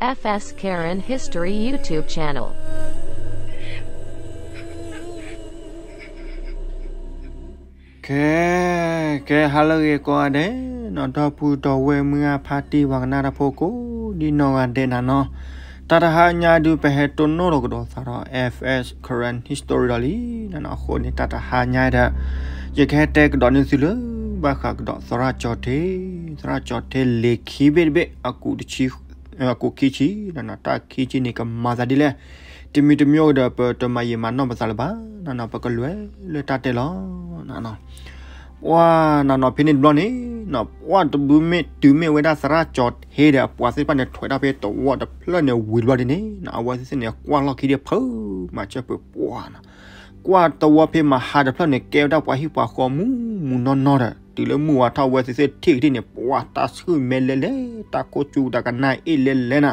F S Karen History YouTube channel. ကဲ ကဲ ဟါလၢအဂ့ၤကိးဂၤဒဲး နီၢ်ဒီပုၢ်ဒီဝဲၢ်မုၢ်ဂၢ်ဖါတံၢ်ပှၤကနၣ်တၢ်ဖိကိးဒ်နီၢ်ဂၤဒဲးနၤနီၤ, တၢ်တဟါညါဒုး ပဟဲတိၢ်နီၣ်လီၤကဒီးသးဒီး F S Karen History ဒီးလံနၤနီၤ. အဃိန့ၣ် တၢ်တဟါညါဒီး ယကဟဲတဲကဒီးန့ၢ်သုလၢ ဘၣ်ဃးကဒီးသရၣ်ကၠီၤထ့, သရၣ်ကၠီၤထ့လ့ၤခံဘ့ၣ်တဘ့ၣ် အကူးတဆံ အကူးခံဆံနၤနီၤ. တၢ်ခံဆံန့ၣ် ကမၤသးဒ်လဲၣ်, တမံၤတမံၤဒီး ပတမၤယံာ်မၤနီၢ်ပသးလၢၤဘၣ်နၤနီၤ, ပကလဲၤလၢတၢ်တဲလီၤနၤနီၤ. ပှၤနၤနီၤ ဖဲန့ၣ်တဘျီန့ၣ်နီၤ ပှၤတဘျုးမ့ၢ်တုၤမ့ၢ်ဝဲဒၣ်သရၣ်ကၠီၤထ့ဒီး အပှၤသ့ၣ်တဖၣ်န့ၣ် ထွဲးတၢ်ဖဲသဝီတဖျၢၣ်န့ၣ်ဝံၤတဘျီဒ်န့ၣ်နီၤ, အဝဲသ့ၣ်န့ၣ် ကွၢ်လီၢ်ခံဒီး ဖုးမၤစၢၤပှဲၤပှၢ်နီၤ. ကွၢ်သဝီဖဲမဟါတဖျၢၣ်န့ၣ် ကဲဝဲဒၣ်ပှၤဟံၣ်ပှၤဃီမုၢ်မုၢ်နီၢ်နီၢ်ဒီး တုၤလၢမုၢ်ဝါထီၣ် အဝဲသ့ၣ်သ့ၣ်ထံၣ်ကထံၣ်န့ၣ် ပှၤတၢ်ဆူၣ်မဲလဲၤလဲၤ တၢ်ကိၢ်စူၤတၢ်ကနၣ်အ့ၣ်လဲၤလဲၤနၤ.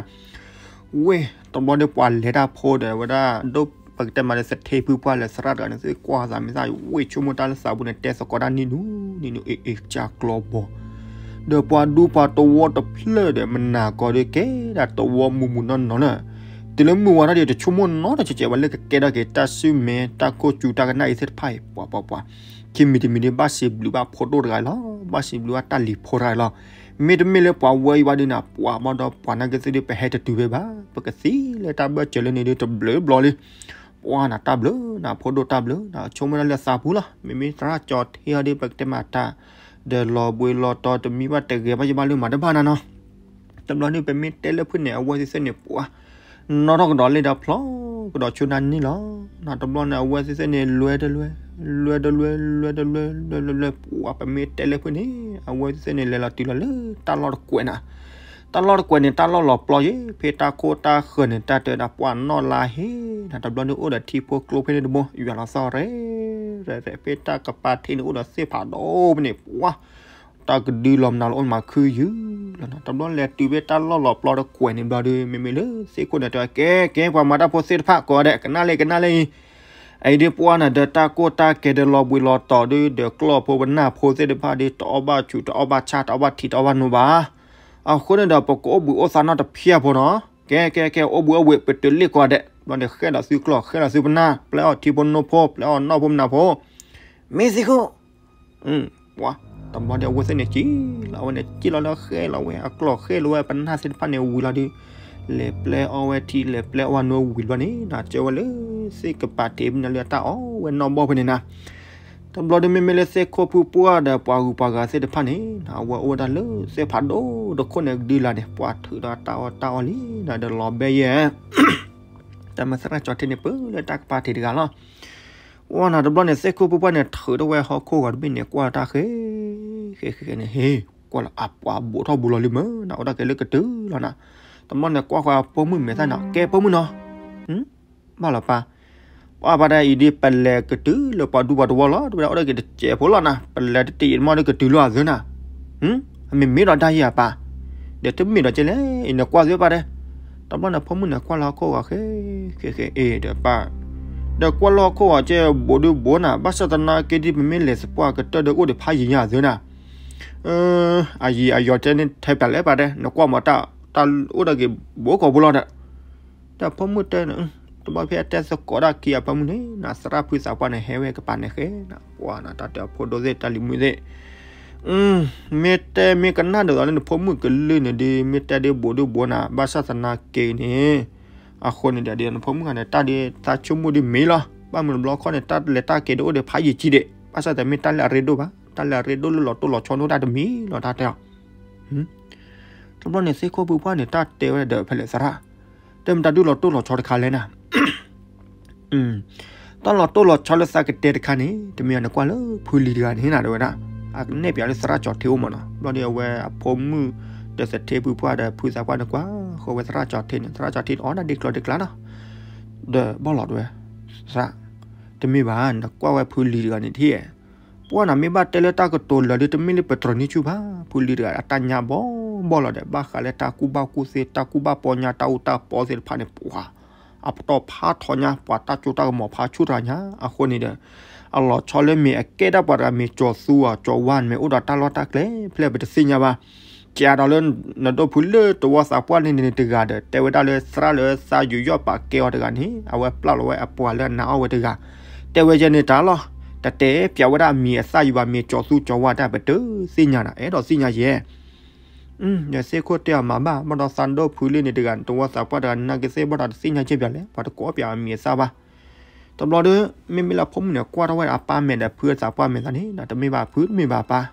ဝ့ၢ်တဘျီဒီး ပှၤလဲၤတၢ်ဖိဒီး ဝဲဒၣ်ဒိၣ်ပကတဲမးဒီး သထ့ဖုပှၢ်လၢသရၣ်တဂၤန့ၣ် သ့ၣ်ကွၢ်သးမ့ၢ်သၣ် ဝ့ၢ်ဆိကမိၣ်တၢ်လၢသးပူၤန့ၣ် တဲသကိးတၢ်နံၣ်နူနံၣ်နူ အ့ၣ်အ့ၣ် ကၢ်ကျီဘီ ဒီးပှၤဒူပှၤသဝီတဖျၢၣ်ဒီး မနၤကီးဒီး ကဲဒၣ်သဝီမုၢ်မုၢ်နီၢ်နီၢ်လၢ တုၤလၢမုၢ်ဝါထီၣ်ဒီး တဆိကမိၣ်နီတစဲးစဲးဘၣ်လၢကကဲထီၣ်က့ၤ တၢ်ဆူၣ်မဲ တၢ်ကိၢ်စူၤတၢ်ကနၣ်အံၤသ့ၣ်တဖၣ်အံၤ ပှၤပှၤပှၤ ခံမံၤတမံၤဒီး ဘၣ်စံးဘျုးဘၣ်ဖိဒိၣ်တဂၤလီၤ, ဘၣ်စံးဘျုးဘၣ်တၢ်လံၤဖိတဂၤလီၤ. မ့တမ့ၢ်လၢပှၤဝဲအံၤဘၣ်ဒီးနၤ ပှၤဘၣ်ဒီးပှၤနာ်က့သ့ၣ်ဒီး ပဟဲတတုၤဖဲဘၣ်, ပကသံလၢတၢ်ဘၢၣ်စၢၤလၢန့ၣ်ဒီး တဘျုးဘျီလံ. ပှၤနၤ တၢ်ဘျုးနၤ ဖိဒိၣ်တၢ်ဘျုးနၤ ဆိကမိၣ်တၢ်လၢသးပူၤလီၤ. မ့မ့ၢ်သရၣ်ကၠီၤထ့အီၤဒီး ပကတဲမးတၢ် ဒီးလီၤဘှံးလီၤတီၤ တမံဘၣ်တဂဲၤဘၣ် ယဘၣ်လၢမၤတဘၣ်နၤနီၤ. တဘျီန့ၣ် ပမ့ၢ်တဲလၢဖုၣ်န့ၣ် အဝဲသ့ၣ်သ့ၣ်န့ၣ် ပှၤ နီၣ်ထီၣ်ကဒီးလ့ၣ်ဒီးဖျီကဒီးဆိနၤန့ၣ်လီၤ. တဘျီန့ၣ် အဝဲသ့ၣ်သ့ၣ်န့ၣ် လွဲတလွဲ လွဲတလွဲ လွဲတလွဲ လွဲတလွဲ လွဲတလွဲ ပှၤ ပမ့ၢ်တဲလၢဖုၣ်န့ၣ် အဝဲသ့ၣ်သ့ၣ်န့ၣ် လဲၤလီၤတုၤလီၤလၢတၢ်လီၢ်တကွဲးနၤ. တၢ်လီၢ်တကွဲးန့ၣ် တၢ်လီၢ်လီၤပျီယ့ၣ် ဖဲတၢ်ခိၣ်တၢ်ဃၢၤန့ၣ် တၢ်တဲဒၣ်ပှၤနီၣ်လါဟ့နၤ. တဘျီန့ၣ် အိၣ်ဒီးထံဖိကျိဖဲန့ၣ်တဘိ ယွၤလီၤသီၣ်ရဲၣ်ရဲၣ် ဖဲတၢ်ကပၤထံးန့ၣ် အိၣ်ဒီးသ့ၣ်ဖးဒိၣ်ဖဲန့ၣ် ပှၤ တၢ်ကဒုလီၤမနုၤလီၤ အိၣ်မးခုယုၢ်လီၤနၤ. တဘျီလဲၤတုၤဖဲတၢ်လီၢ်လီၤပျီတကွဲးန့ၣ်ဘျီဒီး မ့မ့ၢ်လၢသ့ၣ်ခိၣ်န့ၣ်တဲဝဲ ကဲ ကဲ ပှၤမၤတၢ်ဖိသ့ၣ်တဖၣ်ကိးဂၤဒဲး ကနၣ်လံ ကနၣ်လံအံၤ, အအံၤဒ်ပှၤနၤဒီးတၢ်ကိၢ်တၢ်ကဲၤဒီးလီၤဘှံးလီၤတီၤဒီး ဒီးကျီၢ်ဖိပနၢ်ဖိသ့ၣ်တဖၣ်ဒီး တအီၣ်ဘၣ်ဆူး တအီၣ်ဘၣ်ဆၣ် တအီၣ်ဘၣ်ထံ တအီၣ်ဘၣ်နိဘၣ်. အဃိန့ၣ်ဒီး ပကအိၣ်ဘှံးအိၣ်သါနီတဖၣ်ဖိနီၤ. ကဲ ကဲ ကဲ အိၣ်ဘှံးအိၣ်ဝဲ ပတုၤလ့ၣ်ကိးဂၤဒဲး. ဘျီန့ၣ် ဃဲဒီးသုကျီၢ် ဃဲဒီးသုပနၢ် ပျဲအီၣ်ထံဖိနိဖိ ပျဲအီၣ်နီၣ်ဖိမနုၤဖိ မ့ၢ်သ့ၣ်ခိၣ် ပှၤ တဘျီဒီး အဝဲသ့ၣ်န့ၣ် ကံလီၤ အဝဲန့ၣ် ကံလီၤလၢဃဲလီၤဝဲ အကျီၢ်ဃဲလီၤဝဲ ပနၢ်သ့ၣ်တဖၣ်န့ၣ် ဝံၤလီၤဒီး လဲၤပျဲအီၣ်ဝဲထံ လဲၤပျဲအီၣ်ဝဲနိဝံၤဘျီန့ၣ် နၤကၢဝဲလၢသ့ၣ်ကပၤထံးမနုၤလၢတၢ်အီၣ်ဝဲနီၢ်ဘီၣ်ဖဲန့ၣ်နၤ. တဘျီဒီး မ့မ့ၢ်လၢသ့ၣ်ခိၣ်ဖုပှၢ်ဒီး ပှၤဂုၤပှၤဂၤသ့ၣ်တဖၣ်န့ၣ် အဝဲအိၣ်ဝဲဒၣ်လၢသ့ၣ်ဖးဒိၣ်တခိၣ်န့ၣ် ကဒုလၢ်န့ၣ် ပှၤထုးဒီးတၢ်အီၣ်တၢ်အီလံနၤ ဒီးလီၤဘဲယဲၢ် တၢ်မၤသရၣ်ကၠီၤထ့န့ၣ် ပၢလၢတၢ်ကပၤထံးတဂၤလီၤ. ဝဲနၤ တဘျီန့ၣ် သ့ၣ်ခိၣ်ဖုပှၢ်န့ၣ် ထုးထီၣ်ဝဲဟီၣ်ခိၣ်ဂီၤတဘ့ၣ်န့ၣ် ကွၢ်လီၤတၢ်ဃဲ ဃဲဃဲဃဲန့ၣ် ဟ့ၣ် ကွၢ်လီၤအပှၤဘူးထီၣ်ဘူးလီၤလံမ့ၢ်နၤ အိၣ်ဒၣ်ကဲလၢကတုၤလီၤနၤ. တဘျီန့ၣ် ကွၢ်ဃီဖိမုၣ်မဲာ်သၣ်နၤ ကဲဖိမုၣ်နီၤ ဘၣ်လီၤပၢ် ပှၤဘၣ်ဒၣ်အံၤဒ် ပလဲၤကတုၤလၢပှၤဒူပှၤသဝီလီၤ တဝဲဒၣ်အိၣ်ဒၣ်က့ၤတစဲးဖိလီၤနၤ ပလဲၤတတ့ၢ်အံၤတမီၢ်ဒီးကတုၤလီၤအသၢနၤ အမ့ၢ်မ့ၢ်ဒီးတၢ်ယံာ်အပၢ် ဒီးတမ့ၢ်ဒီးကဲလဲၣ် အံၤနကွၢ်သ့ပၢ်တဲ တဘျီန့ၣ် ဖိမုၣ်န့ၣ် ကွၢ်လၢဟီၣ်ခိၣ်ဂီၤဃဲ ဃဲဃဲအ့ၣ်ဒီးပၢ် ဒီးကွၢ်လၢဟီၣ်ခိၣ်ဂီၤကဲ ဘူးဒုဘူးနၤ ဘၣ်ဆၣ်သနာ်က့ဒ် ပမ့ၢ်လဲၤသပှၢ်ကတၢၢ်ဒီးအိၣ်ဒီးဖးယံာ်ညါအသၢနၤ အယံာ်အယီၤတဲန့ၣ် ထဲပၠးလဲၣ်ပၢ်တဲ နကွၢ်မၤတၢ် တၢ်အိၣ်ဒၣ်က့ၤဘူးကီၢ်ဘူးလီၤဒီး ဒီးဖိမုၣ်တဲန့ၣ် တဘျီဖဲအတဲသကိးဒၣ်ခံအဖိမုၣ်န့ၣ် နၤသရၣ်ဖုသးပှၢ်န့ၣ် ဟဲဝဲကပၤန့ၣ်ဃဲနၤ ပှၤနၤ တၢ်တဲအဖိဒိၣ်သ့ၣ် တၢ်လံၤမုၣ်သ့ၣ် မ့ၢ်တဲမ့ၢ်ကနၣ်ဒ်သိးလၢနဖိမုၣ်ကလုၢ်န့ၣ်ဒီး မ့ၢ်တဲဒ်ဘူးဒုဘူးနၤ ဘၣ်ဆၣ်သနာ်က့န့ၣ် အဃိန့ၣ်ဒီး နဖိမုၣ်ဂၤန့ၣ် တၢ်ဒ်သးဆိကမိၣ်ဒ်မ့ၢ်လီၤ ဘၣ်မနုၤတဘျီခီန့ၣ် တၢ်လဲၤတၢ်က့ၤဒီးအိၣ်ဒီးဖးယံာ်ကံဒီး ဘၣ်ဆၣ်သနာ်က့မ့ၢ်တၢ်လၢအရ့ဒိၣ်ဘၣ် တၢ်လၢအရ့ဒိၣ်လၢလီၤတိၢ်လီၤဆီန့ၣ် တၢ်တမံၤလီၤ တၢ်တဲအီၤ တဘျီန့ၣ် သ့ၣ်ခိၣ်ဖုပှၢ်န့ၣ် တၢ်တဲဝဲဒီးဖဲလဲၣ်သရၣ် တဲမ့ၢ်တၢ်ဒုးလီၤတိၢ်လီၤဆီတခါလဲၣ်နၤ တၢ်လီၤတိၢ်လီၤဆီလၢသးကတဲတခါန့ၣ် တမ့ၢ်အီၤနကွၢ်လၢဖုလံၤတဂၤန့ၣ်နၤ တဲဝဲဒၣ် အကနဲၣ်ပၠးလၢသရၣ်ကၠီၤထ့အိၣ်မးနီၤ ဘျီဒီးအဝဲအဖိမုၣ် ဒီးသထ့ဖုပှၢ်ဒီးဖုသးပှၢ်န့ၣ် ကွၢ်ဃီဝဲသရၣ်ကၠီၤထ့န့ၣ် သရၣ်ကၠီၤထ့န့ၣ် အီၣ်ဒၣ်ဒ့ကျီဒ့ကျါနီၤ ဒီးဘၣ်လီၤတဲဝဲ သရၣ် တမ့ၢ်ဘၣ် နကွၢ်ဝဲဖုလံၤတဂၤန့ၣ်ထံၣ် ပှၢ်နၤမ့ၢ်ဘၣ်တဲလၢတၢ်ကတိၤလၢာ်ဒီး တမ့ၢ်လၢပတြီၤန့ၢ်ဆူၣ်ဘၣ် ဖုလံၤတဂၤအတၢ်ညါဘီဘီလီၤဒီး ဘၣ်ဃးလၢတၢ်ကူၣ်ဘၣ်ကူၣ်သ့ တၢ်ကူၣ်ဘၣ်ပီညါ တၢ်အူတၢ်ပီသ့ၣ်တဖၣ်န့ၣ် ပှၤ အပတီၢ်ဖးထီညါ ပှၤတၢ်ကၠိတၢ်ကမီၤဖးဆူၣ်တဂၤညါ အဃိန့ၣ်ဒီး အလီၤဆီလၢမ့ၢ်အကဲဒၣ်ပှၤတဂၤမ့ၢ်ကၠီၤသူအီၤ ကၠီၤဝါန့ၣ် မ့ၢ်အိၣ်ဒီးတၢ်လီၢ်တၢ်ကျဲဖျဲၣ် ပတသ့ၣ်ညါဘၣ် ကးဒီးလၢနဒိၣ်ဖုလၢတဝီသးပှၢ်န့ၣ်န့ၣ်တဂၤဒီး တဲဝဲဒၣ်လၢသရၣ်လၢသးယူးယီၣ်ပာ်ကဲအီၤတဂၤန့ၣ် အဝဲပျၢ်လီၤဝဲအပှၤလၢအနာ်အီၣ်ဝဲတဂၤ, တဲဝဲယဲန့ၣ်တၢ်လီၤ, တတဲပျးဝဲဒၣ်အမံၤအသၣ်ယံၤဘၣ် မ့ၢ်ကၠီၤသူကၠီၤဝါတၢ် ပတသ့ၣ်ညါနၤ အဲၣ်ဒိးသ့ၣ်ညါယဲ ယသ့ၣ်ခိၣ်တဲအီၤမၤဘၣ် ဘၣ်ဒီးသးဒိၣ်ဖုလၢန့ၣ်တဂၤန့ၣ် တဝီသးပှၢ်တဂၤန့ၣ် နာ်က့သ့ၣ်ဘၣ်ဒီးတသ့ၣ်ညါက့ပျးလဲၣ် ပှၤတကိးပျးအမံၤအသၣ်ဘၣ်. တဘျီဒီး မ့မ့ၢ်လၢဖိမုၣ်န့ၣ် ကွၢ်ထီၣ်ဝဲအပၢ်မဲာ်ဒီးဖုသးပှၢ်မဲာ်သးန့ၣ် တမ့ၢ်ဘၣ်ဖုတမ့ၢ်ဘၣ်ပၢ်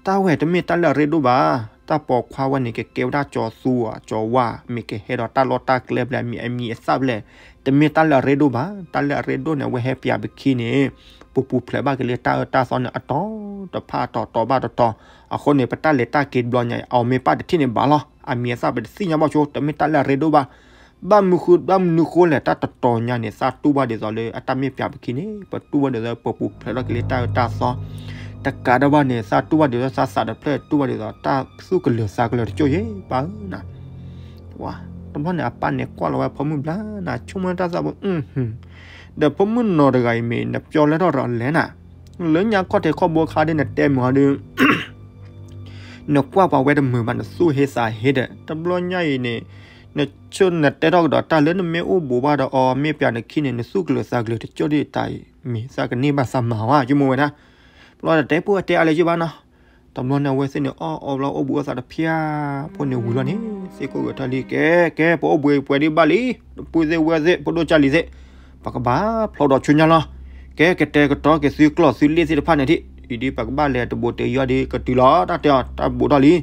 တၢ်ဝဲတမ့ၢ်တၢ်လၢအရ့ဒိၣ်ဘၣ်, တၢ်ပိာ်ခွါဝဲန့ၣ် ကကဲဝဲဒၣ်ကၠီၤသူဧါ ကၠီၤဝါ မ့ၢ်ကဟဲဒီးတၢ်လီၢ်တၢ်ကျဲဘျဲၣ် မ့ၢ်အမံၤအသၣ်ဘျဲၣ်, တမ့ၢ်တၢ်လၢအရ့ဒိၣ်ဘၣ်, တၢ်လၢအရ့ဒိၣ်န့ၣ် အဝဲဟဲပျးပခံန့ၣ် ပပူၤဖျဲးဘၣ်က့ၤလၢတၢ်အၢတၢ်သီန့ၣ် အတီၤတဖၣ်အတီၤတီၤဘၣ်တတီၤ, အဃိန့ၣ် ပတၢ်လဲၤတၢ်က့ၤတဘျီညါ အီၤမ့ၢ်ပၢ်တထံၣ်န့ၣ်ဘၣ်လီၤ, အမံၤအသၣ်ပတသ့ၣ်ညါဘၣ်ဆိ တမ့ၢ်တၢ်လၢအရ့ဒိၣ်ဘၣ် ဘၣ်မနုၤဃိလဲၣ် တၢ်တတီၤညါန့ၣ် သးတူၢ်ဘၣ်ဒ်သိးလၢအတၢ်မ့ၢ်ပျးပခံန့ၣ် ပတူၢ်ဘၣ်ဒ်သိးပပူၤဖျဲးထီၣ်က့ၤလၢတၢ်အၢတၢ်သီ, တကးဒံးဘၣ်န့ၣ် သးတူၢ်ဘၣ်ဒ်သိးသးစးတဖျၢၣ် တူၢ်ဘၣ်ဒ်သိး တၢ်သူၣ်ကလၢၤသးကလၢၤတကၠိၢ်ယဲၢ်ပၢ်ဧၢနၤ, တဘျီန့ၣ် အပၢ်န့ၣ်ကွၢ်လီၤဝဲဖိမုၣ်ဘျါနၤ ဆိကမိၣ်တၢ်သးဖိ ဒီးဖိမုၣ်နီၢ်တဂၤအံၤမ့ၢ် နပျီလဲထီၣ်ဒီးလဲၣ်နၤ, လၢညါခီၣ်ထံးခီၣ်ဘိခါဒီး နတဲမုာ်ဟီဒီး နကွၢ်ပှၤဝဲတမုာ်ဘၣ် နသူၣ်ဟ့သးဟ့ဒီး တဘျီညါအံၤန့ၣ် နဆိၣ်နတဲထီၣ်ကဒီးတၢ်လၢနမ့ၢ်အိၣ်ဘူးဘၣ်ဒီးအီၤ မ့ၢ်ပျးနခံန့ၣ် နသူၣ်ကလၢၤသးကလၢၤတကၠိၢ်ဒ်တၢ်အံၤ မ့ၢ်သးကန့ၢ်ဘၣ်သးမၤဝဲ ဆိကမိၣ်ဝဲဒၣ်, ဘျီတတဲပူၣ်တဲအါလၢၤယဘၣ်နီၤ, တဘျီန့ၣ်အဝဲသ့ၣ်န့ၣ် အီၣ်အီဘျီအိၣ်ဘူးအသးတဖၠၣ်ဖိန့ၣ်ဝံၤလီၤန့ၣ် သ့ၣ်ခိၣ်ဂဲၤထီၣ်လံ ကဲ ကဲ ပအိၣ်ဘူးပှဲၤဒံးဘၣ်လံ, ပပုၢ်သ့ၣ်ဝဲၢ်သ့ၣ် ဖိဒိၣ်ကၢ်လံၤသ့ၣ် ပကဘၣ်ဖျီဒီးဆူညါလီၤ, ကဲ ကတဲာ်ကတီၤက့ၤသုကျီၢ်သုလ့ၣ်သ့ၣ်တဖၣ်န့ၣ်ထံၣ်, အံၤဒ်ပကဘၣ်လဲၤတဘူးတယီဒ်ကတုၤလီၤ တၢ်တဲအီၤ တၢ်ဘူးထီၣ်လံ,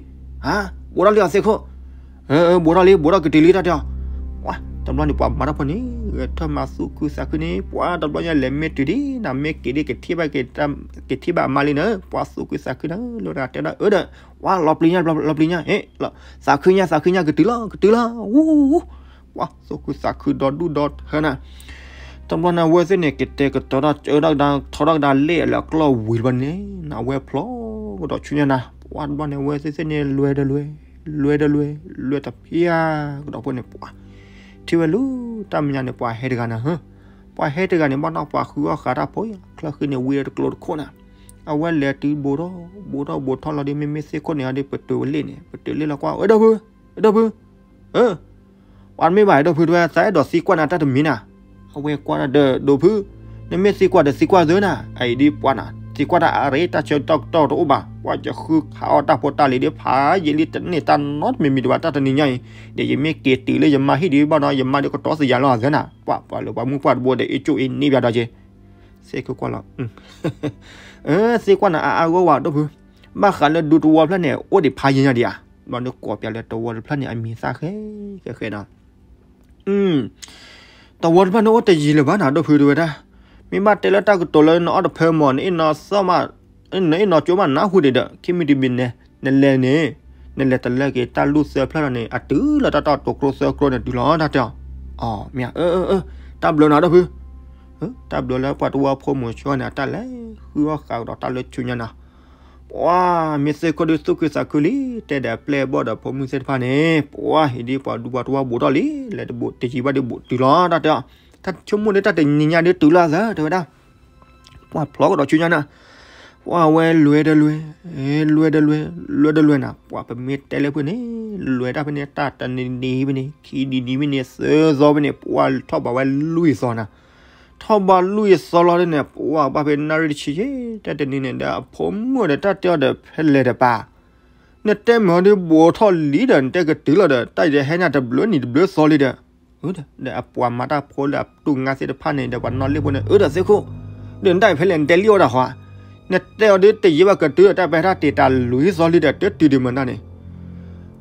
ဟါ, ဘူးထီၣ်လံအသ့ၣ်ခိၣ်, ဘူးထီၣ်လံ ဘူးထီၣ်ကတုၤလံ တၢ်တဲအီၤ, တဘျီန့ၣ်ပှၤမၤတၢ်ဖိန့ၣ် ဂဲၤထီၣ်မၤသူၣ်ခုသးခုန့ၣ် ပှၤတဘျီညါလဲၤမ့ၢ်တုၤဒ်နၤ မ့ၢ်က့ၤဒ်ကထံၣ်ဘၣ်က့ၤ ကထံၣ်ဘၣ်အမါလံန့ၣ် ပှၤသူၣ်ခုသးခုန့ၣ် လၢတဂၤတဲဒၣ်အၢဒီး ပှၤလီၤပျံၤညါ လီၤပျံၤညါ ဟ့ၣ်, သးခုညါ သးခုညါ ကတုၤလီၤ ကတုၤလီၤ ဝူ, ပှၤသူၣ်ခုသးခုဒီဒူၣ်ဒီထၢနၤ, တဘျီန့ၣ်အဝဲသ့ၣ်န့ၣ် ကတဲာ်ကတီၤထီၣ် ကၢထီၣ်ကဒါ ထီထီၣ်ကဒါလ့ၣ်အလၢအကျီၢ်ဝံၤတဘျီန့ၣ် နဝဲဖျီကဒီးဆူညါနၤ ပှၤတဘျီန့ၣ် အဝဲသ့ၣ်သ့ၣ်န့ၣ် လွဲတလွဲ, လွဲတလွဲ, လွဲတဖၠၣ်ကဒီးဖိန့ၣ် ပှၤ ထံၣ်ဝဲလၢတၢ်မဲာ်ညါန့ၣ် ပှၤဟဲတဂၤနၤဟၢ, ပှၤဟဲတဂၤန့ၣ် ဘၣ်နီၢ်ပှၤဃုအီၣ်ဃာ်တၢ်ဖိ ချၢဃံန့ၣ် ဝံၤဒီးတကျိၤတခိၣ်နၤ, အဝဲလဲၤတုၤဘူးထီၣ် ဘူးထီၣ်ဘူးထီၣ်လီၤဒီး မ့မ့ၢ်သ့ၣ်ခိၣ်န့ၣ် အဒ်ပတုၤဝဲလ့ၣ်န့ၣ် ပတုၤလ့ၣ်လီၤကွၢ် အဲၣ်ဒိၣ်ဖု, အဲၣ်ဒိၣ်ဖု, အၢ ပှၤတမ့ၢ်ဘၣ် အဲၣ်ဒိၣ်ဖုတဲဝဲ သးအဲၣ်ဒိးသံကွၢ်နၤတၢ်တမံၤနၤ, အဝဲကွၢ်ဒီး ဒိၣ်ဖု, နမ့ၢ်သံကွၢ်ဒီးသံကွၢ်သၢနၤ, အအံၤဒ်ပှၤနၤ သံကွၢ်တၢ်အါရ့ တၢ်ဆၢကတီၢ်ကတီၢ်တအိၣ်ဘၣ်, ပှၤယဃုခးအီၣ်တၢ်ဖိတၢ်လံၤဒ်ဖးယံာ်လံ တန့ၢ်တၢ်နီတမံၤမံၤတဘၣ် တၢ်တနံၤညါအံၤ, ဒီးယမ့ၢ်က့ၤတုၤလၢယမါဟံၣ်ဒံးဘၣ်နီၤ ယမါဒ်ကတီၤသယၤလီၤသၢနၤ, ပှၤပှၤလၢပှၤမုၣ်ပှၢ်တဘိဒီး အ့ၣ်ကၠိအ့ၣ်န့ၢ်ဘၣ်ဒီးက့ၤ, သ့ၣ်ခိၣ်ကွၢ်လီၤ သ့ၣ်ကွၢ်နၤအါအါဂီၢ်ဝဲ ဒိၣ်ဖု, ဘၣ်ဃးလၢဒူသဝီဖျၢၣ်န့ၣ် အိၣ်ဒံးဖးယံာ်ညါဒံးဧါ, ဘျီဒုးကိးပျးလၢသဝီတဖျၢၣ်န့ၣ် အမံၤသၣ်ဃဲဃဲဃဲနီၤ, သဝီတဖျၢၣ်န့ၣ်အိၣ်တယံာ်လၢၤဘၣ်နၤ ဒိၣ်ဖုတဲဝဲဒၣ်, မ့ၢ်ဘၣ်တဲလၢတၢ်ကတိၤလၢနအီၣ်တဖၢမီၤ နအ့ၣ်နီၤသီမး, နအ့ၣ်နီၤကၠိမးနၢ်ဟူဒံးဒီး ခံမံၤတမံၤန့ၣ် နလဲၤန့ၣ်, နလဲၤတလၢက့ၤတၢ်လူၢ်သၢဖျၢၣ်လီၤန့ၣ် အတုၤလီၤတၢ်တီၢ်တိၤကျိသၢကျိန့ၣ်တုၤလီၤ တၢ်တဲအီၤ, အမ့ၢ်ဧါ, တၢ်ဘျုးနၤ ဒိၣ်ဖု, တၢ်ဘျုးလၢပှၤတဝီဖိမုၣ်ဆိန့ၣ် အတၢ်လဲၤဃုအီၣ်ဃာ်ကဒီးတၢ်လၢဆူညါနၤ ပှၤမ့ၢ်သ့ၣ်ခိၣ်ဒုးသူၣ်ခုသးခုလံ, တဲဒီးပျဲၢ်ဘီၣ်ဒီးဖိမုၣ်သ့ၣ်တဖၣ်န့ၣ် ပှၤဟံၣ်ဒ်ပှၤဒူပှၤတဝီဘူးထီၣ်လံ, လဲၤတဘူးတယံာ်ဘၣ်ဒုးဘူးတုၤလီၤ တၢ်တဲအီၤ, တၢ်ဆိကမိၣ်ဒ်တၢ်တနံၤညါဒုးတုၤလီၤသၢ တဲဝဲဒၣ်, ပှၤဖျီကဒီးဆူညါနၤ, ပှၤဝဲလွဲတလွဲ, လွဲတလွဲ, လွဲတလွဲနၤ, ပှၤပမ့ၢ်တဲလၢဖုန့ၣ်, လွဲတၢ်ဖဲန့ၣ် တၢ်တနံၤနံၤဖဲန့ၣ် ခံနံၤနံၤဖဲန့ၣ် သၢသီဖဲန့ၣ် ပှၤထီၣ်ဘးဝဲလွံၢ်သီနၤ ထီၣ်ဘးလွံၢ်သီလီၤဒ်န့ၣ် ပှၤဘၣ်ဖဲနၣ်ရံၣ်တဆံယဲၢ် တၢ်တနံၤန့ၣ်ဒီး အဖိမုၣ်ဒီးတၢ်တဲအီၤဒီး ဖဲလဲၣ်တပၤ, နတဲမ့ၢ်အီၤဒုးဘူးထီၣ်လံဒီး နတဲကတုၤလီၤဒီး တၢ်ယဟဲနၤတဘျုးနံၤတဘျုးသီလံဒီး, ဒီးအပှၤမၤတၢ်ဖိလၢအတူၢ်ငါသ့ၣ်တဖၣ်န့ၣ် ဒီးပှၤနီၣ်လ့ၣ်ဖိန့ၣ် အၢဒီးသ့ၣ်ခိၣ်, ဒီးနတၢ်အံၤဖဲလဲၣ် နတဲလံအီၤဒၣ်ဃီ, နတဲအီၤဒုးတယံာ်ဘၣ်ကတုၤဒီး တၢ်ပဲတၢ်တ့ၢ်တၢ်လွံၢ်သီလံဒီး တတုၤဒံးမနုၤန့ၣ်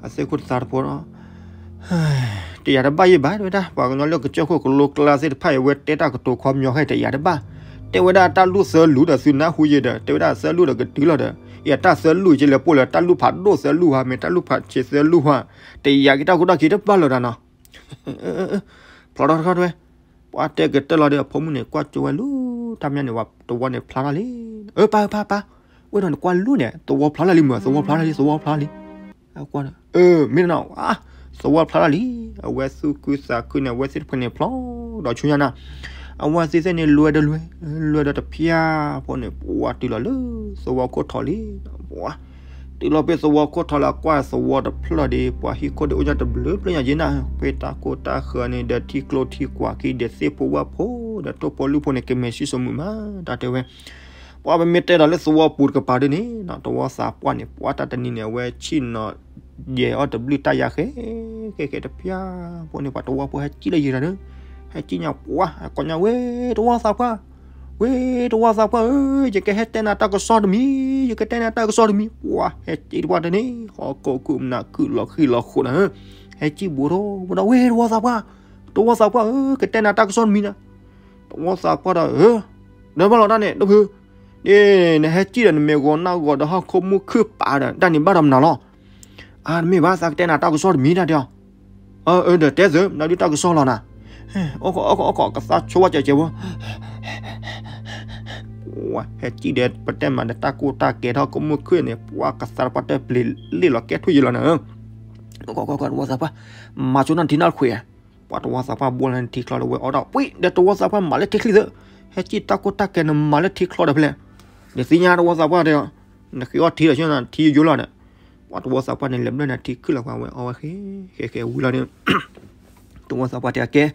အသ့ၣ်ခိၣ်တသးတဖိဒီး တယာ်တဘၣ်ယံာ်ဘၣ် တဲဝဲဒၣ် ပှၤကညီလၢကစၢၢ်ခိၣ်ကလိကျါသ့ၣ်တဖၣ်အံၤ အဝဲတဲတၢ်ကတိၤခီပညီဃဲတယာ်တဘၣ်, တဲဝဲဒၣ်တၢ်လူၢ်သၢလူၢ်ဒီးသုနၢ်ဟူယဲဒီး တဲဝဲဒၣ်သၢလူၢ်ဒီးကတုၤလီၤဒီး ယတၢ်သၢလူၢ်ကလဲၤပိၢ်လၢ တၢ်လူၢ်ဖးဒိၣ်သၢလူၢ်ဟါ မ့ၢ်တၢ်လူၢ်ဖးဆံးသၢလူၢ်ဟါ, တယာ်က့ၤတၢ်ခိၣ်တၢ်ခံတဘၣ်လၢၤဒၣ်နီၤ ဖျီထီၣ်တခီတဝဲ, ပှၤတဲကတၢၢ်လီၤဒီး အဖိမုၣ်န့ၣ် ကွၢ်ကၠိဝဲလူၤ တၢ်မညါန့ၣ် ဝဲတဝီန့ၣ်ဖျါထီၣ်လံ, အၢ ပၢ် ပၢ် ပၢ်, ဝဲဒီးနကွၢ်လူၤန့ၣ် သဝီဖျါထီၣ်လံမ့ၢ် သဝီဖျါထီၣ်လံ သဝီဖျါလံ, အကွၢ်, အၢ မ့ၢ်နီၤ သဝီဖျါထီၣ်လံ, အဝဲသူၣ်ခုသးခုန့ၣ် အဝဲသ့ၣ်တဖၣ်န့ၣ် ဖျီဒီးဆူညါနၤ, အဝဲသ့ၣ်သ့ၣ်န့ၣ် လွဲဒီးလွဲ, လွဲဒီးတဖၠၣ်ဖိန့ၣ် ပှၤတုၤလီၤလၢ သဝီခိၣ်ထီၣ်လံ, ပှၤ တုၤလီၤဖဲသဝီခိၣ်ထီလၢအကွၢ်သဝီတဖျၢၣ်ဒီး ပှၤဟံၣ်ခိၣ်ဒီးအိၣ်ညါတဘျုးဖျၢၣ်ညါယဲနၤ, ဖဲတၢ်ကိၢ်တၢ်ဃၢၤန့ၣ် ဒီးထံကျိထံကွာ်ခံဒီးသ့ၣ်ဖိဝၣ်ဖိဒီးထိၣ်ဖိလံၣ်ဖိန့ၣ် ကမဲာ်ဆံၣ်စိမုာ်မး တၢ်တဲဝဲ. ပှၤပမ့ၢ်တဲဒီးလၢသဝီပူၤတကပၤဒ်န့ၣ် တဝီသးပှၢ်န့ၣ် ပှၤတၢ်တနံၤန့ၣ် အဝဲဆ့ၣ်နီၤယဲၤအီၣ်တဘျုးတၢ်ယါဃဲ ဃဲဃဲတဖျၢၣ်ဖိန့ၣ် ပှၤတဝီဖိဟဲစံၣ်လၢယံၤတၢ်ဒီး ဟဲစံၣ်ညါပှၤ ကိးညါဝဲတဝီသးပှၢ်, ဝဲတဝီသးပှၢ်ဧၢ, ယကဟဲတဲနၤတၢ်ကစီၣ်တမံၤ, ယကတဲနၤတၢ်ကစီၣ်တမံၤ, ပှၤဟဲစံၣ်တပှၢ်တန့ၣ် ဟီၣ်ခိၣ်ကုၢ်မနၤကုၢ်လီၤဃံၤလီၤဃိးနၤဧၢ, ဟဲစံၣ်ဘူးဒီး ဝဲဒၣ်ဝဲတဝီသးပှၢ်, တဝီသးပှၢ်ဧၢ, ကတဲနၤတၢ်ကစီၣ်တမံၤနၤ, တဝီသးပှၢ်ဒီး ဒီးဘၣ်လီၤတၢ်န့ၣ် ဒီပုၢ်, နဟဲစံၣ်ဒီးနမဲာ်ဂီၤနါဂီၤဒီးဟီၣ်ခိၣ်မုၢ်ခုၣ်ပာ်ဒီး တၢ်န့ၣ်ဘၣ်ဒီးမနုၤလီၤ. အါ တမ့ၢ်ဘၣ် သးကတဲနၤတၢ်ကစီၣ်တမံၤတၢ်တဲအီၤ. အၢ ဒီးတဲသု မနုၤဒုးတၢ်ကစီၣ်လီၤနၤ. အိၣ်ခိးအိၣ်ခိးအိၣ်ခိး ကသါဆိဝဲကဲကဲဖိ ဟဲစံၣ်ဒီး ပတဲမးဒီးတၢ်ကိၢ်တၢ်ကဲထီၣ်ဟီၣ်ခိၣ်မုၢ်ခုၣ်န့ၣ် ပှၤကသါတပှၢ်တၢၢ်ပျ့ၤလ့ၣ်လီၤကဲထွံၣ်ယဲလီၤနၤ. အိၣ်ခိးအိၣ်ခိး တဝီသးပှၢ်, မၤဆိနီၢ်ထံနီၢ်ခွဲး, ပှၤတဝီသးပှၢ်ဘိလၢနထံချီဒီးဝဲအီၣ်ဒီး ပှံၢ် ဒီးတဝီသးပှၢ်မၤလၢထံချံသၢ, ဟဲစံၣ်တၢ်ကိၢ်တၢ်ကဲနမၤလၢထံချီဒီးဖဲလဲၣ်. နသ့ၣ်ညါတဝီသးပှၢ်တဲအီၤ, နဃ့အီၣ်ထံဒီးဆၢနၤ ထံယိယိလီၤဒီး, ပှၤတဝီသးပှၢ်န့ၣ် လဲၤဘျၢနၤထံခုၣ်လီၤ ပှၤဝဲအီၣ်ဝဲဃဲဃဲဃဲဝံၤလီၤဒီး တဝီသးပှၢ်တဲအီၤကဲ,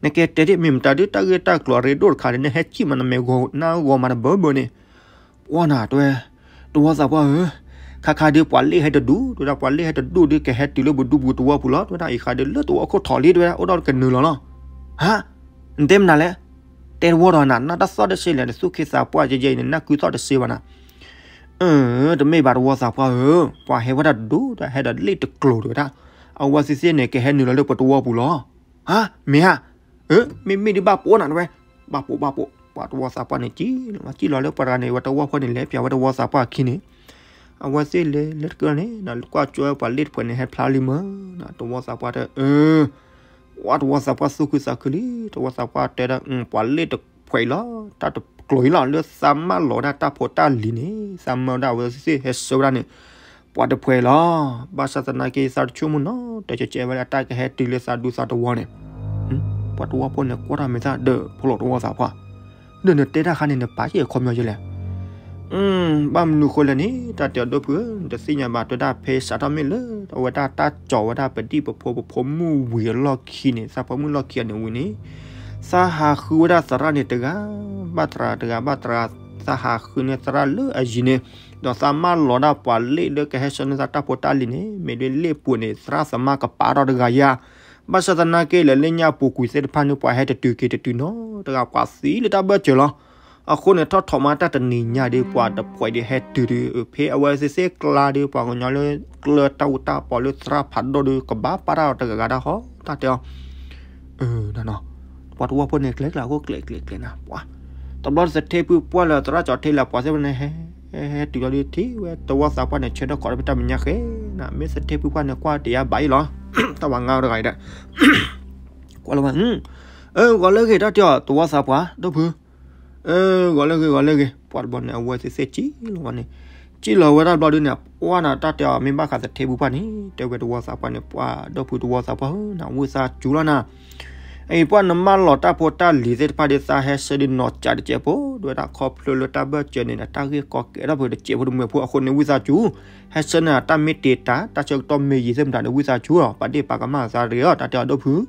နကဲတဲဒ်မ့ၢ်မတၤဒုးတၢ်ဂ့ၢ်တၢ်ကျိၤအရ့ဒိၣ်တခါန့ၣ် နဟဲစံၣ်မးနမဲာ်ဂီၤနါဂီၤမးတဘၢဘၢန့ၣ်, ပှၤနၤတဲဝဲ, တဝီသးပှၢ်ဧၢ, ခါခါဒုးပှၤလ့ၣ်ဟဲတဒူၣ် တဲဝဲဒၣ် ပှၤလ့ၣ်ဟဲတဒူၣ်ဒုးကဟဲတုၤလၢပဒူပူၤတဝီပူၤလီၤ တဲဝဲဒၣ် အံၤဃးဒုးလၢတဝီခိၣ်ထီလံ တဲဝဲဒၣ် အိၣ်ဒီးကနုာ်လီၤလီၤ. ဟါ, နတဲမနုၤလဲၣ်, တဲတဝီဒီးနၤ နတၢ်သီၣ်တစ့လဲၣ် နသူၣ်က့သးပှၢ်ယဲယဲအံၤန့ၣ် နၢ်ကုသီၣ်တစ့ဘၣ်နၤ. အၢ တမ့ၢ်ဘၣ်တဝီသးပှၢ်ဧၢ, ပှၤဟဲဝဲဒၣ်တဒူၣ်ဒီးဟဲဒီးလ့ၣ်တကျိၤတဲဝဲဒၣ်, အဝဲသ့ၣ်သ့ၣ်န့ၣ် ကဟဲနုာ်လီၤလၢပတဝီပူၤလီၤ. ဟါ, မ့ၢ်ဧါ, အၢ မ့မ့ၢ်ဒုးဘၣ်ပိာ်နၤတဲဝဲ, ဘၣ်ပိာ်ဘၣ်ပိာ်, ပှၤတဝီသးပှၢ်န့ၣ် စံၣ်လီၤ စံၣ်လီၤလၢပှၤတဂၤန့ၣ် ဝဲတဝီဖိန့ၣ် လဲၤပျးဝဲတဝီသးပှၢ်အခံန့ၣ်, အဝဲသ့ၣ်လဲၤလၢတကၢၢ်န့ၣ် ကွၢ်ကၠီဝဲပှၤလ့ၣ်တဖှဲးန့ၣ် ဟဲဖျါလံမၢ်, တဝီသးပှၢ်တဲ အၢ ဝဲတဝီသးပှၢ်သူၣ်ခုသးခုလံ, တဝီသးပှၢ်တဲဒီး ပှၤလ့ၣ်တဖှဲးအံၤလီၤ, တၢ်တကျိၤအံၤလီၤ လၢသးမၢလီၤဝဲဒၣ်တၢ်ဖိတၢ်လံၤန့ၣ် သးမၢဝဲဒၣ်အဝဲသ့ၣ်ဟဲဆှၢဝဲဒၣ်န့ၣ်, ပှၤတဖှဲးလီၤ. ဘၣ်ဆၣ်သနာ်က့ သးတဆိကမိၣ်နီတစဲးစဲးဝဲလၢ တၢ်ကဟဲတုၤလၢသးဒူသးတဝီန့ၣ်, ပှၤတဝီဖိန့ၣ် ကွၢ်တၢ်မဲာ်သၣ်ဒီး ဖိလီၤတဝီသးပှၢ်, ဒီးနတဲတၢ်ခါန့ၣ် နပာ်ယဲၢ်ခီပညီယဲလဲၣ် ဘၣ်မနုၤဃိလဲၣ်န့ၣ် တၢ်တဲအီၤဒီပုၢ်ဧၢ, နတသ့ၣ်ညါဘၣ်တဲဒၣ် ဖဲစးထီၣ်မ့ၢ်လၢအဝဲဒၣ်တၢ်ကၠီၤဝဲဒၣ်ပဒံၣ်ပဖိ ပဖိမုၣ်ဝံၤအလီၢ်ခံန့ၣ် သးဖိမုၣ်လီၢ်ခံအန့ၣ်ဝံၤန့ၣ်, သးဟးဃုဝဲဒၣ်သရၣ်န့ၣ်တဂၤဘၣ်တဂၤ, သးဟးဃုန့ၢ်သရၣ်လၢအယံၤန့ၣ်, ဒီးသးမၢလီၤဒၣ်ပှၤလ့ၣ်လၢကဟဲဆှၢန့ၢ်သးတၢ်ဖိတၢ်လံၤန့ၣ် မ့ၢ်ဒ်လ့ၣ်ပူၤန့ၣ် သရၣ်သမါကပာ်ထီၣ်တဂၤယၤ ဘၣ်ဆၣ်သနာ်က့ လၢလၢညါပူၤကွံာ်သ့ၣ်တဖၣ်န့ၣ် ပှၤဟဲတတုၤက့ၤတတုၤနီတဂၤ ပှၤသံလၢတၢ်ဘၢၣ်စၢၤလီၤ. အဃိန့ၣ် ထီၣ်ထီၣ်မးတၢ်တနံၤညါဒီး ပှၤတဖှဲးဒီးဟဲတုၤဒီး ဖဲအဝဲသ့ၣ်သ့ၣ်ကျါဒီး ပှၤကညီလၢကျၢၤတၢ်အူတၢ်ပီးလၢသရၣ်ဖးဒိၣ်ဒီး ကဘၣ်ပာ်တၢ်အီၤတဂၤဂၤဒၣ်ဟီ တၢ်တဲအီၤ ပှၤတဝီဖိန့ၣ် ကျဲကျဲအဃိ ကျဲကျဲကျဲနၤ ပှၤ တဘျီသထ့ဖုပှၢ်လၢသရၣ်ကၠီၤထ့လၢပှၤသ့ၣ်တဖၣ်န့ၣ် ဟဲ ဟဲတုၤလီၤဒုးထံၣ်ဝဲတဝီသးပှၢ်န့ၣ် ဆၢထၢၣ်ကီးဒီးဖဲတၢ်မဲာ်ညါဃဲနၤ မ့ၢ်သထ့ဖုပှၢ်န့ၣ် ကွၢ်တယါဘၣ်အံၤလီၤ တၢ်ဝၤငါတဂၤအံၤဒီး ကွၢ်လၢၤဝဲ အၢ ဂီၤလၢဂ့ၤ တၢ်တဲအီၤ တဝီသးပှၢ် ဒီပုၢ် အၢ ဂီၤလၢဂ့ၤ ဂီၤလၢဂ့ၤ ပှၤတဘျီန့ၣ် အဝဲသ့ၣ်သ့ၣ်စံၣ်လီၤဝဲန့ၣ် စံၣ်လီၤဝဲဒၣ်တဘျီဒုးန့ၣ် ပှၢ်နၤ တၢ်တဲအီၤ မ့ၢ်ဘၣ်ဃးသထ့ဖုပှၢ်န့ၣ် တဲဝဲတဝီသးပှၢ်န့ၣ် ပှၤ ဒီပုၢ် တဝီသးပှၢ်ဧၢ နဝံသးစူၤလီၤနၤ အံၤပှၢ်နမၢလီၤတၢ်ဖိတၢ်လံၤသ့ၣ်တဖၣ်ဒီး သးဟဲဆှၢဒုးနီၢ်ကၠးတစဲးဖိ ဒ်ဝဲဒၣ်ခီဖျိလၢတၢ်ဘၢၣ်စၢၤန့ၣ် တၢ်ဂ့ၢ်ကီကဲထီၣ်ဖိတစဲးဖိတမှဲၤဖိအဃိန့ၣ် ဝံသးစူၤ ဟဲဆှၢန့ၢ်တၢ်မ့ၢ်တ့ၢ်တၢ် တၢ်ဆၢကတီၢ်မ့ၢ်ယံာ်သ့ၣ်မတၤဒီး ဝံသးစူၤ ပာ်ဒ့ၣ်ပာ်ကမၣ်သးတဂ့ၤအီၤ တၢ်တဲအီၤဒီပုၢ်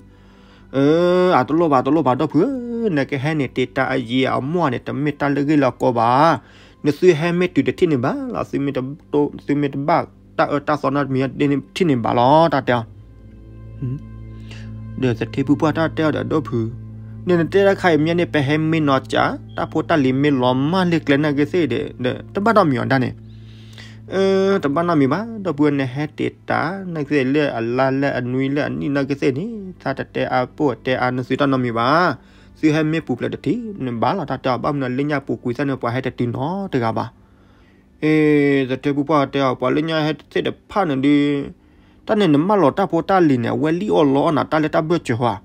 အတလိၣ်ဘၣ် တလိၣ်ဘၣ် ဒီပုၢ်ဧၢ နကဟဲန့ၣ် တ့ၢ်တၢ်အယံာ်အမီၢ်န့ၣ် တမ့ၢ်တၢ်လၢဂ့ၢ်လၢအကီဘၣ်. နသုဟဲမ့ၢ်တုၤတထံၣ်န့ၣ်ဘၣ်လီၤ သုမ့ၢ်တဘၣ်တၢ်အၢတၢ်သီနီတမံၤ တထံၣ်န့ၣ်ဘၣ်လီၤ တၢ်တဲအီၤ ဒီးသထ့ဖုပှၢ်တၢ်တဲအီၤဒီး ဒီပုၢ် န့ၣ်နတဲတၢ်ခါအံၤမ့ၢ်န့ၣ် ပဟဲမ့ၢ်နီၢ်ကၠး တၢ်ဖိတၢ်လံၤမ့ၢ်လီၤမၢ်လံကျဲနာ်က့သ့ၣ်ဒီး တဘၣ်နီတမံၤအီၤဒၣ်န့ၣ် တဘၣ်နီတမံၤဘၣ် ဒီပုၢ် နဟဲတ့ၢ်တၢ် နာ်က့သ့ၣ်လၢအလါလၢအနွံလၢအနံၣ်နာ်က့သ့ၣ်န့ၣ် သးတတဲအါပိၢ်တဲအါနသုတၢ်နီတမံၤဘၣ်. သုဟဲမ့ၢ်ပူၤဖျဲးတထံၣ်န့ၣ်ဘၣ်လီၤ တၢ်တဲအီၤ ဘၣ်မနုၤလၢညါပူၤကွံာ်သၣ်န့ၣ် ပှၤဟဲတတုၤနီတဂၤဘၣ်. အ့ သထ့ဖုပှၢ်တဲအီၤ ပှၤလၢညါဟဲသ့ၣ်တဖၣ်န့ၣ်ဒုး တၢ်န့ၣ်နမၢလီၤတၢ်ဖိတၢ်လံၤန့ၣ် အဝဲလံၣ်အီၣ်လီအီၣ်နၤတၢ်လၢတၢ်ဘၢၣ်စၢၤဧါ.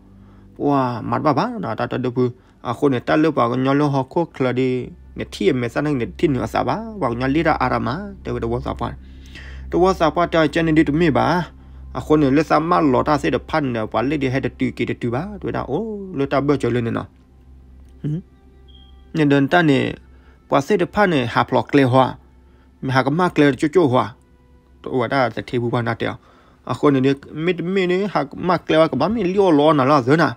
ပှၤမၤတဘၣ်ဘၣ်နၤ တၢ်တဲဒီပုၢ် အဃိန့ၣ် တၢ်လၢပှၤကညီလၢဟီၣ်ခိၣ်ချၢဒီး နထံၣ်အမဲာ်သၣ်န့ၣ် နတထံၣ်နုာ်အသးဘၣ် ပှၤကညီလံၣ်တၢ်အါတၢ်မး တဲဝဲတဝီသးပှၢ်န့ၣ် တဝီသးပှၢ်တဲအီၤ ကဲန့ၣ်ဒုးတမ့ၢ်ဘၣ်. အဃိန့ၣ် လၢသးမၢလီၤတၢ်သ့ၣ်တဖၣ်န့ၣ်ဒီး ပှၤလၢဒုးဟဲတတုၤက့ၤတတုၤဘၣ် တဲဝဲဒၣ်အိၣ်လၢတၢ်ဘၢၣ်စၢၤလၢန့ၣ်နီၤ န့ၣ်ဒီးတၢ်န့ၣ် ပှၤသ့ၣ်တဖၣ်န့ၣ် ဟးဖျိးကျဲဟီဧါ, မ့ၢ်ဟးကမၣ်ကျဲတကၠိကၠိဟီဧါ, ဝဲဒၣ်သထ့ဖုပှၢ်နတဲအီၤ, အဃိန့ၣ်ဒီး မ့တမ့ၢ်န့ၣ် ဟးမၤကျဲဝဲကဘၣ်မ့ၢ်လံအီၣ်လီအီၣ်နၤလၢအသၢနၤ,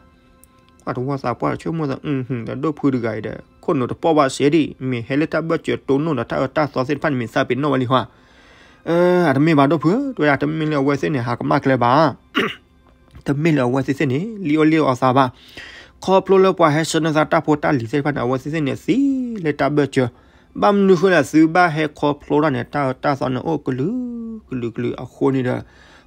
ပှၤတဝီသးပှၢ်တဆိကမိၣ်သး ဒီးဒိၣ်ဖုတဂၤအံၤဒီး ခိၣ်နူာ်တပီၢ်ဘၣ်စဲဒံး မ့ၢ်ဟဲလၢတၢ်ဘၢၣ်စၢၤတိၢ်နီၣ်ဒီးတၢ်အၢတၢ်သီသ့ၣ်တဖၣ်န့ၣ် မ့ၢ်သးပ့ၤနီၣ်ဝဲလံဟီဧါ. အတမ့ၢ်ဘၣ်ဒိၣ်ဖု, တဝဲဒၣ်တမ့ၢ်လၢအဝဲသ့ၣ်န့ၣ် ဟးကမၤကျဲဘၣ် တမ့ၢ်လၢအဝဲသ့ၣ်သ့ၣ်န့ၣ် လံအီၣ်လံအီၣ်သးဘၣ်. ခီဖျိလၢပှၤဟဲဆှၢနသးတၢ်ဖိတၢ်လံၤသ့ၣ်တဖၣ်န့ၣ် အဝဲသ့ၣ်သ့ၣ်န့ၣ် သံလၢတၢ်ဘၢၣ်စၢၤ, ဘၣ်မနုၤဃိလဲၣ် သုဘၣ်ဟဲခီဖျိတၢ်န့ၣ် တၢ်အၢတၢ်သီန့ၣ်အိၣ်ကလုာ်ကလုာ်ကလုာ်အဃိန့ၣ်ဒီး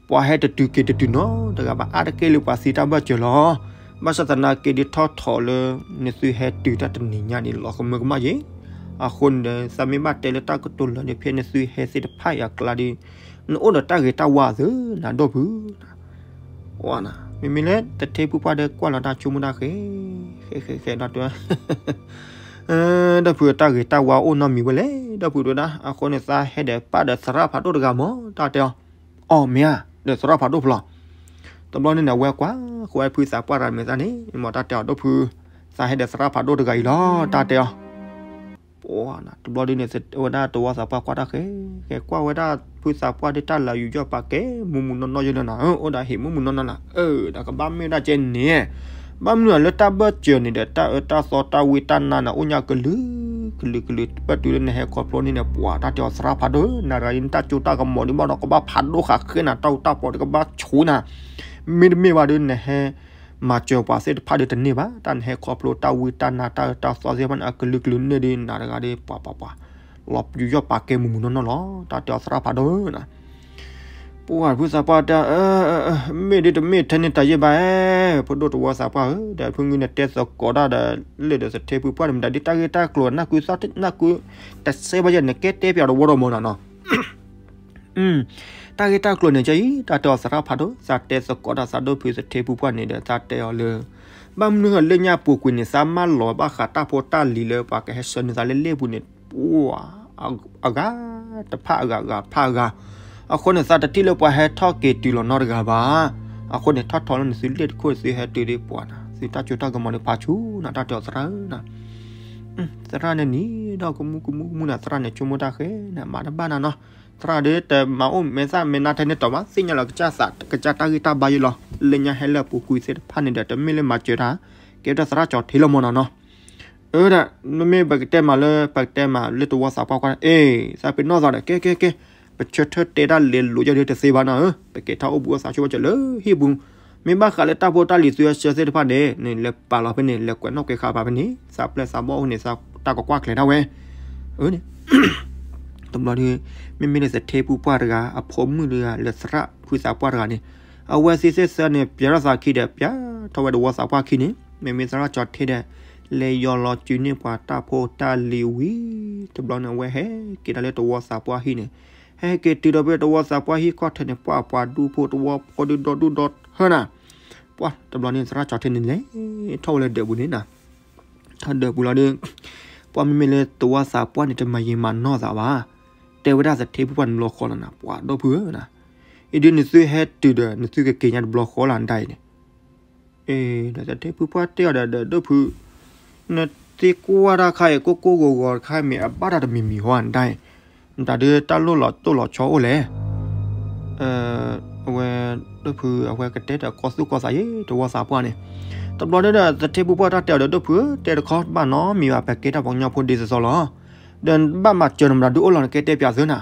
ပှၤဟဲတတုၤက့ၤတတုၤနီတဂၤဘၣ် အါတက့ၢ်လၢပှၤသံတၢ်ဘၢၣ်စၢၤလီၤ. ဘၣ်ဆၣ်သနာ်က့ဒ်ထီၣ်ထီၣ်လၢ နသုဟဲတုၤတၢ်တနံၤညါန့ၣ် လီၤကမၢကမၣ်ယဲ အဃိန့ၣ်ဒီး သးမ့ၢ်ဘၣ်တဲလၢတၢ်ကတိၤလၢာ်န့ၣ် ဖဲနသုဟဲသ့ၣ်တဖၣ်အံၤအကျါဒီး နအိၣ်ဒီးတၢ်ဂ့ၤတၢ်ဝါအသးနၤဒိၣ်ဖု, မ့မ့ၢ်လၢသထ့ဖုပှၢ်ဒီးကွၢ်လီၤတၢ်ဆိကမိၣ်တၢ်ဃဲ ဃဲဃဲဃဲဒီးတဲ ဒီးဖုတၢ်ဂ့ၤတၢ်ဝါအိၣ်နီတမံၤဝဲလဲၣ် ဒီးဖုတဲဒၣ် အဃိန့ၣ် သးဟဲဒီးပၢ်ဒီးသရၣ်ဖးဒိၣ်တဂၤမး တၢ်တဲအီၤ, အီၣ်မ့ၢ်ဧါ ဒီးသရၣ်ဖးဒိၣ်ဖျီ တဘျီန့ၣ်န့ၣ် အဝဲကွၢ်ဃီဝဲဖုသးပှၢ်တဂၤမ့ၢ်သးန့ၣ် မ့ၢ်တၢ်တဲအီၤဒိၣ်ဖု, သးဟဲဒီးသရၣ်ဖးဒိၣ်တဂၤအံၤလီၤ တၢ်တဲအီၤ ပှၤတဘျီဒ်န့ၣ် ဝဲဒၣ်တဝီသးပှၢ်ကွၢ်တၢ်ဃဲ ဃဲကွၢ်ဝဲဒၣ်ဖုသးပှၢ်ဒ်တၢ်လၢယူးယီၣ်ပာ်ကဲမူးမူးနီၢ်နီၢ်ယဲလၢနၤ အိၣ်ဒၣ်ဟ့ၣ်မူးမူးနီၢ်နီၢ်လၢ ဒီးကဘၣ်မ့ၢ်ဒၣ်ကဲန့ၣ် ဘၣ်မနုၤလၢတၢ်ဘၢၣ်စၢၤန့ၣ်ဒီး တၢ်အၢတၢ်သီတၢ်ဝံတၢ်နါန့ၣ် အိၣ်ညါကလုာ်ကလုာ်ကလုာ် ပၣ်တုၤလၢနဟဲခီဖျိန့ၣ်န့ၣ် ပှၤတၢ်တဲအီၤသရၣ်ဖးဒိၣ် နၤတဂၤအံၤနတၢ်စိတၢ်ကမီၤဒ်ဘၣ်ဒီး ကဘၣ်ဖးဒိၣ်ဃာ်ဃ့နၤ တၢ်အူတၢ်ပီၤဒီးကဘၣ်ဆူးနၤ မ့တမ့ၢ်ဘၣ်ဒီး နဟဲမၤစၢၤပှၤသ့ၣ်တဖၣ်ဒီးတန့ၢ်ဘၣ် တၢ်နဟဲခီဖျိတၢ်ဝံတၢ်နါတၢ်အၢတၢ်သီသ့ၣ်တဖၣ်န့ၣ် အကလုာ်ကလုာ်န့ၣ်ဒီး နၤတဂၤဒီး ပှၤပှၤပှၤ လီၤယူးယီၣ်ပာ်ကဲမူးမူးနီၢ်နီၢ်လီၤ တၢ်တဲအီၤသရၣ်ဖးဒိၣ်နၤ ပှၤဖုသးပှၢ်တဲ မ့ၢ်ဒ်တမ့ၢ်ထဲန့ၣ်တၢ်ယဲၢ်ဘၣ် ဖိဒိၣ်တဝီသးပှၢ်ဧၢ ဒီးဖုမုၢ်နတဲသကိးတၢ်ဒီး လၢဒီးသထ့ဖုပှၢ်န့ၣ် မတၤဒ်တၢ်ဂ့ၢ်တၢ်ကျိၤ နၢ်ကုသီၣ်နၢ်ကု တစဲးဘၣ်ယဲၢ် နကဲတဲပၠးတဝီဒီးမၢနီၤနီၤ တၢ်ဂ့ၢ်တၢ်ကျိၤန့ၣ် ကဲအံၤ တၢ်တဲအီၤသရၣ်ဖးဒိၣ် သးတဲသကိးတၢ်သးဒိၣ်ဖုသထ့ဖုပှၢ်န့ၣ်ဒီး သးတဲအီၤလၢ ဘၣ်မနုၤလၢညါပူၤကွံာ်န့ၣ် သးမၢလီၤဘၣ်ဃးတၢ်ဖိတၢ်လံၤလၢပှၤကဟဲဆှၢနသးလၢလ့ၣ်ပူၤန့ၣ် ပှၤ အဂၤတဖၣ်အဂၤဂၤတဖၣ်အဂၤ အဃိန့ၣ် သးတထံၣ်လၢပှၤဟဲထီၣ်က့ၤတုၤလီၤနီတဂၤဘၣ် အဃိန့ၣ် ထီၣ်ထီၣ်လၢနသုလ့ၣ်တခိၣ်သုဟဲတုၤဒီးပှၤနၤ သုတၢ်စိတၢ်ကမီၤန့ၣ်ဖးဆူၣ်နၤ တၢ်တဲအီၤသရၣ်ဧၢနၤ သရၣ်န့ၣ်နံၤဒီးကမူကမူကမူနၤ သရၣ်န့ၣ်ဆိကမိၣ်တၢ်ဃဲနၤ မၤတဘၣ်နၤနီၤ သရၣ်ဒီးတမၤအိၣ်မဲာ်သၣ်မဲာ်နါထဲန့ၣ်တီၤဘၣ် သ့ၣ်ညါလီၤကစၢ်သး ကစၢ်တၢ်ဂ့ၢ်တၢ်ဘါယဲၢ်လီၤ လၢညါဟဲလၢအပူၤကွံာ်သ့ၣ်တဖၣ်န့ၣ်ဒီး တမ့ၢ်လၢမၤစၢၤတၢ် ကဲဝဲဒၣ်သရၣ်ကၠီၤထံလီၤမၢနီၤနီၤ အၢဒၣ် မ့မ့ၢ်ပကတဲမးလၢ ပကတဲမးလၢတဝီသးပှၢ်ကွၢ် အ့ သးပ့ၤနီၣ်သးဒီး ကဲကဲကဲ ပဆၢထၢၣ်တဲတၢ်လဲၤလိာ်ယဲၢ်ဒၣ်တသ့ဘၣ်နီၤ ပက့ၤထီၣ်အိၣ်ဘှံးအိၣ်သါဆိဝဲကၢၤလၢဟံၣ်ပူၤ မ့ၢ်ဘၣ်ဃးလၢတၢ်ဖိတၢ်လံၤသုဟဲဆှၢသ့ၣ်တဖၣ်န့ၣ် နလဲၤပာ်လီၤဖဲန့ၣ် လဲၤကွဲးနီၣ်ကွဲးဃါပာ်ဖဲန့ၣ် သးပျဲၢ်သးဘီၣ်အဃိန့ၣ် သးတၢ်ကကွၢ်ကျဲၤဒၣ်ဝဲ အၢန့ၣ် တဘျီဒီး မ့မ့ၢ်လၢသထ့ဖုပှၢ်တဂၤ အဖိမုၣ်တဂၤ လၢသရၣ်ဖုသးပှၢ်တဂၤန့ၣ် အဝဲသ့ၣ်သ့ၣ်သၢန့ၣ် ပၠးထီၣ်သးခံဒီး ပၠးထီၣ်ဝဲတဝီသးပှၢ်ခံန့ၣ် မ့မ့ၢ်သရၣ်ကၠီၤထံဒီး လဲၤယီၤလီၤစုန့ၢ်ပှၤတၢ်ဖိတၢ်လံၤဝံၤ တဘျီန့ၣ် အဝဲဟဲက့ၤဒၣ်လၢတဝီသးပှၢ်ဟံၣ်န့ၣ် ဟဲက့ၤတုၤဒီးဖဲတဝီသးပှၢ်ဟံၣ်ခီၣ်ထံးန့ၣ် ပှၤပှၤဒူဖိတဝီဖိဒုဒီဒူဒီထၢနၤ ပှၤတဘျီန့ၣ် သရၣ်ကၠီၤထံန့ၣ်လဲၤထီၣ်ဝဲလၢဒၢးပူၤန့ၣ်နၤ ထီၣ်ဒၢးပူၤလီၤဒီး ပှၤမ့မ့ၢ်လၢတဝီသးပှၢ်န့ၣ် တမၤယံာ်မၤနီၢ်သးဘၣ် တဲဝဲဒၣ်သထ့ဖုပှၢ်န့ၣ်ဘျီဃီလီၤနၤ ပှၤဒိၣ်ဖုဧၢနၤ အံၤဒုးနသုဟဲတုၤဒီး နသုကက့ၤညါတဘျီဃီလၢနဒၣ်အံၤန့ၣ် အ့ ဒီးသထ့ဖုပှၢ်တဲအီၤဒီး ဒီးဒိၣ်ဖု နသံကွၢ်တၢ်ခါအံၤ ကိၢ်ကိၢ်ဂီၤဂီၤတခါမ့ၢ်အဘၣ်တၢ်တမံၤမံၤဟီနဒၣ်အံၤ နတၢ်ဒုးတၢ်လိၣ်လီၤတိၢ်လီၤဆီအိၣ်လဲၣ် အဝဲ ဒိၣ်ဖု အဝဲကတဲဒီးကီၢ်သူၣ်ကီၢ်သးယဲ တဝီသးပှၢ်န့ၣ် တဘျီဒီး သထ့ဖုပှၢ်တၢ်တဲအီၤဒီး ဒိၣ်ဖု တဲတခီဘၣ်နီတမံၤဘၣ် ပကဲတၢ်ပှၤကညီဖိဒ်သိးသိးလီၤ ဒီးဘၣ်မၤစၢၤနမတၤဒုးအိၣ်လီၤ နကဲတဲပၠးသုနၤ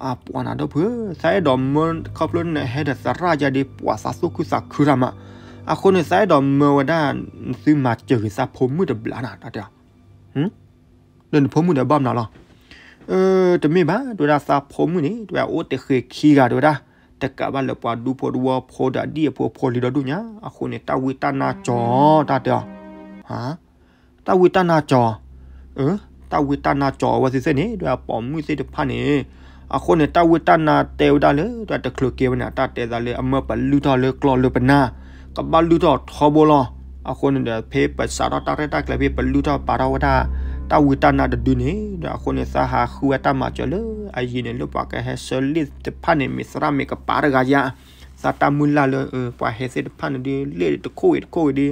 အပှၤနၤဒိၣ်ဖု သးအဲၣ်ဒိးမၢခီဖျိနဟဲဒီးသရၣ်ယါဒ်ပှၤသးသူၣ်ခုသးခုတၢ်မး အဃိန့ၣ် သးအဲၣ်ဒိးမၢဝဲဒၣ် သုမၤစၢၤဂ့ၤသးဖိမုၣ်တဘျးနၤ တၢ်တဲအီၤ ဒီးနဖိမုၣ်ဒီးဘၣ်မနုၤလီၤ တမ့ၢ်ဘၣ် တဲဝဲဒၣ်သးဖိမုၣ်န့ၣ် တဲဝဲဒၣ်အိၣ်တဃ့ခံဂၤ တဲဝဲဒၣ် တကးဘၣ်လၢပှၤဒူဖိတဝီဖိဒီးဒ်အဖိအဖိလံၤဒီဒူၣ်ညါ အဃိန့ၣ် တၢ်ဝံတၢ်နါကၠီၤ တၢ်တဲအီၤ တၢ်ဝံတၢ်နါကၠီၤ တၢ်ဝံတၢ်နါကၠီၤအဝဲသ့ၣ်သ့ၣ်န့ၣ် တဲဝဲဒၣ်ပိာ်မုၣ်သ့ၣ်တဖၣ်န့ၣ် အဃိန့ၣ် တၢ်ဝံတၢ်နါတဲဝဲဒၣ်လၢ တဲဝဲဒၣ်တချုးက့ၤဝဲန့ၣ် တၢ်တဲသးလၢအမၢပလုၢ်ထီၣ်လၢကျီၢ်လၢပနၢ် ကဘၣ်လုၢ်ထီၣ်ထီဘိလီၤ အဃိန့ၣ်ဒီး ဖဲပစးထီၣ်တၢ်ရဲၣ်တၢ်ကျဲၤဖဲပလုၢ်ထီၣ်ပာ်ထီၣ်ဝဲဒၣ် တၢ်ဝံတၢ်နါတဒုန့ၣ် ဒီးအဃိန့ၣ် သးဟးဃုဝဲတၢ်မၤစၢၤလၢအယံၤန့ၣ် လၢပှၤကဟဲဆှၢလ့ၣ်တဖၣ်န့ၣ် မ့ၢ်သရၣ်မ့ၢ်ကပၤတဂၤယါ သးတၢ်မုၢ်လၢ်လၢ ပှၤဟဲသ့ၣ်တဖၣ်န့ၣ်ဒီး လ့ၣ်တခိၣ်ဝံၤတခိၣ်ဝံၤဒီး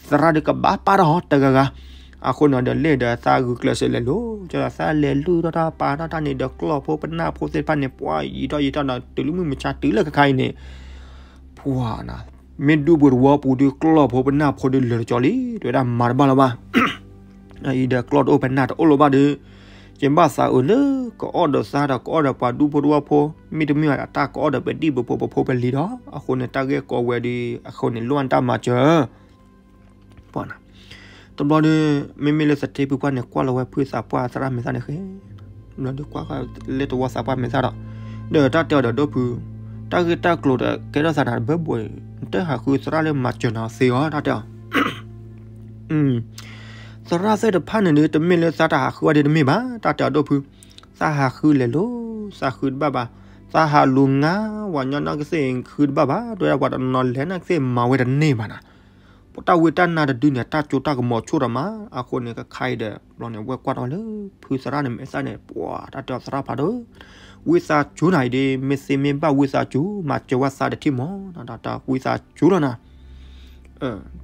သရၣ်ဒီးကဘၣ်ပာ်ထီၣ်တဂၤဂၤ အဃိန့ၣ်ဒီး လ့ၣ်ဒီးသးဂုာ်ကျဲးစၢးလဲၤလိၤကဒီး သးလဲၤလုၢ်ထီၣ်တၢ်ပာ်ထီၣ်တၢ်န့ၣ်ဒီး ကျီၢ်ဖိပနၢ်ဖိသ့ၣ်တဖၣ်န့ၣ် ပှၤယံာ်ထီၣ်ယံာ်ထီၣ်ဒီး တုၤလၢမုၢ်မဆါတုၤလၢခဲခါအံၤန့ၣ် ပှၤနၤ မ့ၢ်ဒူပူၤသဝီပူၤဒီး ကျီၢ်ဖိပနၢ်ဖိဒီးလၢာ်တကၠီလံ တဲဝဲဒၣ်မၤတဘၣ်လၢၤဘၣ် အအံၤဒီးကျီၢ်တအိၣ်ပနၢ်တအိၣ်လၢၤဘၣ်ဒီး ယဘၣ်သးအုးလၢကအီၣ်ဒီးသးဒီး ကအီၣ်ဒီးပှၤဒူဖိသဝီဖိ မ့တမ့ၢ်ဘၣ်ဒီး တၢ်ကအီၣ်ဒီးပဒံၣ်ပဖိပဖိပလံၤဒီး အဃိန့ၣ် တၢ်ဂ့ၢ်ကီဝဲဒီး အဃိန့ၣ် လိၣ်ဘၣ်တၢ်မၤစၢၤ ပှၤနၤ တဘျီဒီး မ့မ့ၢ်လၢသထ့ဖုပှၢ်န့ၣ် ကွၢ်လီၤဝဲဖုသးပှၢ်သရၣ်မဲာ်သၣ်န့ၣ်ဃဲ တဘျီဒီးကွၢ်ဃီၤလၢတဝီသးပှၢ်မဲာ်သၣ်ဒီး ဒီးတၢ်တဲအီၤဒီး ဒိၣ်ဖု တၢ်ဂ့ၢ်တၢ်ကျိၤဒီးကဲထီၣ်သးနၤတဘၢဘှဲး နတဟးဃုသရၣ်လၢမၤစၢၤနၤသ့အီၤ တၢ်တဲအီၤ သရၣ်သ့ၣ်တဖၣ်န့ၣ်ဒီး တမ့ၢ်လၢသးတဟးဃုအီၤဒ်တမ့ၢ်ဘၣ် တၢ်တဲအီၤဒိၣ်ဖု သးဟးဃုလဲၤလိၤ သးဃုတဘၣ်ဘၣ် သးဟးလူၤငါ ပှၤကညီနီၢ်ကစ့ၢ်ဃုတဘၣ်ဘၣ် တဲဝဲဒၣ်ပှၤတနီၤလဲၤနီၢ်ကစ့ၢ်မၤဝဲတန့ၢ်ဘၣ်နၤ တၢ်ဝံတၢ်နါတဒုန့ၣ် တၢ်ကၠိတၢ်ကမီၤဆူၣ်ဒီးမး အဃိန့ၣ် ကခါအံၤဒီး ဘျီန့ၣ် ဝဲကွၢ်ထီၣ်လၢ ဖုသရၣ်န့ၣ်မဲာ်သၣ်န့ၣ် ပှၤတၢ်တဲအီၤသရၣ်ဖးဒိၣ် ဝံသးစူၤနၤအံၤဒီး မ့ၢ်သ့မ့ၢ်ဘၣ်ဝံသးစူၤ မၤစၢၤဝဲသးတထံၣ်မး တၢ်ဝံသးစူၤလီၤနၤ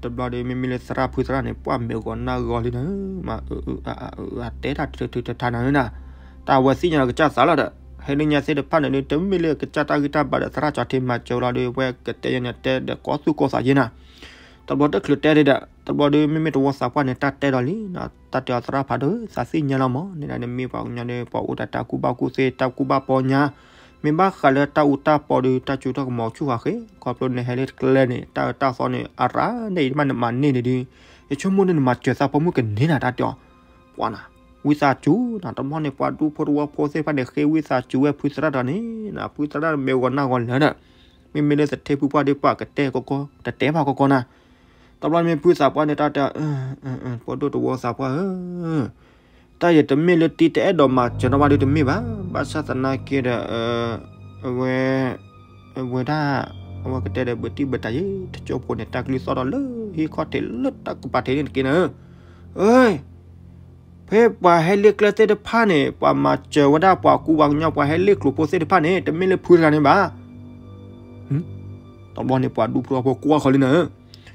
တဘျီဒီး မ့မ့ၢ်လၢသရၣ်ဖုသရၣ်န့ၣ် ပှၢ်မဲာ်ဂီၤနၢ်ဂီၤလံနၤ မၤအၢအၢအါအါအၢအါတဲတၢ်တထၢထၢထၢထါနၤနၤ တၢ်ဝဲသ့ၣ်ညါလီၤကစၢ်သးလီၤဒီး ဟဲလၢညါသ့ၣ်တဖၣ်န့ၣ်ဒီး တမ့ၢ်လၢကစၢ်တၢ်ဂံၢ်တၢ်ဘါဒီး သရၣ်ကၠီထံမၤစၢၤလီၤဒီး ဝဲကတဲယဲန့ၣ်တဲဒီးကီသူၣ်ကီသးယဲနၤ တဘျီတချုးတဲဒံးဒီး တဘျီဒီး မ့မ့ၢ်တဝီသးပှၢ်န့ၣ် တၢ်တဲဒီးလံ တၢ်တဲအီၤသရၣ်ဖးဒိၣ် သးသ့ၣ်ညါလီၤမး န့ၣ်ဒၣ်န့ၣ်မ့ၢ်ပှၤကညီဒီး ပှၤအိၣ်ဒီးတၢ်ကူၣ်ဘၣ်ကူၣ်သ့ တၢ်ကူၣ်ဘၣ်ပီညါ မ့ၢ်ဘၣ်ဃးလၢတၢ်အူတၢ်ပီဒီး တၢ်ကၠိတၢ်ကမီၤဆူၣ်ဃာ်ဃ့ ခီဖျိနဟဲလၢကျဲန့ၣ် တၢ်အၢတၢ်သီန့ၣ် အရၣ်န့ၣ်အံၤတဘၣ်နမၤန့ၢ်န့ၣ်ဒီး ယဆိကမိၣ်န့ၣ်နမၤစၢၤသးဖိမုၣ်ကန့ၢ်နၤတၢ်တဲအီၤ ပှၤနၤ ဝံသးစူၤနၤ တဘျီန့ၣ် ပှၤဒူဖိသဝီဖိသ့ၣ်တဖၣ်န့ၣ် ဃ့ဝံသးစူၤဝဲဖုသရၣ်တဂၤန့ၣ် ဖုသရၣ်မဲာ်ဂီၤနၢ်ဂီၤလၢာ်ဒီး မ့မ့ၢ်လၢသထ့ဖုပှၢ်ဒီး ပှၤကတဲကီကီ တတဲဘၣ်ကီကီနၤ တဘျီန့ၣ် ဖုသးပှၢ်န့ၣ် တၢ်တဲ ပှၤဒိၣ်တဝီသးပှၢ်ဧၢ တၢ်ယတမ့ၢ်လၢတံၤတအဲၣ်ဒိးမၤစၢၤနီၣ်ဘၣ်ဒီးတမ့ၢ်ဘၣ် ဘၣ်ဆၣ်သနာ်က့ဒီး အဝဲ အဝဲဒၣ် အဝဲကတဲဒီးဘုတံၢ်ဘုတၢ်ယ့ တကၠိဖိန့ၣ် တၢ်ကလုၢ်သီၣ်ဒီးလၢဟံၣ်ခီၣ်ထံးလၢတၢ်ကပၤထံးန့ၣ်တက့ၢ်နၤ အၢ ဖဲပှၤဟဲလ့ကျဲသ့ၣ်တဖၣ်န့ၣ် ပှၤမၤစၢၤဝဲဒၣ်ပှၤကူပှၤကညီ ပှၤဟဲလ့ကျိၤဖိသ့ၣ်တဖၣ်န့ၣ် တမ့ၢ်လၢဖုတဂၤန့ၣ်ဘၣ် တဘျီန့ၣ် ပှၤဒူဖိသဝီဖိကွၢ်ဃီၤလံနၤ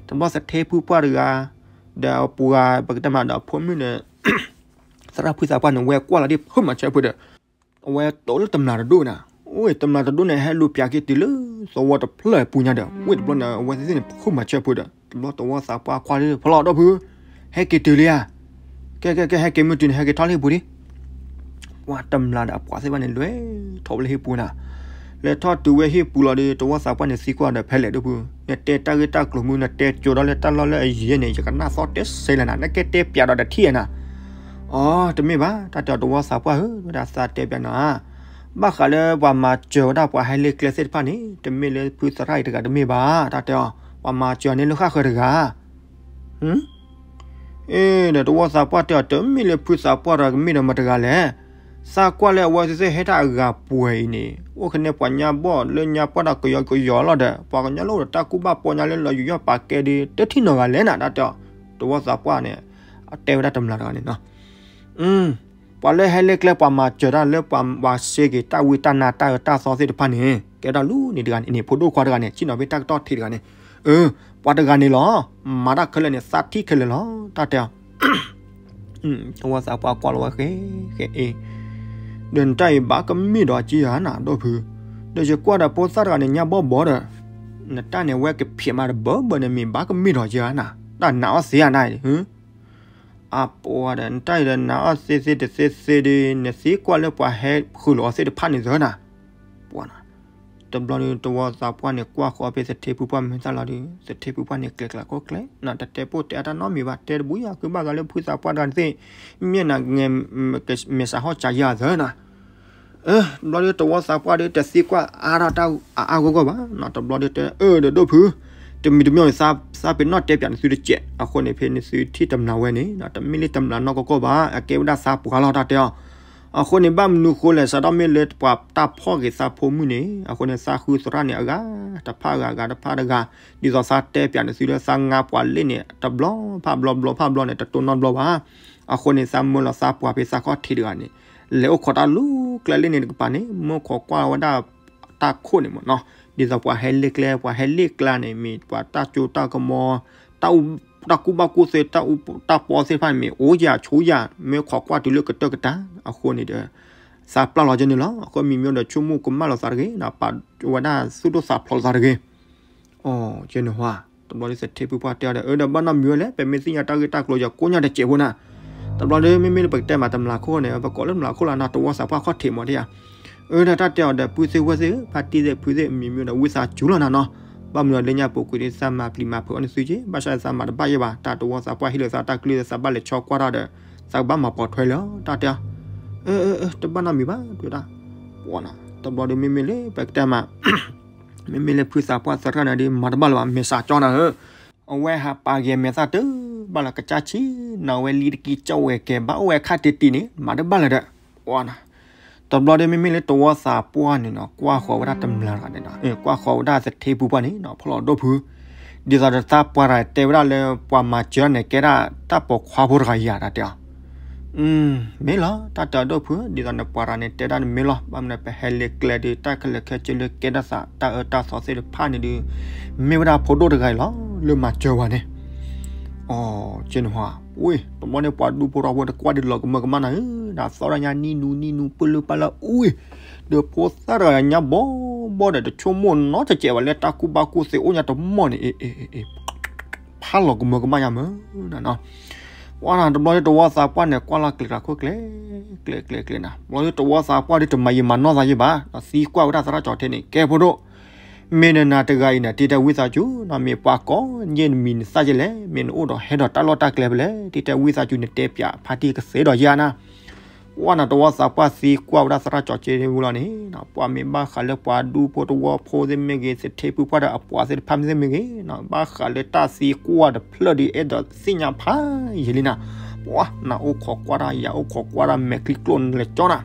တဘျီသထ့ဖုပှၢ်တဂၤ ဒီးအပှၤပကတဲမးဒီးအဖိမုၣ်န့ၣ် သရၣ်ဖုသးပှၢ်န့ၣ် ဝဲကွၢ်လီၤဒ်ဖုမၤစၢၤဖုဒီး အဝဲတိၢ်လၢတမျာ်တဒိၣ်နၤ အိၣ်တမျာ်တဒိၣ်န့ၣ် ဟဲလူၤပၠးက့ၤတုၤလၢသဝီတဖျၢၣ်ပူၤညါဒီး ဝ့ၢ်တဘျီန့ၣ် အဝဲသ့ၣ်န့ၣ် ဖုမၤစၢၤဖုဒီး တဘျီသဝီသးပှၢ်ကွၢ်လံ ဖီလီၤဒီးဖု ဟဲက့ၤတုၤလံဧါ ကဲကဲကဲ ဟဲက့ၤမုၢ်တုၤန့ၣ် ဟဲက့ၤထီၣ်လၢဟံၣ်ပူၤလံ ပှၤတမျာ်ဒီးအပှၤသ့ၣ်တဖၣ်န့ၣ် လဲၤထီၣ်ဝဲလၢဟံၣ်ပူၤနၤ လဲၤထီၣ်တုၤဝဲဟံၣ်ပူၤလီၤဒီး သဝီသးပှၢ်န့ၣ်သံကွၢ်ဒီး ဖဲလဲၣ်ဒိၣ်ဖု နတဲတၢ်ဂ့ၢ်တၢ်ကျိၤမုၢ် နတဲကၠိဒီးလၢတၢ်လီၢ်လၢအယံၤန့ၣ် ယကနၣ်သီတစဲးလၢနၤ နကဲတဲပၠးဒီးတထံၣ်နၤ အိ တမ့ၢ်ဘၣ် တၢ်တဲအီၤသဝီသးပှၢ်ဧၢ ဝဲဒၣ်သးတဲပၠးနၤ ဘၣ်ဃးလၢပှၤမၤစၢၤဝဲဒၣ်ပှၤဟဲလ့ကျဲသ့ၣ်တဖၣ်န့ၣ် တမ့ၢ်လၢဖုသရၣ်အံၤတဂၤတမ့ၢ်ဘၣ် တၢ်တဲအီၤ ပှၤမၤစၢၤန့ၣ်လၢဃၣ်ဃၢၤတဂၤ အ့ ဒီးသဝီသးပှၢ်တဲအီၤ တမ့ၢ်လၢဖုသးပှၢ်တဂၤကမ့ၢ်ဒီးမတၤတဂၤလဲၣ် သးကွၢ်လၢအဝဲသ့ၣ်ဟဲတၢ်အဂၤပှဲၤအံၤန့ၣ် အိၣ်ကန့ၢ်ပှၤညါဘီၣ်လၢညါပှၢ်တၢ်ကယီကယီလီၤဒီး ပှၤကညီလၢအိၣ်ဒီးတၢ်ကူၣ်ဘၣ်ပီညါလၢလီၤယူးယီၣ်ပာ်ကဲဒီး တထံၣ်နီတဂၤလဲၣ်နၤ တၢ်တဲအီၤ သဝီသးပှၢ်န့ၣ် အတဲဝဲဒၣ်တမျာ်တဂၤန့ၣ်နီၤ ပှၤလၢဟဲလ့ကျဲပှၤမၤစၢၤတၢ်လၢပှၤဝၤစ့က့ၤတၢ်ဝံတၢ်နါတၢ်အၢတၢ်သီသ့ၣ်တဖၣ်န့ၣ် ကဲဒၣ်လူၤန့ၣ်တဂၤန့ၣ် ဖိဒိၣ်ခွါတဂၤန့ၣ် ဆ့ၣ်နီၤဖဲတၢ်ကတီၢ်ထံးတဂၤန့ၣ် အၢ ပှၤတဂၤန့ၣ်လီၤ မၤတၢ်ခဲလၢာ်န့ၣ် သးထံၣ်ခဲလၢာ်လီၤ တၢ်တဲအီၤ သဝီသးပှၢ်ကွၢ်လီၤဝဲဃဲ ဃဲအ့ ဒီးနတၢ်အံၤဘၣ်ကမ့ၢ်ဒီးက့ဧါနၤ ဒိၣ်ဖု ဒီးယကွၢ်ဒီးဖိသၣ်တဂၤန့ၣ် ညါဘီၣ်ဘီဒီး နတၢ်န့ၣ် အဝဲကဖျဲးမးတဘၢဘၢန့ၣ် မ့ၢ်ဘၣ်ကမ့ၢ်ဒီးက့ဧါနၤ တၢ်နာ်အီၣ်သ့ဧါနၤ အပှၤဒီး နတၢ်အံၤဒီးနာ်အီၣ်သ့သ့တသ့သ့ဒီး နသံကွၢ်လၢပှၤဟဲဃုာ်လီၤအီၤသ့ၣ်တဖၣ်န့ၣ်သၢနၤ ပှၤနၤ တဘျီဒီးသဝီသးပှၢ်န့ၣ် ကွၢ်ဃီၤဖဲသထ့ဖုပှၢ်မဲာ်သၣ်လီၤဒီး သထ့ဖုပှၢ်န့ၣ် ကျဲၤကျဲၤကိးကျဲၤ နတတဲပိၢ်တဲအတၢ်နီတမံၤဘၣ် တဲတဘူၣ်ယၤ ဃုဘၣ်သးလၢဖုသးပှၢ်တဂၤန့ၣ်သ့ၣ် မ့ၢ်နၤ မဲာ်ဆှးဟီၣ်စးယၤသၢနၤ တဘျီဒီးသဝီသးပှၢ်ဒီး တသံကွၢ်အါထီၣ်တၢ်အါအါဂီၢ်ဂီၢ်ဘၣ် တဘျီဒီးတဲ အၢ ဒီးဒိၣ်ဖု တမံၤတမံၤန့ၣ် သးပ့ၤနီၣ်တဲပၠးနသုတစဲး အဃိန့ၣ် ဖဲနသုထံၣ်တမျာ်ဝဲန့ၣ် တမ့ၢ်လၢတမျာ်နီၢ်ကီၢ်ကီၢ်ဘၣ် အကဲဝဲဒၣ်သးပှၢ်လီၤ တၢ်တဲအီၤ အဃိန့ၣ် ဘၣ်မနုၤဃိလဲၣ် စးထီၣ်မ့ၢ်လၢပှၤတၢ်ဖီၣ်က့ၤသးဖိမုၣ်န့ၣ် အဃိန့ၣ် သးဃုသရၣ်န့ၣ် အဂၤတဖၣ်အဂၤဂၤတဖၣ်တဂၤ ဒ်သိးသးတဲပၠးနသုလၢသးငါပှၤလ့ၣ်န့ၣ် တဘျီဖးဘျီဘျီဖးဘျီန့ၣ် တတိၢ်နီၣ်ဘျီဘၣ် အဃိန့ၣ် သးမၢလီၤသးပှၢ်ဖဲသးခီၣ်ထံးတဂၤန့ၣ် လဲၤအိၣ်ခိးတၢ်လူၤကျဲလ့ၣ်န့ၣ်တကပၤန့ၣ် မၢခိးကွၢ်ဝဲဒၣ်တၢ်ခိၣ်န့ၣ်မ့ၢ်နီၤ ဒ်သိးပှၤဟဲလ့ၣ်ကျဲ ပှၤဟဲလ့ၣ်ကျဲန့ၣ် မ့ၢ်ပှၤတၢ်ကၠိတၢ်ကမီၤ တၢ်အူ တၢ်ကူၣ်ဘၣ်ကူၣ်သ့ တၢ်ပီသ့ၣ်တဖၣ်န့ၣ် မ့ၢ်အိၣ်ယၤဆိယၤ မ့ၢ်ခိးကွၢ်တုၤလၢကတၢၢ်ကတၢၢ်အဃိန့ၣ်ဒီး သးပျၢ်လီၤကဲန့ၣ်လီၤ. အဃိမံၤမံၤဒီး ဆိကမိၣ်ကမၣ်လီၤသးတဂ့ၤ, ပာ်ဝဲဒၣ်သူၣ်ဒိၣ်သးဖျိးလီၤသးတဂ့ၤ အကဲန့ၣ်ဟါ, တဘျီဒ်သထ့ဖုပှၢ်တဲအီၤဒီး အၢ ဒီးဘၣ်နီတမံၤဝဲလဲၣ်, ပမ့ၢ်သ့ၣ်ညါတၢ်ဂ့ၢ်တၢ်ကျိၤယကိၣ်ညါတစဲးဖိနၤ, တဘျီဒီးမ့မ့ၢ်လၢပကတဲမးတမျးခိၣ်န့ၣ် ပကိးလၢတမျးခိၣ်လီၤနီၤ, တဝီသးပှၢ်ခီၣ်ထံးမးတယၤ, အၢ ဒီးတၢ်တဲအီၤဒီး ပုၢ်သ့ၣ်ဝဲၢ်သ့ၣ် ဖါတံၢ်သ့ၣ်ဖုသ့ၣ် မံၤမံၤဒီး ဝံသးစူၤလီၤနၤနီၤ, ဘၣ်မနုၤဒီးလၢညါပူၤကွံာ်ဒ်သးမၤပျံၤမၤဖုးအီၤန့ၣ်သုက့ၤ, ဘၣ်ဆၣ်သးမၤတဘၣ်ယဲဘၣ်, တၢ်တဝီသးပှၢ်ဟ့ၣ်လီၤသးတၢ်ကျုၢ်သးဘၣ်လဲၤဆီကွၢ်တၢ်ဒီး သးကဘၣ်မၤပိာ်ထွဲလၢၤ, တၢ်တဲအီၤ, အၢ အၢ အၢ တဘၣ်နီတမံၤဘၣ် တဲဝဲဒၣ်, တဘျီဒီးမ့မ့ၢ်လၢပကတဲမး မ့မ့ၢ်လၢဖုသးပှၢ်သရၣ်န့ၣ်ဒီး မၤတဘၣ်လၢၤဘၣ်, မဲာ်ဆှးကၠီနၤဧၢ, အဝဲဟးပာ်ဂဲၤမဲာ်သၣ်တဘၣ်လၢၤ ကစၢ်ဆံး, နဝဲလံတကံကၠီဝဲကဲဘၣ်အိၣ်ဝဲခါတံၢ်တံၢ်န့ၣ် မၤတဘၣ်လၢၤဒီး, တဘျီဒီးမ့မ့ၢ်လၢတဝီသးပှၢ်န့ၣ်နီၤ ကွၢ်ဃီၤဝဲဒၣ်တမျးတဂၤန့ၣ်နီၤ, ကွၢ်ဃီၤဝဲဒၣ်သထ့ဖုပှၢ်န့ၣ်နီၤ ဖီၣ်လီၤဒိၣ်ဖု, ဒ်သိးဒီးသးပှၢ်တၢ်တဲဝဲဒၣ်လၢ ပှၤမၤစၢၤန့ၣ် ကဲဒၣ်တၢ်ပိာ်ခွါဖိတဂၤယၤ တၢ်တဲအီၤ မ့ၢ်လီၤ, တၢ်တဲအီၤဒိၣ်ဖု, ဒ်သိးန့ၣ်ပှၤတဂၤန့ၣ် တဲဒၣ်န့ၣ်မ့ၢ်လီၤ, ဘၣ်မနုၤပဟဲလၢကျဲဒီး တၢ်ခဲလၢာ်ခဲဆ့လၢကဲထီၣ်သး တၢ်အၢတၢ်သီသ့ၣ်တဖၣ်န့ၣ်ဒီး မ့ၢ်ဝဲဒၣ်ဖိဒိၣ်တဂၤအံၤလီၤ လၢမၤစၢၤဝဲန့ၣ်, အကဲန့ၣ်ဟါ, ဝ့ၢ် တဘျီန့ၣ်ပှၤဒူဖိတဝီဖိတကွၢ်ဒီးလီၤကမၢကမၣ်နၤဧၢ, ဒီးသီၣ်တၢ်ညါနံၣ်နူနံၣ်နူ ပၢၢ်လၢပၢ်လၢ အူဝ့ၢ်, ဒီးဖိသၣ်တဂၤညါဘီဘီဒီး တဆိကမိၣ်နီတစဲးဘၣ်လၢတၢ်ကူၣ်ဘၣ်ကူၣ်သ့အိၣ်ညါတမီၢ်န့ၣ် အ့ အ့ အ့ အ့ ဖးလီၤကမၢကမၣ်ညါမၢ်နၤနီၤ, ပှၤနၤ တဘျီဒီးတဝီသးပှၢ်န့ၣ် ကွၢ်လီၤကျဲၤတၢ်ခိၣ်ကျဲၤ ကျဲၤကျဲၤကျဲၤနၤ, တဘျီဒီးတဝီသးပှၢ်ဒီးတမၤယံာ်မၤနီၢ်သးယံာ်ဘၣ်, ဒီးသံကွၢ်ဝဲဒၣ်သရၣ်ကၠီၤထ့န့ၣ် ကဲဖိဒိၣ်, မ့ၢ်နနၤတဂၤအံၤန့ၣ် တံၤတဲဝံသးစူၤနီၤ, မ့ၢ်ပှၤကိးယဲၢ်နမံၤနသၣ်ယဲၢ်လဲၣ်, မ့ၢ်နအိၣ်ဒီးဟဲဒီးတၢ်လီၢ်တၢ်ကျဲဖဲလဲၣ်, တံၤတဲဝံသးစူၤနတဲပၠးဖါတံၢ်ကသ့ဒီးယဲၢ်နၤ ပှၤနၤ တဝီသးပှၢ်သံကွၢ်ဝဲဒၣ်သရၣ်ကၠီၤထ့ဝံၤလီၤန့ၣ်, ပှၤမ့ၢ်ဘၣ်ဃးလၢပှၤဒူဖိတဝီဖိသ့ၣ်မ့ၢ်ဂ့ၤ သထ့ဖုပှၢ်ဒီးအပှၤသ့ၣ်တဖၣ်မ့ၢ်ဂ့ၤ, ဘၣ်ဃးလၢတၢ်သံကွၢ်တဖျၢၣ်ဒီး အဲၣ်ဒိးသ့ၣ်ညါဖးယံာ်လံနၤ, ပှၤနၤအိၣ်ခိးကွၢ်တၢ် ယၤအိၣ်ခိးကွၢ်တၢ် မဲာ်ချံကျိန့ၣ်လဲၤကၠီ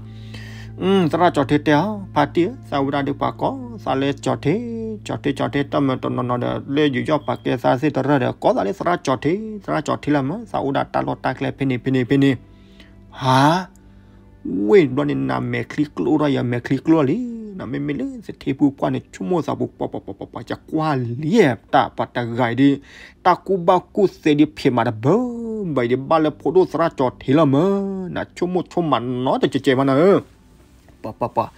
နၤ သရၣ်ကၠီၤထ့တဲအီၤ ဖါတံၢ်ဧၢ, သးဝဲဒၣ်ဒီးပှၤကိး သးလၢကၠီၤထ့, ကၠီၤထ့ ကၠီၤထ့ တၢ်မၢတနီၤနီၤဒီး လၢယိၤယီၣ်ပာ်ကဲသးသ့ၣ်တရၢၢ်ဒီး ကိးသးလၢသရၣ်ကၠီၤထ့, သရၣ်ကၠီၤထ့လၢမၢ်, သးအိၣ်ဒၣ်တၢ်လီၢ်တၢ်ကျဲဖဲန့ၣ်ဖဲန့ၣ်ဖဲန့ၣ်, ဟါ, ဝ့ၢ်ဘျီန့ၣ် နမဲာ်ချံကျိထီၣ် ယမဲာ်ချံကျိလံ, မ့မ့ၢ်လၢသထ့ဖုပှၢ်န့ၣ် ဆိကမိၣ်သးပူၤ ပှၤပှၤပှၤပှၤ ယကွၢ်လံ တၢ်ပှၤတဂၤအံၤဒီး တၢ်ကူၣ်ဘၣ်ကူၣ်သ့ဒ်ဖံးမးတဘၢဘၣ်အံၤဒီး ဘၣ်လၢဖိဒိၣ်သရၣ်ကၠီၤထ့လီၤမၢ်, နဆိကမိၣ်ဆိကမးနီတကဲးကဲးမးနၤဧၢ, ပှၤပှၤပှၤ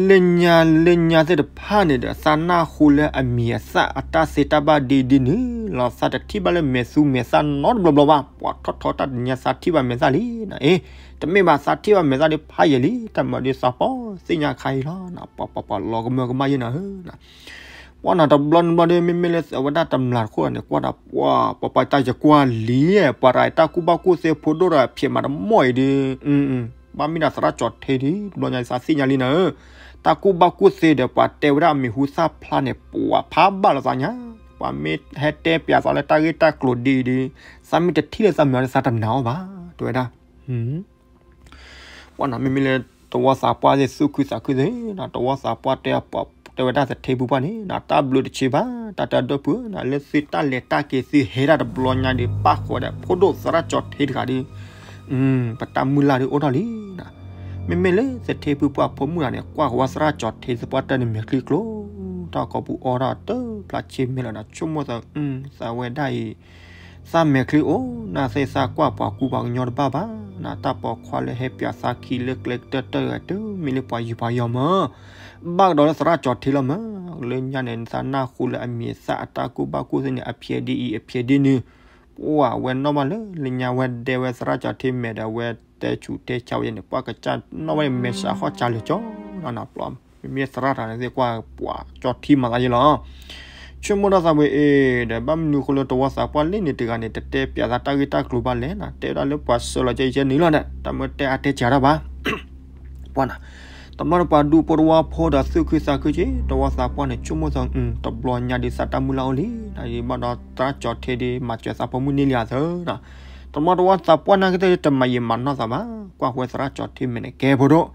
လၢညါလၢညါသ့ၣ်တဖၣ်န့ၣ်ဒီး သးနၢ်ဟူလၢအမံၤအသၣ်အတၢ်သ့တၢ်ဘၣ်ဒ်ဒ်န့ၣ်လီၤ, သးတထံၣ်ဘၣ်လၢမဲာ်သူမဲာ်သၣ်နီတဘျီဘျီဘၣ်, ပှၤထီၣ်ထီတၢ်တညါသးထံၣ်ဘၣ်မဲာ်သၣ်လံနၤ, အ့ တမ့ၢ်ဘၣ်သးထံၣ်ဘၣ်မဲာ်သၣ်ဒီးဖးယံာ်လံ, တၢ်မၤဒီးသးပီၢ်သ့ၣ်ညါခါအံၤလီၤ, ပှၤပှၤပှၤလီၤကမၢကမၣ်ယဲၢ်နၤဧၢ ပှၤနၤတဘျီနဘျီဒီး မ့မ့ၢ်လၢအဝဲဒၣ်တမျးတခိၣ်န့ၣ် ကွၢ်ဒီး ပှၤပှၤပှၤတၢ်ယကွၢ်လံ, ပှၤတဂၤအံၤတၢ်ကူၣ်ဘၣ်ကူၣ်သ့ဖိဒိၣ်ဒီးဖံးမးတမီၢ်အံၤဒီး, ဘၣ်မ့ၢ်ဒၣ်သရၣ်ကၠီၤထ့ဒီး တဘျီညါသးသ့ၣ်ညါလံနၤဧၢ, တၢ်ကူၣ်ဘၣ်ကူၣ်သ့ဒီး ပှၤတဲဝဲဒၣ်အမံၤဟူသၣ်ဖျါန့ၣ် ပှၤဖးဘၣ်လီၤသးညါ, ပှၤမ့ၢ်ဟဲတဲပၠးသးလၢတၢ်ဂ့ၢ်တၢ်ကျိၤဒ်အံၤဒီး သးမ့ၢ်တထံၣ်လၢသးမဲာ်ဒီးသးတနာ်အီၤဘၣ်, တဲဝဲဒၣ် ပှၤနၤ မ့မ့ၢ်လၢတဝီသးပှၢ်သ့ၣ်သူၣ်ခုသးခုသ့ၣ်နၤ, တဝီသးပှၢ်တဲ တဲဝဲဒၣ်သထ့ဖုပှၢ်န့ၣ်နၤ, တၢ်ဘျုးတဆံးဘၣ်, တၢ်တဲဒိၣ်ဖုနၤ, လၢသုတၢ်လဲၤတၢ်က့ၤသုဟဲဒၣ်တဘျီညါဒီး ပၣ်ဃုာ်ဝဲဒၣ်ဖိဒိၣ်သရၣ်ကၠီၤထ့တဂၤဒီး ပတၢ်မုၢ်လၢ်ဒ်အိၣ်ထီၣ်လံနၤ, မ့မ့ၢ်လၢသထ့ဖုပှၢ်ဖိမုၣ်တဂၤန့ၣ် ကွၢ်ဃီၤဝဲသရၣ်ကၠီၤထ့သပှၢ်တၢၢ်န့ၣ်မဲာ်ချံကျိ တၢ်ခီပူၤအီထီၣ်တဖျးဆ့မဲာ်လီၤနၤ, ဆိကမိၣ်သး သးဝဲဒၣ်အံၤ သးမဲာ်ချံအိၣ် နသ့သးကွၢ်ပှၤကူပှၤကညီတဘၣ်ဘၣ်နၤ, တၢ်ပိာ်ခွါလၢဟဲပၠးသးခံလၢကျဲကတၢၢ်တၢၢ်တဂၤ တမ့ၢ်လၢပှၤယုၤပှၤယီၤမၢ်, ဘၣ်ကဒီးလၢသရၣ်ကၠီၤထ့လီၤမၢ်, လၢညါန့ၣ် သးနၢ်ဟူလၢအမံၤအသၣ်အတၢ်ကူၣ်ဘၣ်ကူၣ်သ့န့ၣ် အဖျဲးဒ်အံၤ အဖျဲးဒ်န့ၣ်, ပှၤဝဲနီၣ်ဘၣ်လၢ လၢညါဝဲဒဲဝဲသရၣ်ကၠီၤထ့မဲာ်ဒီး ဝဲတဲဆူးတဲဆါဝဲန့ၣ် ပှၤကစၢ်နီၣ်ဝဲန့ၣ် မဲာ်ဆှးဟီၣ်စၢ်လၢာ်ကၠီလီၤနၤ, ပျီ မ့မ့ၢ်သရၣ်တဂၤန့ၣ်သ့ၣ်ကွၢ်ပှၤကၠီၤထံမၤသးယဲလီၤ, ဆိကမိၣ်ထီၣ်သးဝဲအ့ၣ်ဒီး ဘၣ်မနုၤဃိလၢတဝီသးပှၢ်လၢန့ၣ်တဂၤန့ၣ် တတဲပၠးသးတၢ်ဂ့ၢ်တၢ်ကျိၤဘၣ်လဲၣ်နၤ, တဲဝဲဒၣ်လၢပှၤစၢလီၤကဲယဲန့ၣ်လီၤဒီး တၢ်မၢတဲအါတဲစှၤတၢ်ဘၣ် ပှၤနၤ, တဘျီဒီးပှၤဒူဖိတဝီဖိဒီးသူၣ်ခုသးခုက့ၤ တဝီသးပှၢ်န့ၣ် ဆိကမိၣ်သး တဘျီညါဒီးသးတၢ်မုၢ်လၢ်အိၣ်လံနၤ, ဒ်ဘၣ်ဒီးသရၣ်ကၠီၤထ့ဒီး မၤစၢၤသးဖိမုၣ်န့ၢ်လံအသးနၤ, တဘျီတဝီသးပှၢ်နာ်က့ၤသ့ၣ်တမၤယံာ်မၤနီၢ်သးဘၣ်, ကွၢ်ဃီၤသရၣ်ကၠီၤထ့မဲာ်န့ၣ် ကဲဖိဒိၣ်,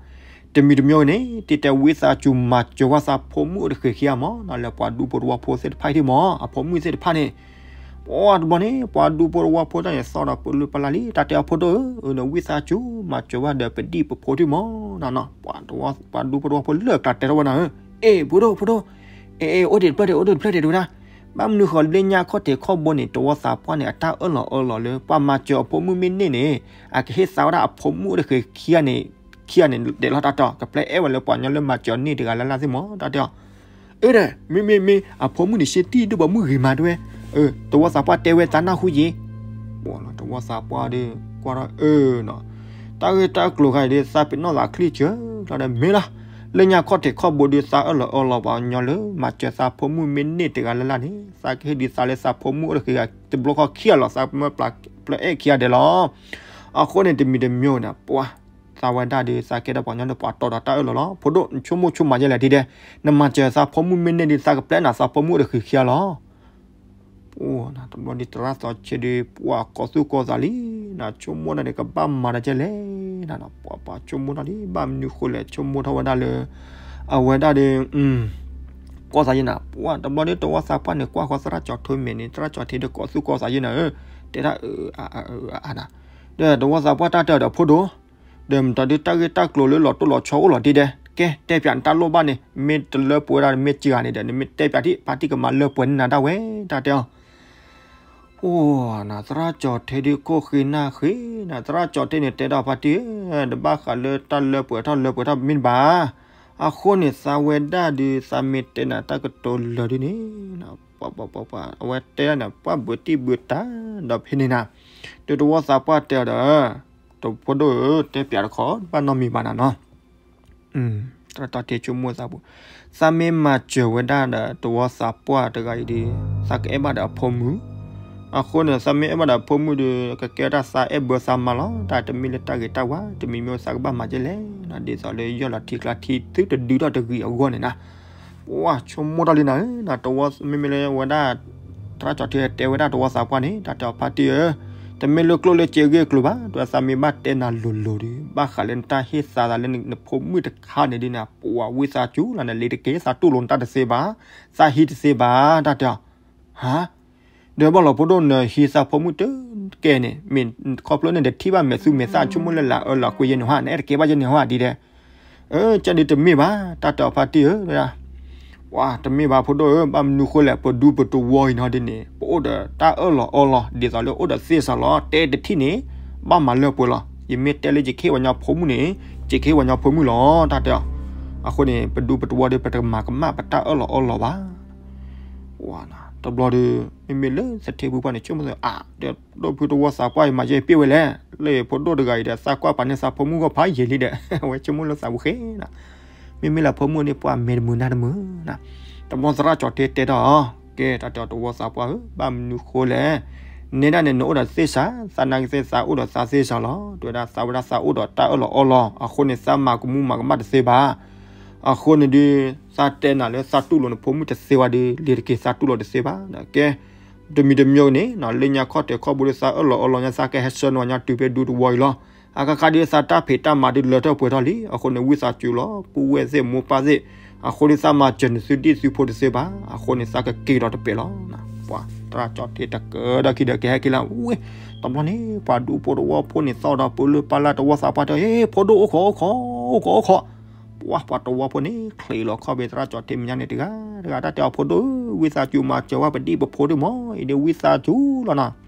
တမံၤတမံၤန့ၣ် တံၤတဲဝံသးစူၤ မၤစၢၤဝဲသးဖိမုၣ်အိၣ်တဃ့ၢ်ဃ့အမၢ်နၤ, လၢပှၤဒူဖိတဝီဖိသ့ၣ်တဖၣ်အံၤထံၣ်မၢ် အဖိမုၣ်သ့ၣ်တဖၣ်န့ၣ် ပှၤတဘျီန့ၣ် ပှၤဒူဖိတဝီဖိတၢ်န့ၣ် သီဒီးပလုၢ်ပလၢ်လံ, တၢ်တဲအီၤဖိဒိၣ်ဧၢ, အၢ နဝံသးစူၤ မၤစၢၤဝဲဒီးပဒံၣ်ပဖိထံၣ်မၢ်နၤနီၤ, ပှၤဒူဖိတဝီဖိလၢအကျါတဲထီၣ်ဝဲနၤဧၢ, အ့ၣ် ဖိဒိၣ် ဖိဒိၣ်, အ့ၣ် အ့ၣ် အိၣ်ဒံးတဖျၢၣ်ဒံး အိၣ်ဒံးတဖျၢၣ်ဒံး တဲဝဲဒၣ်, ဘၣ်မနုၤဃီလၢညါခီၣ်ထံးခီၣ်ဘိန့ၣ် တဝီသးပှၢ်န့ၣ် အတၢ်အၢၣ်လီၤအီလီၤလၢ ပှၤမၤစၢၤအဖိမုၣ်မ့ၢ်န့ၢ်န့ၣ် အကဟ့ၣ်သါဝဲဒၣ်အဖိမုၣ်အိၣ်တဃ့ခံဂၤန့ၣ် ခံဂၤန့ၣ် ဒဲးလီၤတၢ်တီၤ ကပျဲအဲၣ်ဝဲလၢပှၤကညီလၢမၤစၢၤန့ၢ်တဂၤလၢ်လၢ်သ့ၣ်မး တၢ်တဲအီၤ. အၢ ဒီး မ့မ့ၢ်မ့ၢ် အဖိမုၣ်န့ၣ် ရှ့တံၢ်ဒိၣ်ဘီမုၢ်ဂ့ၤမးတဲဝဲ, တဝီသးပှၢ်တဲဝဲသးနၢ်ဟူယ့ၤ. တဝီသးပှၢ်ဒီး ကွၢ်ထီၣ်အၢနီၤ, တၢ်ဂ့ၢ်တၢ်ကျိၤခါအံၤဒီး သးပ့ၤနီၣ်သးချံစၢၤလီၤဒီး မ့ၢ်လီၤ. လၢညါခီၣ်ထံးခီၣ်ဘိဒီး သးအၢၣ်လီၤအီလီၤပှၤကညီလၢ မၤစၢၤသးဖိမုၣ်မ့ၢ်န့ၢ်တဂၤလၢ်လၢ်န့ၣ် သးကဟ့ၣ်ဒုးသးလၢသးဖိမုၣ်အိၣ်တဃ့ဂၤ တဘျီဃီခံဂၤလီၤ သးမၢပျၢၤအဲၣ်ခံဂၤဒဲးလီၤ. အဃိန့ၣ် တမံၤတမံၤန့ၣ် ပှၤ သးဝဲဒၣ်ဒီး သးကဲထီၣ်ပှၤကညီဒီးပှၤတီၢ်ဒီးတၢ်အၢၣ်လီၤလီၤ. ဖိဒိၣ် နဆိကမိၣ်ဆိကမးယဲလဲၣ်ဒ်ဒဲး, နမၤစၢၤသးဖိမုၣ်မ့ၢ်န့ၢ်ဒီး သးကပျဲနၤသးဖိမုၣ်အိၣ်တဃ့ခံဂၤလီၤ. တဘျီဒီးသရၣ်စီၤဆ့ဒီး ပှၤကိးသူၣ်ကိးသးလံ, နဆိကမိၣ်တၢ်ဒီး ကဘၣ်မၤတၢ်ကဲလဲၣ်, ပှၤပှၤဆိကမိၣ်ထီၣ်လံ ဘၣ်မနုၤဃိလဲၣ် ဆိကမိၣ်ထီၣ်ဝဲဒၣ်လၢ အဝဲဒၣ်ဒီး ကိးသးယဲနၤ ပှၤတဘျီဒီးတဝီသးပှၢ်န့ၣ် ကွၢ်ဃီသရၣ်စီၤထ့မဲာ်န့ၣ် သရၣ်စီၤထ့ဒီးကိးသူၣ်ကိးသးယဲနၤဧၢ, တဲဒၣ်အၢ အၢ အၢ အၢ နၤ, ဒီးတဝီသးပှၢ်တၢ်တဲအီၤဒီးဖိဒိၣ် ဒီးမတၤဒုး တၢ်ဂ့ၢ်တၢ်ကျိၤလၢလီၤတိၢ်လီၤဆီအိၣ်လီၤဒ်ဒဲး, ကဲ တဲပၠးနတၢ်လိၣ်ဘၣ်န့ၣ် မ့ၢ်တလၢပှဲၤဝဲဒၣ် မ့ၢ်စှၤဂၤန့ၣ်ဒီး နမ့ၢ်တဲပၠးထံၣ် ဖါတံၢ်ကမၤလၢပှဲၤန့ၢ်နၤဒၣ်ဝဲ တၢ်တဲအီၤ. အိၣ်နၤ သရၣ်စီၤထ့ဒုးကိးဃ့နၢ်ဃ့နၤ, သရၣ်စီၤထ့န့ၣ် တဲဒီးဖါတံၢ်ဧၢ, တဘၣ်ဃးလၢတၢ်လၢပှဲၤထီၣ်လၢပှဲၤထီၣ်မ့ၢ်တဘၣ်. အဃိန့ၣ် သးဝဲဒၣ်ဒီး သးမ့ၢ်တဲနၤတၢ်ကတိၤလၢာ်ဒ်န့ၣ် ပှၤပှၤပှၤပှၤ အဝဲတဲဒၣ်န့ၣ် ပှၤဘုးတံၢ်ဘုးတၢ် ဒီးဖဲန့ၣ်နၤ, ဒီးတဝီသးပှၢ်တဲအီၤဒီး တဖိဒိၣ်ဧၢ တဲပၠးတခီ ဘၣ်နီတမံၤဘၣ်နၤနီၤ. သရၣ်စီၤထ့ဆိကမိၣ်သးပူၤ, သးမ့ၢ်မၤစၢၤဝဲဒၣ်ဒီးတဝီသးပှၢ်တဂၤအံၤဒီး သးကအဲၣ်ဘၣ်ဒီးအဖိမုၣ်, အဃိန့ၣ် သးမ့ၢ်အဲၣ်ဘၣ်ဒီးအဖိမုၣ်ဒီး ကကဲတၢ်သးအဲၣ်ဘၢသးမါလီၤ, တၢ်တမ့ၢ်လၢတၢ်ဂ့ၤတၢ်ဝါ တမံၤမံၤသးကဘၣ်မၤကဲလဲၣ်, ဒ်သိးလၢယီၢ်လီၤထံကျါထံသုတဒုထီၣ်တဂ့ၤအဂီၢ်န့ၣ်နၤ. ပှၤဆိကမိၣ်ထီၣ်လံနၤဧၢ, တဝီမ့မ့ၢ်လၢဝဲဒၣ် သရၣ်စီၤထ့တဲဝဲဒၣ်တဝီသးပှၢ်န့ၣ် တၢ်တဲအီၤဖါတံၢ်ဧၢ, တမ့ၢ်လၢကျိၣ်လၢစ့အဂ့ၢ်အကျိၤဘၣ်, ဒီးသးမ့ၢ်ဘၣ်တဲနၤလိၤလိၤဒီး ဘၣ်ဃးလၢနတၢ်ဟ့ၣ်သးသးလၢနဖိမုၣ်တခါန့ၣ်ဒ်န့ၣ် ပှၤဝံသးစူၤလီၤ နလ့ၤတက့ၢ် သးတူၢ်လိာ်နတၢ်တသ့ဘၣ်, သးဟံးတသ့ဘၣ် တၢ်တဲအီၤ. ဟါ, ဒီးဘၣ်လီၤဖိဒိၣ်နဟံးသးဖိမုၣ်တကဲန့ၣ် မ့ၢ်ခီဖျိန့ၣ်ဒီးထံၣ်ဘၣ်မဲာ်သူမဲာ်သၣ်ဆိကမိၣ်လၢလၢအၢလီၤကွံာ်ယဲန့ၣ်ဟါ နအဲၣ်တကဲဘၣ်ယဲန့ၣ်ဟါဒ်ဒဲး အၢ ကၢ်ဒုးတမ့ၢ်ဘၣ် တၢ်တဲအီၤဖါတံၢ်ဧၢ, ဝါ တမ့ၢ်ဘၣ်ဖိဒိၣ်ဧၢ, ဘၣ်မနုၤဃိလဲၣ် ပဒူပတဝီအံၤနီၤဒ်န့ၣ် ပအိၣ်ဒီးတၢ်အၢၣ်လီၤအီလီၤ ဒ်သိးလၢအိၣ်ဒီးသ့ၣ်စးလီၤ တဲတထံၣ်န့ၣ် ဘၣ်မၤလၢပှဲၤလီၤ, ယမ့ၢ်တဲလၢယကဟ့ၣ်ပှၤကညီဖိမုၣ်န့ၣ် ယကဟ့ၣ်ပှၤကညီဖိမုၣ်လီၤ တၢ်တဲအီၤ, အဃိန့ၣ် ပဒူပတဝီဒီး ပတမၤကမၣ်ပတၢ်အၢၣ်လီၤအီလီၤဘၣ် ဝါ တဘျီဒီး မ့မ့ၢ်လၢသထ့ဖုပှၢ်န့ၣ် ဆိကမိၣ်သး အါ ဒီးဒိၣ်ဖုတဝီသးပှၢ်အံၤမၤယဲပ့ၢ်ဝဲလဲၣ်, လၢဖိဒိၣ်တဂၤအံၤဒီး သးကွၢ်ပာ်န့ၢ်သးဖိမုၣ်ဂီၢ်ဖးယံာ်လံဒီး အဝဲဆိကမိၣ်လၢသးပူၤဃ့နၤ, မ့မ့ၢ်လၢဖိမုၣ်န့ၣ် ပှၤမဲာ်တမုာ်နၢ်တမုာ်နၤ, တဘျီသရၣ်ကၠီၤထ့တဲထီၣ်အီၤ ကဲ တၢ်တဲအီၤတဝီသးပှၢ်ဧၢ ဘၣ်မနုၤဃိလဲၣ်, နဲဒၣ်န့ၣ် နအိၣ်ဒီးသ့ၣ်စး သးနာ်က့သ့ၣ်သးအိၣ်ဒီးသးသ့ၣ်စးလီၤ, တဲဝဲဒၣ်သးဝဲဒၣ်သးအိၣ်ဒီးတၢ်အၢၣ်လီၤအီလီၤ အဃိန့ၣ် သးမၤကမူမၤကမၣ်တသ့ဘၣ် အဃိန့ၣ်ဒီး သးတဲနၤလၢသးတူၢ်လိာ်နဖိမုၣ်တသ့ဝဲဒီး လ့ၤတက့ၢ်သးတူၢ်လိာ်တသ့ဘၣ်. ကဲ တမံၤတမံၤန့ၣ် လၢညါခီၣ်ထံးခီၣ်ဘိဒီးသးအၢၣ်လီၤအီလီၤညါ သးကဟဲဆှၢနဝဲညါတုၤဖဲဒူတဝီအံၤလီၤ. အကခါဒီးသးတၢ်ဖံးတၢ်မၤဒုးလၢထီၣ်ပှဲၤထီၣ်လံ. အဃိန့ၣ် ဝံသးစူၤလီၤ ပုၢ်ဝဲၢ်သ့ၣ်မိၢ်ပၢ်သ့ၣ်, အဃိဒီးသးမၤစၢၤနသုဒံၣ်သုဖိတသ့ဘၣ်. အဃိန့ၣ်သးကက့ၤဒီးတပဲာ်လီၤ. ပှၤသရၣ်ကၠီၤထ့တကၢဒီးခံဒီးကဟဲက့ၤလၢဝ့ၢ်, တဘျီန့ၣ် ပှၤဒူဖိတဝီဖိန့ၣ် သီၣ်ဒီးပၢလၢပၢလၢတဝီသးပှၢ်တဲ ဟ့ၣ် ဖိဒိၣ်အိၣ်ခိးအိၣ်ခိး အိၣ်ခိးအိၣ်ခိး ပှၤပှၤတဝီဖိန့ၣ် ချံးလီၤခီၣ်ဖံးသရၣ်ကၠီၤထ့မဲာ်ညါန့ၣ်တဂၤတဂၤ တၢ်တဲအီၤဖိဒိၣ်ဧၢ ဝံသးစူၤမၤစၢၤဝဲပဒံၣ်ပဖိဒံၣ်မး အံၤဒီးဝံသးစူၤလီၤနီၤ.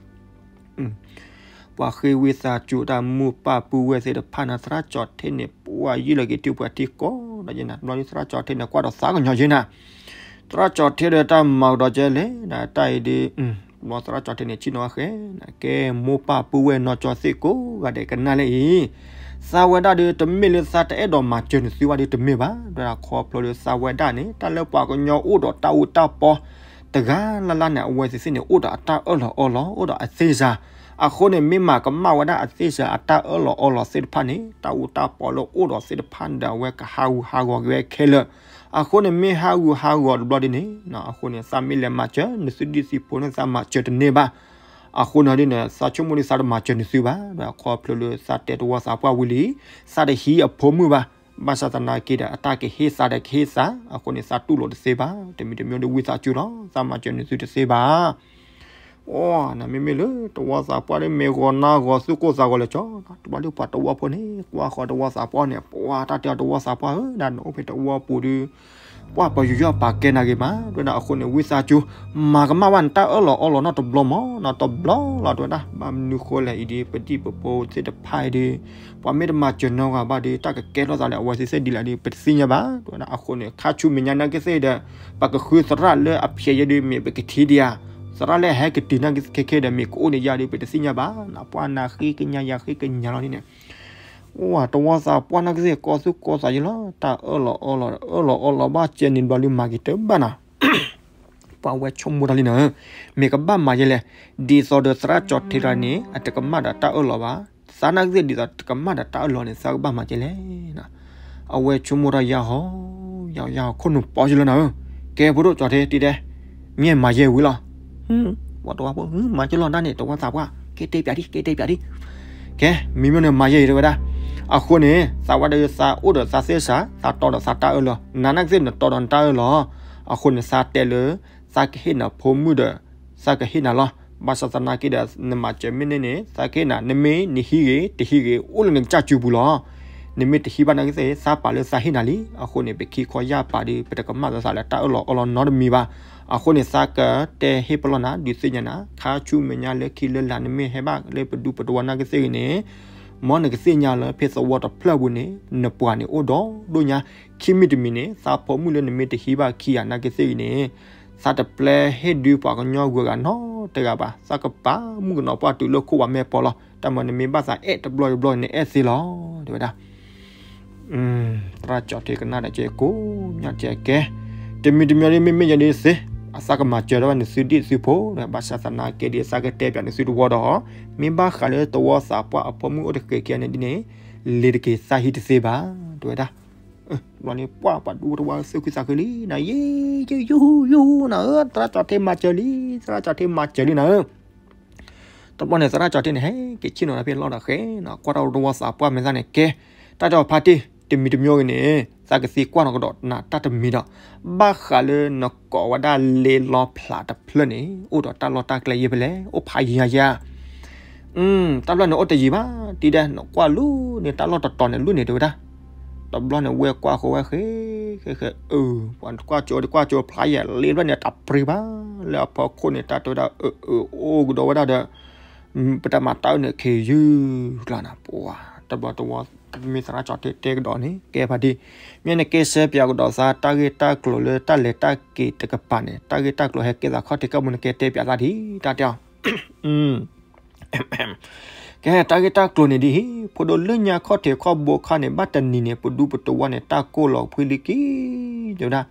ပှၤဃ့ဝံသးစူၤတၢ်မိၢ်ပၢ်ပုၢ်ဝဲၢ်သ့ၣ်တဖၣ်န့ၣ် သရၣ်ကၠီၤထ့န့ၣ် ပှၤယံာ်လီၤက့ၤတုၤပှၤထံကီၢ်ဒီးယဲနၤ တဘျီန့ၣ်သရၣ်ကၠီၤထ့န့ၣ် ကွၢ်ဒီးသးကညီၤယဲနၤ သရၣ်ကၠီၤထ့ဒီးတၢ်မၤကဒီးကဲလဲၣ် တၢ်အံၤဒီး ဘျီသရၣ်ကၠီၤထ့န့ၣ် ဆ့ၣ်နီၤဝဲဃဲ ကဲ မိၢ်ပၢ်ပုၢ်ဝဲၢ်နီၢ်ကၠီသ့ၣ်ကိးဂၤဒဲးကနၣ်လၢအံၤ, သးဝဲဒၣ်ဒီး တမ့ၢ်လၢသးတအဲၣ်ဒိးမၤစၢၤနသုဘၣ်ဒီးတမ့ၢ်ဘၣ်, ဒီးခီဖျိလၢသးဝဲဒၣ်န့ၣ် တၢ်လၢပှၤကညီအိၣ်ဒီးတၢ်အူတၢ်ပီ တဂၤလၢ်လၢ်န့ၣ် အဝဲသ့ၣ်သ့ၣ်န့ၣ် အိၣ်ဒီးအတၢ်အၢၣ်လီၤအီလီၤ အိၣ်ဒီးအသ့ၣ်စၤ, အဃိန့ၣ် မ့ၢ်မၤကမၣ်ဝဲဒၣ်အသ့ၣ်စၤအတၢ်အၢၣ်လီၤအီလီၤသ့ၣ်တဖၣ်န့ၣ် တၢ်အူတၢ်ပီလၢအိၣ်ဒီးသ့ၣ်တဖၣ်န့ၣ်ဒီး အဝဲကဟးဂူာ်ဟးဂီၤက့ၤဝဲခဲလၢာ် အဃိန့ၣ်မ့ၢ်ဟးဂူာ်ဟးဂီၤတဘျီဒ်န့ၣ် အဃိန့ၣ် သးမ့ၢ်လဲၤမၤစၢၤ နသုဒံၣ်သုဖိန့ၣ် သးမၤစၢၤတန့ၢ်ဘၣ်. အဃိန့ၣ်ဒ်န့ၣ် သးဆိကမိၣ်ဒ်သးတမၤစၢၤနသုဘၣ် ဒီးခီဖျိလၢသးတဲတဝီသးပှၢ်ဝံၤလံ သးတဟံးအဖိမုၣ်ဘၣ်. ဘၣ်ဆၣ်သနာ်က့ဒီး အတၢ်ကဟ့ၣ်သးဒီးကဟ့ၣ်သး အဃိန့ၣ် သးတူၢ်လိာ်တသ့ဘၣ်. တမံၤတမံၤဒီးဝံသးစူၤလီၤ သးမၤစၢၤနသုတသ့ဘၣ်. အိ နမ့မ့ၢ်လၢတဝီသးပှၢ်ဒီး မဲာ်ဂီၤနါဂီၤသူၣ်ကိၢ်သးဂီၤလၢကၠီ တဘျီလၢပှၤတဝီဖိန့ၣ် ကွၢ်ဃီတဝီသးပှၢ်န့ၣ် ပှၤတၢ်တဲအီၤတဝီသးပှၢ်ဧၢ ဒ်နအိၣ်ဖဲတဝီပူၤဒီး ပှၢ်ပယူးယီၣ်ပာ်ကဲနၤဂ့ၤမး တဲဝဲဒၣ် အဃိန့ၣ် ဝံသးစူၤ မၤကမၣ်ဘၣ်နတၢ်အၢၣ်လီၤအီလီၤနီတဘျီမး နီတဘျီလီၤ တဲဝဲဒၣ် ဘၣ်မနုၤဃိလဲၣ်အံၤဒီး ပဒံၣ်ပဖိသ့ၣ်တဖၣ်အံၤဒီး ပှၤမ့ၢ်တမၤစၢၤနီၢ်ဂၤဘၣ်ဒီး တၢ်ကကဲထီၣ်သးလၢအဝဲသ့ၣ်ဒ်လဲၣ်ဒီး ပတသ့ၣ်ညါဘၣ် တဲဝဲဒၣ် အဃိန့ၣ် ခါဆူမဲာ်ညါနာ်က့သ့ၣ်ဒီး ပကဃုသရၣ်လၢအဖျဲးယဲဒီး မ့ၢ်ပကထံၣ်ဒံးဧါ သရၣ်လၢအဟဲကတုၤနာ်က့ခဲခဲဒီး မ့ၢ်ကအိၣ်န့ၣ်ယၤဒီး ပတသ့ၣ်ညါဘၣ် နပှၢ်နၤဃ့ကညးယၤဃ့ကညးလီၤန့ၣ် အိၣ်တဝီသးပှၢ်နာ်က့သ့ၣ် ကီၢ်သူၣ်ကီၢ်သးယဲလီၤ တၢ်အၢၣ်လီၤအီလီၤ အၢၣ်လီၤအီလီၤဘၣ်စဲန့ၣ်ဘျီလံ မၤက့ၤတဘၣ်နၤ ပှၤဝဲဆိကမိၣ်တၢ်လံနၤဧၢ, မ့ၢ်ကဘၣ်မၤယဲလဲၣ်, ဒ်သိးဒီးသရၣ်ကၠီၤထံတဂၤန့ၣ် အတကမၣ်ဒီးတၢ်အၢၣ်လီၤဘၣ်, သးနာ်က့သ့ၣ်ဒ်သိးတကမၣ်ဒီးတၢ်အၢၣ်လီၤန့ၣ် သးကဘၣ်မၤယဲလဲၣ်. အဝဲဆိကမိၣ်တၢ်ယါဟီ, ယါဟီ ယါဟီ ခိၣ်နူာ်ပီယလၢနၤဧၢ, ကဲဖိဒိၣ်ကၠီၤထံတဲဒဲး, မ့ၢ်မၤယဲဝံၤလီၤ. ပှၤတဝါဖိ မၤယဲလီၤဒၣ်န့ၣ် တဝီသးပှၢ် ကဲတဲပၠးဒံ ကဲတဲပၠးဒံ ကဲ မ့မ့ၢ်န့ၣ်မၤယဲအံၤတဲဝဲဒၣ်, အဃိန့ၣ် သးဝဲဒၣ်သးအိၣ်ဒီးသးသ့ၣ်စး သးတီဒီးသးတၢ်အၢၣ်လီၤ, နၤနာ်က့သ့ၣ်နတီဒီးနတၢ်အၢၣ်လီၤ, အဃိန့ၣ် သးတဲလၢ သးကဟ့ၣ်နၤဖိမုၣ်ဒီး သးကဟ့ၣ်နၤလီၤ. ဘၣ်ဆၣ်သနာ်က့ဒီး နမၤစၢၤမ့ၢ်န့ၣ်န့ၣ် သးကဟ့ၣ်နၤ, နမ့ၢ်နဟံးဂ့ၤ တဟံးဂ့ၤ အိၣ်လၢနကစၢ်စုပူၤလီၤ. နမ့ၢ်တဟံးဘၣ်နာ်က့သ့ၣ် သးပာ်လၢသးဟ့ၣ်နၤလံ. အဃိန့ၣ် ပခံခီယၢ်ပာ်ဒီး ပတကမၣ်သးလၢတၢ်အၢၣ်လီၤအီလီၤနီတမံၤဘၣ်. အဃိန့ၣ် သးကတဲဟ့ၣ်ပလီၢ်နၤ ဒုးသ့ၣ်ညါနၤ, ခါဆူမဲာ်ညါလၢခံလၢလာ် နမ့ၢ်ဟဲဘၣ်လၢပဒူပတဝီနာ်က့သ့ၣ်ဂ့ၤန့ၣ် မ်နကသ့ၣ်ညါလၢဖဲသဝီတဖျၢၣ်ပူၤန့ၣ် နပှၤန့ၣ်အိၣ်ဒီးဒိၣ်ညါ, ခံမံၤတမံၤန့ၣ် သးဖိမုၣ်လၢနမ့ၢ်တဟံးဘၣ်ခံဂၤနာ်က့သ့ၣ်ဂ့ၤန့ၣ် သးတပျဲဟ့ၣ်ဒုးပှၤကညီဂုၤဂၤနီတဂၤဘၣ်, သးကပာ်မုၣ်ကနီၤပှၢ်တုၤလၢခိၣ်ဝးမဲာ်ပီၤလီၤ. တၢ်မၤနမ့ၢ်ဘၣ်သးအဲၣ်တဘျီတဘျီန့ၣ် အဲၣ်သ့လီၤ တဲဝဲဒၣ်. သရၣ်ကၠီၤထံကနၣ်ဒီးကဲကိးညါကဲကဲ, တမံၤတမံၤဒီး မ့မ့ၢ်ယၤဒ်သ့ၣ် အသးကမၤစၢၤထီၣ်ဝဲနသုဒံၣ်သုဖိဒီး ဘၣ်ဆၣ်သနာ်က့ဒီး သးကတဲပၠးနသုတဝီဒီး မ့ၢ်ဘၣ်ဃးလၢတဝီသးပှၢ်အဖိမုၣ်အိၣ်တဃဲးခံဂၤန့ၣ်ဒ်န့ၣ် လ့ၤတက့ၤသးဟံးတသ့ဘၣ် တဲဝဲဒၣ်. ဘျီန့ၣ် ပှၢ်ပှၤဒူပတဝီသုးခိၣ်သးခုလံနၤ, ယ့ယ့ယ့နၤဧၢ, သရၣ်ကၠီၤထံမၤစၢၤလံ, သရၣ်ကၠီၤထံမၤစၢၤလံနၤဧၢ. တဘျီန့ၣ် သရၣ်ကၠီၤထံန့ၣ် ဟဲက့ၤဆ့ၣ်နီၤလၢဖဲလီၢ်ဒီးဃဲနီၤ, ကွၢ်တၢ်တဝီသးပှၢ်မဲာ်သၣ်န့ၣ် ကဲ တၢ်တဲအီၤဖါတံၢ် တမံၤတမံၤဂ့ၤန့ၣ် သးကသ့ကွၢ်နီၢ်ကဒီးနၤတၢ်တမံၤဒီး ဘၣ်ဃးလၢနကိးဝဲဒၣ်လ့လီဖျးတဖျၢၣ်န့ၣ် အိၣ်ဒီးတၢ်လီၢ်တၢ်ကျဲယဲၢ်ဖဲလဲၣ်, အိၣ်ဖးယံၤယါယါ တၢ်ဘျီန့ၣ်အိၣ်တယံၤဘၣ်, တံၤဒဲး နကွၢ်လူၤန့ၣ် တၢ်လီၢ်တတီၤန့ၣ်လူၤန့ၣ် တဲဝဲဒၣ်. တဘျီန့ၣ် ဝဲကွၢ်ဃီဝဲဃဲ ဃဲဃဲ အၢ ပှၤကွၢ်ကၠိဒီးကွၢ်ကၠိဖျါယဲၢ်လ့တဖျၢၣ်န့ၣ် တၢ်ပြံဘၣ်လၢအဖီခိၣ်န့ၣ် တၢ်တဲဝဲဒၣ် အၢ အၢ အိၣ်ကဒီးဝဲဒၣ်ဒီး ပတၢ်မၤတၢ်အၢၣ်န့ၣ် ခ့ယုၢ်ကျါနၤ ပှၤ တဘျီတဝီ မ့ၢ်သရၣ်ကၠီၤထံတဲကဒီးန့ၣ် ကဲဖါတံၢ် မ့ၢ်နကဲစဲပၠးကဒီးသး တၢ်ဂ့ၢ်တၢ်ကျိၤလၢတၢ်လဲၤတၢ်က့ၤတကပၤန့ၣ် တၢ်ဂ့ၢ်တၢ်ကျိၤဟဲကဲသးခီၣ်ထံးခီၣ်ဘိ နကဲတဲပၠးသးဒံး တၢ်တဲအီၤ ကဲ တၢ်ဂ့ၢ်တၢ်ကျိၤန့ၣ်ဒ်အံၤ, ဖိဒိၣ်လၢညါခီၣ်ထံးခီၣ်ဘိခါန့ၣ် ဘၣ်တနံၤန့ၣ် ပဒူပတဝီန့ၣ် တၢ်ကိၢ်လီၤဖှံလံက့ၤ တဲဝဲဒၣ်.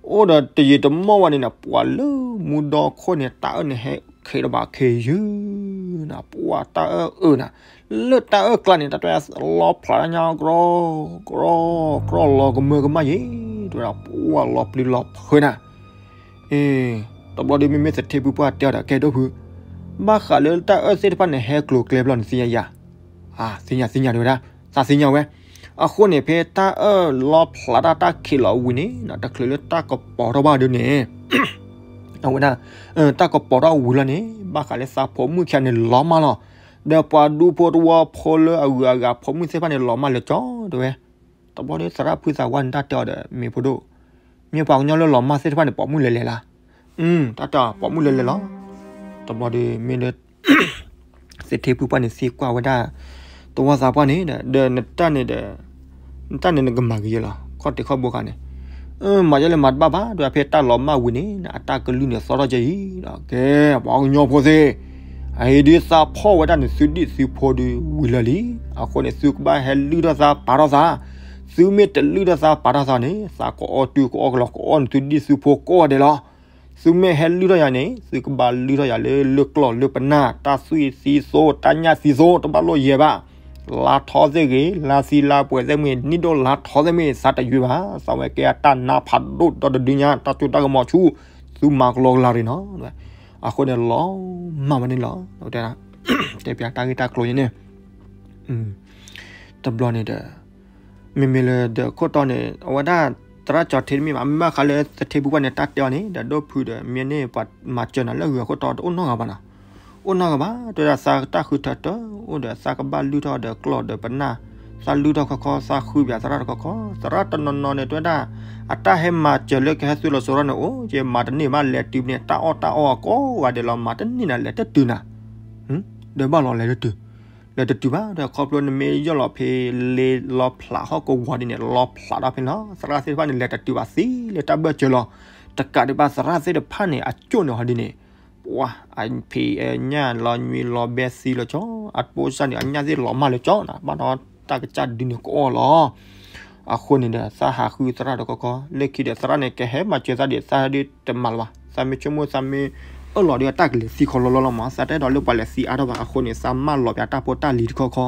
အိၣ်ဒီးတယံာ်တမီၢ်ဝဲန့ၣ်နၤ ပှၤလၢမူဒီခိၣ်န့ၣ် တၢ်အၢၣ်န့ၣ်ဟဲခ့တဘၣ်ခ့ယုၢ်နၤ ပှၤတၢ်အၢၣ်အၢၣ်နၤ လၢတၢ်အၢၣ်ကျါန့ၣ် တၢ်တဲလီဖျးတၢ်ညါ ကြီ ကြီ ကြီလီၤကမၢကမၣ်ယံၤ တဲဝဲဒၣ် ပှၤလီၤပျံၤလီၤဖုးနၤ အ့ တဘျီဒီး မ့မ့ၢ်သထ့ဖုပှၢ်တဲအီၤဒီး ကဲဒိၣ်ဖု, ဘၣ်ဃးလၢတၢ်အၢၣ်သ့ၣ်တဖၣ်န့ၣ် ဟဲကျိၤကျဲဘျီန့ၣ် သ့ၣ်ညါယၤ, သ့ၣ်ညါသ့ၣ်ညါတဲဝဲဒၣ်, သးသ့ၣ်ညါဝဲ. အဃိန့ၣ် ဖဲတၢ်အၢၣ်လီဖျးတၢ်တၢ်ခ့လီၤဝံၤန့ၣ် တချုးလၢတၢ်ကပီၤထီၣ်ဘၣ်ဒုးန့ၣ် အဝဲဒၣ် တၢ်ကပီၤထီၣ်ဝံၤလီၤန့ၣ် ဘၣ်ဃးလၢသးဖိမုၣ်ခံဂၤန့ၣ်လီၤမၢ်လီၤ. ဒီးပှၤဒူဖိတဝီဖိလၢအဂုၤအဂၤဖိမုၣ်သ့ၣ်တဖၣ်န့ၣ် လီၤမၢ်လၢာ်ကၠီ တဲဝဲ. တဘျီဒီး သရၣ်ဖုသးဝါန့ၣ် တၢ်တဲအီၤဒီး မ့ၢ်ဖိဒိၣ်, မ့ၢ်ပှၤကညီလၢလီၤမၢ်သ့ၣ်တဖၣ်န့ၣ် ပိာ်မုၣ်လဲၤလဲၤလၢ်. တၢ်တဲအီၤ ပိာ်မုၣ်လဲၤလဲၤလီၤ. တဘျီဒီး မ့ၢ်လၢ သထ့ဖုပှၢ်န့ၣ် သံကွၢ်ဝဲဒၣ် တဝီသးပှၢ်န့ၣ်ဒီး ဒီးနတၢ်န့ၣ်ဒီး နတၢ်န့ၣ်နကမၤဂ့ၤယဲလီၤ ခီၣ်ထံးခီၣ်ဘိခါန့ၣ်. မၤယဲလဲၣ်မၤတဘၣ်ဘၣ် ဒီးဖဲတၢ်လီၤမၢ်ဝံၤန့ၣ် အတၢ်ကလုၢ်န့ၣ်သီထီၣ်ကဲအံၤဒီး ကဲ ပှၤကညီဖိသ့ၣ်, အအံၤဒ်သးဖီၣ်ဝဲဒၣ်နသုဒံၣ်သုဖိဒုးဝံၤလၢာ်လံ. အဃိန့ၣ် သုကဘၣ်ဟဲလုၢ်ထီၣ်သးပာ်ထီၣ်သး, သုမ့ၢ်တလုၢ်ထီၣ်သးပာ်ထီၣ်သးန့ၣ် သးကအီၣ်တုၤကအီၣ်ကလီၤကအီၣ်နသုဒံၣ်သုဖိကိးဂၤဒဲးလီၤ. သုမ့ၢ်ဟဲလုၢ်ထီၣ်ယၤန့ၣ် သုကဘၣ်လုၢ်ထီၣ်ယၤလၢလၢကျီၢ်လၢပနၢ် တၢ်သွံၣ်သံသိ တၢ်ညၣ်သံသိ တဘၣ်လိၣ်ယဲၢ်ဘၣ်. လါထီသ့ၣ်ဂ့ၤ လါသံလါပှဲၤသ့ၣ်မ့ၢ် နံၣ်ဒိၣ်လါထီသ့ၣ်မ့ၢ် သးတယွံဘၣ်. သးဝဲကဲအတၢ်နါဖးဒိၣ်ဒီတဒုညါ တၢ်စိတၢ်ကမီၤဆူၣ် သုမၤကလီကလီရံၣ်နီၤ. အဃိန့ၣ်လီၤမၢ်ဝဲန့ၣ်လီၤ. တဲပၠးတၢ်ဂ့ၢ်တၢ်ကျိၤန့ၣ် တဘျီန့ၣ်ဒီး မ့မ့ၢ်လၢဒီးခိၣ်တီန့ၣ် အဝဲဒၣ် သရၣ်ကၠီၤထံတမ့ၢ်ဘၣ် မ့ၢ်ဘၣ်ဃးလၢသထ့ဖုပှၢ်န့ၣ် တၢ်တဲအီၤန့ၣ် ဒီးဒိၣ်ဖုဒီး မ့ၢ်န့ၣ် ပှၤမၤစၢၤနၤလၢဂုၤအခိၣ်တီတအိၣ်နီတဂၤဘၣ်နီၤ. အိၣ်နီတဂၤဘၣ် တဲဝဲဒၣ်သးတၢ်ဃုထၢတၢ်အိၣ်ဒီး သးကဘၣ်လုၢ်ထီၣ်ဒီးကျီၢ်ဒီးပနၢ် သးလုၢ်ထီၣ်ခီခီ သးဃုပၠးသရၣ်တခီခီ, သရၣ်တနီၤနီၤန့ၣ် တဲဝဲဒၣ် အတၢ်ဟဲမၤစၢၤလၢကဟဲသုးလီၤစိၤထီၣ်န့ၣ် အိၣ်က့ၤမၤတန့ၢ်ဘၣ် လဲၤတုၤန့ၣ် တၢ်အီၣ်တၢ်အီအကိးဂၤဒဲးလီၤ မၤတန့ၢ်နၤ လဲၤတတုၤနၤ, ဒီးဘၣ်လီၤ လဲၤတတုၤ, လဲၤတတုၤဘၣ်ဒီး ခီဖျိနမ့ၢ်ယီၢ်လီၤဖဲလ့လီဖျးဟီၣ်ကဝီၤဒ်န့ၣ် လီဖျးတၢ်ဖဲန့ၣ်လီၤ. သရၣ်သ့ၣ်တဖၣ်န့ၣ် လဲၤတတုၤဘၣ်သံလၢတၢ်ဘၢၣ်စၢၤလီၤ. တကးဒံးဘၣ်သရၣ်သ့ၣ်တဖၣ်န့ၣ် အကၠိၣ်န့ၣ်ဟီဒ်န့ၣ် ပှၤအဖံးအညၣ်လီၤညွံးလီၤဘဲသံလီၤကၠီ, အပိစၢ်န့ၣ် အညၣ်သ့ၣ်လီၤမၢ်လၢကၠီနၤ, ဘၣ်ဒီးတၢ်ကစၢ်ဒုန့ၣ်ကအီၣ်လီၤ. အဃိန့ၣ်ဒီး သးဟးဃုသရၣ်တခီခီ, လၢခံဒီးသရၣ်န့ၣ် ကဟဲမၤစၢၤသးဒံး သးဒုတမၤလၢၤဘၣ်, သးမ့ၢ်ဆိကမိၣ်သးမ့ၢ်အၢၣ်လီၤဒီး တၢ်ကလဲၤသံခီလီလီလီၤမး, သးတအဲၣ်ဒိးလၢပှၤလဲၤသံအါထီၣ်ဘၣ်. အဃိန့ၣ် သးမၢလီၤပၠးတၢ်ဖိတၢ်လံၤတခီခီ,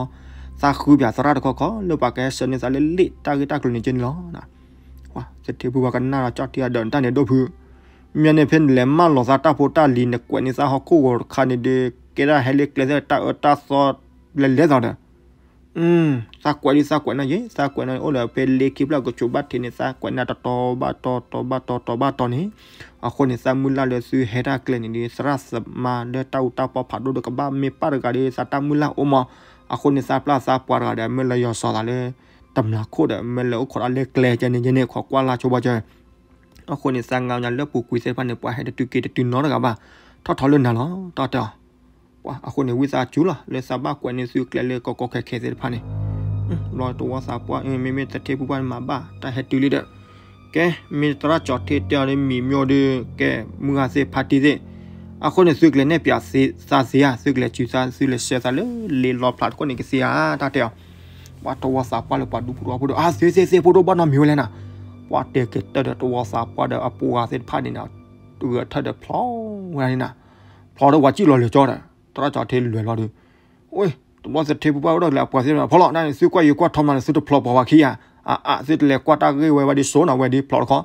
သးဃုပၠးသရၣ်တခီခီ လၢပှၤကဟဲဆှၢန့ၢ်သးလၢလ့ၣ်တၢ်ဂ့ၢ်တၢ်ကျိၤန့ၣ်ကဲန့ၣ်လီၤ. သထ့ဖုပှၤကနၣ်ဒီး ကၠီၣ်ထံအဒၢးတၢ်န့ၣ်ဒိၣ်ဖု, မ့ၢ်န့ၣ်ဖဲနလဲၤမၢလီၤသးတၢ်ဖိတၢ်လံၤ နကွဲးန့ၢ်သးဟီၣ်ခိၣ်ဂီၤတခါန့ၣ်ဒီး ကဲဒၣ်ဟဲလၢကျဲသ့ၣ်တၢ်အၢတၢ်သီလဲၤလဲၤသးဒီး သးကွဲးဒ်သးကွဲးနီၣ်ယဲ, သးကွဲးနီၣ်အိၣ်ဒီးဖဲလ့ခံဖျၢၣ်ကဆိးဘၣ်ထံးန့ၣ် သးကွဲးန့ၢ်တတီၤဘၣ်တီၤ တီၤဘၣ်တီၤ တီၤဘၣ်တီၤန့ၣ်, အဃိန့ၣ် သးမုၢ်လၢ်လၢသုဟဲတၢ်ကျဲန့ၣ်ဒီး သရၣ်သမါလၢတၢ်အူတၢ်ပီဖးဒိၣ်ဒီးကဘၣ်မ့ၢ်ပၢ်တဂၤဒီး သးတၢ်မုၢ်လၢ်အိၣ်မး, အဃိန့ၣ် သးပျၢ်သးပှၤတဂၤဒီး မ့ၢ်လၢယီၤစီၤသးလၢ တမျးခိၣ်ဒီး မ့ၢ်လၢအိၣ်ခိးတၢ်လၢကျဲကဲန့ၣ်ကဲန့ၣ် ခိးကွၢ်လၢ်ဆိဘၣ်ကဲ အဃိန့ၣ် သးငါညါလၢပူၤကွံာ်သ့ၣ်တဖၣ်န့ၣ် ပှၤဟဲတတုၤက့ၤတတုၤနီတဂၤဘၣ်, ထီၣ်ထီလၢနၤလီၤ တၢ်တဲအီၤ. ပှၤအဃိန့ၣ် ဝံသးစူၤလီၤ လၢသးဘၣ်ကွဲးန့ၢ်သုကျဲလၢကီကီခဲခဲသ့ၣ်တဖၣ်န့ၣ်, ဘျီတဝီသးပှၢ် မ့မ့ၢ်သထ့ဖုပှၢ်မၤဘၣ် တၢ်ဟဲတုၤလံဒီး, ကဲ မ့ၢ်သရၣ်ကၠီၤထ့တဲအီၤဒီး မံၤမ့ၢ်ဒီး ကဲ မုၢ်ဂၤသ့ၣ်ဖါတံၢ်သ့ၣ်, အဃိန့ၣ် သုကလဲၤနဲၣ်ပၠးသးသ့ဧါ, သုကလဲၤစုၤသး သုလဲၤဆှၢသးလၢလ့လီဖျးတခိၣ်န့ၣ်ကသ့ဧါ တၢ်တဲအီၤ. ပှၤတဝီသးပှၢ်လၢပှၤဒူဖိတဝီဖိဒီး အါ သ့သ့သ့ ဖိဒိၣ်ဘၣ်နီတမံၤဝဲလဲၣ်နၤ, ပှၤတဲာ်က့ၤတၢၢ်ဒီးတဝီသးပှၢ်ဒီးအပှၤဂၤသ့ၣ်တဖၣ်န့ၣ် ဂဲၤထၢၣ်ဒီးဖျီဝဲဒၣ်န့ၣ်နၤ, ဖျီဒီးပှၤစံၣ်လီၤလဲၤကၠီဒီး သရၣ်ကၠီၤထ့လဲၤလီၤဒီး, အိ တဘျီသထ့ဖုပှၢ်အိၣ်ဒီးကလဲၤအပှၤသ့ၣ်တဖၣ်န့ၣ် ဖီလီၤ နသုကွၢ်ယံၤကွၢ်ထီမးန့ၣ် သုတဖျီပှၤဝဲခံဧါ, အအ သုတလဲၤကွၢ်တၢ်ဂ့ၢ်ဝဲဘၣ်ဒ်စိနီၤ ဝဲဒ်ဖျီတခီ,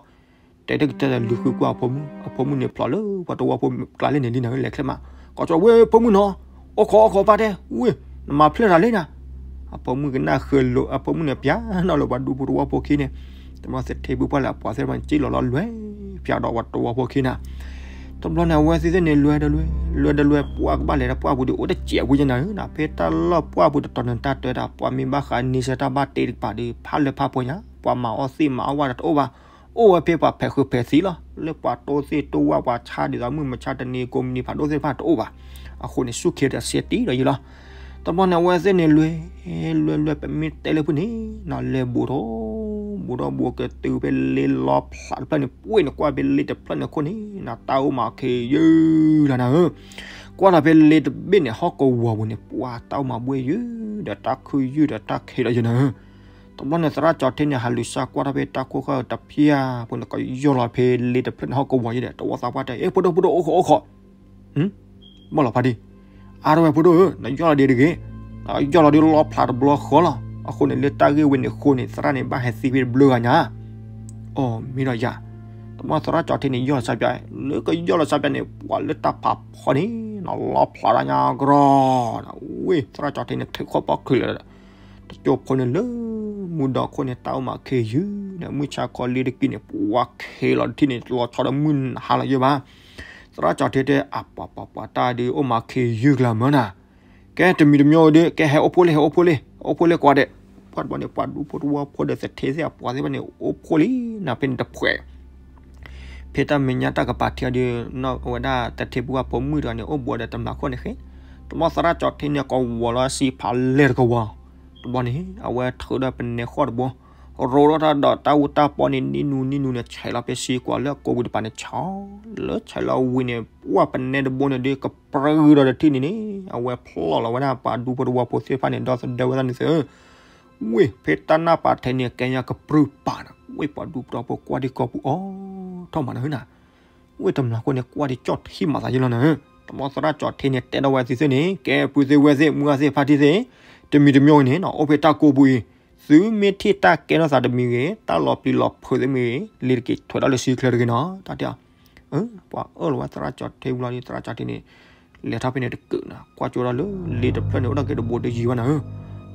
တဲတကတၢၢ်ဒီးလူၤဃုကွၢ်အဖိမုၣ် အဖိမုၣ်န့ၣ်ဖျီလၢပှၤတဝီဖိကျါလၢန့ၣ်လံနၤ လဲၤချဲမး, ကိးကၠီဝဲ ဖိမုၣ်နီၤ, အိၣ်ခိးအိၣ်ခိးပၢ်တဲ ဝ့ၢ် နမၤဖျဲၣ်တၢ်လံနၤ, အဖိမုၣ်ကနၣ်ဃၢၤလိာ် အဖိမုၣ်န့ၣ်ပျဲနီၤလၢပှၤဒူဖိတဝီဖိခံန့ၣ်, တဘျီသထ့ဖုပှၢ်လၢအပှၤသ့ၣ်တဖၣ်န့ၣ် စံၣ်လီၤလီၤလွဲၢ် ပၠးဒီးပှၤတဝီဖိခံနၤ တဘျီန့ၣ် အဝဲသ့ၣ်သ့ၣ်န့ၣ် လွဲၢ်ဒီးလွဲၢ် လွဲၢ်ဒီးလွဲၢ် ပှၢ်ကဘၣ်လဲၤဒီးပှၢ်ပူၤဒီး အိၣ်တစဲးဝံၤယဲနၤဧၢနၤ, ဖဲတၢ်လီၢ်ပှၢ်ပူၤတတီၤန့ၣ် တၢ်တဲဝဲဒၣ် ပှၤမ့ၢ်ဘၣ်ဃးန့ဆၢၣ်တၢ်ဘၣ်တ့တကပၤဒီး ဖးလၢဖးပှဲၤညါ ပှၤမၤအီၣ်သ့ၣ်မၤအီၣ်ဝၣ်ဒီးတအိၣ်ဘၣ်, အိၣ်ဝဲဖဲပှၤဖဲးဃုဖဲးသံလီၤ, လၢပှၤတိၢ်သ့ၣ်တိၢ်ဝၣ် ပှၤဆါဒ်သိးမုၢ်မဆါတနံၤ ကိးမုၢ်နံၤဖးဒိၣ်သ့ၣ်တဖၣ်တအိၣ်ဘၣ်, အဃိန့ၣ် ဆူၣ်ခ့ဒီးစဲးတံၢ်ဒီးယံၤလီၤ. တဘျီန့ၣ် အဝဲသ့ၣ်န့ၣ် လွဲၢ် လွဲၢ် လွဲၢ် ပမ့ၢ်တဲလၢဖုန့ၣ် နလဲၤဘူးထီၣ် ဘူးထီၣ်ဘူးကတုၤဖဲ လ့လီဖျးတဖျၢၣ်န့ၣ် ပှ့ၢ်န့ၣ် ကွၢ်ဖဲလ့တဖျၢၣ်န့ၣ်ခိၣ်န့ၣ် နတၢ်အိၣ်မးခ့ယုၢ်လီၤနၤဧၢ, ကွၢ်ထီၣ်ဖဲလ့တဘ့ၣ်န့ၣ် ဟီၣ်ကဝီၤပူၤန့ၣ် ပှၤတၢ်အိၣ်မးဘှ့ၣ်ယုၢ် ဒီးတၢ်ခုၣ်ယုၢ်ဒီးတၢ်ခ့ဒီးယဲနၤဧၢ. တဘျီန့ၣ် သရၣ်ကၠီၤထ့န့ၣ် ဟးလူၤစၢ်ကွၢ်ထီၣ်ဖဲတၢ်ခိၣ်ဃၢ်တဖၠၣ်ပူၤန့ၣ် ကယီၢ်လီၤဖဲလ့တဖျၢၣ်န့ၣ် ဟီၣ်ကဝီၤယဲဒီး တဝီသးပှၢ်တဲ အ့ ဖိဒိၣ် ဖိဒိၣ် အိၣ်ခိး အိၣ်ခိး ဘၣ်လီၤဖးဒံ, အါထီၣ်ဝဲဖိဒိၣ်ဧၢ နယီၢ်လီၤဒံးတဂ့ၤ, ယီၢ်လီၤဒံးလီဖျးတဘျီဃီလီၤ. အဃိန့ၣ် လၢတၢ်ဂ့ၢ်ဝဲန့ၣ်အဃိန့ၣ် သရၣ်န့ၣ် ဘၣ်ဟဲသံဖဲတဘျုးဂၤညါ, အိ မ့ၢ်ဒီးယၤ, တဘျီသရၣ်ကၠီၤထ့န့ၣ် ယီၢ်လီၤစၢ်ပၠး, လၢကယီၢ်လီၤစၢ်ပၠးန့ၣ် ပှၤလၢတၢ်ဖးဖီန့ၣ် နလီဖျးတၢ်ညါကရီ, ဝ့ၢ် သရၣ်ကၠီၤထ့န့ၣ် ထုးခီၣ်ပီၣ်ချုးလီၤဒီး တကၠိဖိန့ၣ်လၢ မုၢ်ဒီခိၣ်န့ၣ် တၢ်အိၣ်မးခ့ယုၢ်ဒီး မုၢ်ဆါခီလံတက့ၢ်န့ၣ် ပှၤခ့လီၤတထံၣ်န့ၣ် လီၤဆီဒီးမုၢ်နၤဟါလီၤယဲဘၣ်. သရၣ်ကၠီၤထ့တဲ အပှၤပှၤပှၤ တၢ်ဒုးအိၣ်မးခ့ယုၢ်ကျါမၢနၤ, ကဲတမံၤတမံၤဒီး ကဲဟဲအိၣ်ဖှိၣ်လံ ဟဲအိၣ်ဖှိၣ်လံ အိၣ်ဖှိၣ်လံကွၢ်ဒီး, ပှၢ်တဘျီန့ၣ် ပှၤဒူဖိတဝီဖိဒီးသထ့သ့ၣ်အပှၤသ့ၣ်တဖၣ်န့ၣ် အိၣ်ဖှိၣ်လံနၤ ဖဲန့ၣ်တဖှဲး ဖဲတၢ်မဲာ်ညါတၢ်ကပၤထံအီၤဒီး နီၢ်ဝဲဒၣ်သထ့ဖုပှၢ်ဖိမုၣ်တဂၤန့ၣ် အိၣ်ဘူးဒီးတမျးခိၣ်န့ၣ်ဃ့, တဘျီသရၣ်ကၠီၤထ့န့ၣ် ကဝီၤလီၤစံးဖးလဲၢ်တကဝီၤ, တဘျီန့ၣ် အဝဲထုးဒီးပနဲဃီၣ်တဘိ, ရိထီၣ်တၢ်ဒီးတၢ်အူတၢ်ပီန့ၣ် နံၣ်နူနံၣ်နူန့ၣ် ဆဲးလီၤဖဲစ့ကွၢ်လၢအကိာ်ပူၤတပၤန့ၣ် ဆီလၢဆဲးလီၤဝံၤန့ၣ် ပှၢ်ပနဲတဘိန့ၣ်ဒီး ကပြုၢ်ဒီးတထံၣ်န့ၣ်န့ၣ် အဝဲဖျီၣ်လီၤဝဲဒၣ်ပှၤဒူဖိတဝီဖိသ့ၣ်တဖၣ်န့ၣ် ဒီသဒၢဝဲဒၣ်န့ၣ်သ့ၣ် ဝ့ၢ် ဖဲတၢ်နၢ်ပာ်ထဲန့ၣ် ကဲညါကပြုၢ်ပာ်နၤ ဝ့ၢ် ပှၤဒူပတီၢ်ဖိကွၢ်ဒံးကီၢ်ပူၤအီၤ ထီၣ်မးနၤဧၢနၤ, ဝ့ၢ် တမျးခိၣ်န့ၣ် ကွၢ်ဒံးကၠီၣ်ထံမးသးယဲလီၤနၤဧၢ, တဘျီသရၣ်ကၠီၤထ့န့ၣ် တဲဒီးဝဲသ့ၣ်သ့ၣ်န့ၣ် ကဲပုၢ်သ့ၣ်ဝဲၢ်သ့ၣ် မုၢ်ဂၤသ့ၣ်ဖါတံၢ်သ့ၣ်, တမံၤတမံၤအံၤန့ၣ် အိၣ်ဖဲတၢ်ကိာ်ပူၤအံၤ သုမ့ၢ်ထံၣ်တၢ်ကဲထီၣ်သးတမံၤဂ့ၤ တၢ်လီၤပျံၤလီၤဖုးသ့ၣ်မ့ၢ်ဂ့ၤ လ့ၤတက့ၤထွဲးဒီးလၢစုချၢတဂ့ၤနီၤ တၢ်တဲအီၤ ပှၤအၢၣ်လီၤဝဲသရၣ်ကၠီၤထ့ဝံၤလီၤဒီး သရၣ်ကၠီၤထ့န့ၣ် လဲၤထီၣ်ဖဲန့ၣ်တကုးနၤ ကွၢ်ကၠိဒီးလၢလ့တဖျၢၣ်န့ၣ် အိၣ်ဒၣ်က့ၤတဘိတယံၤဘၣ်နၤဧၢ,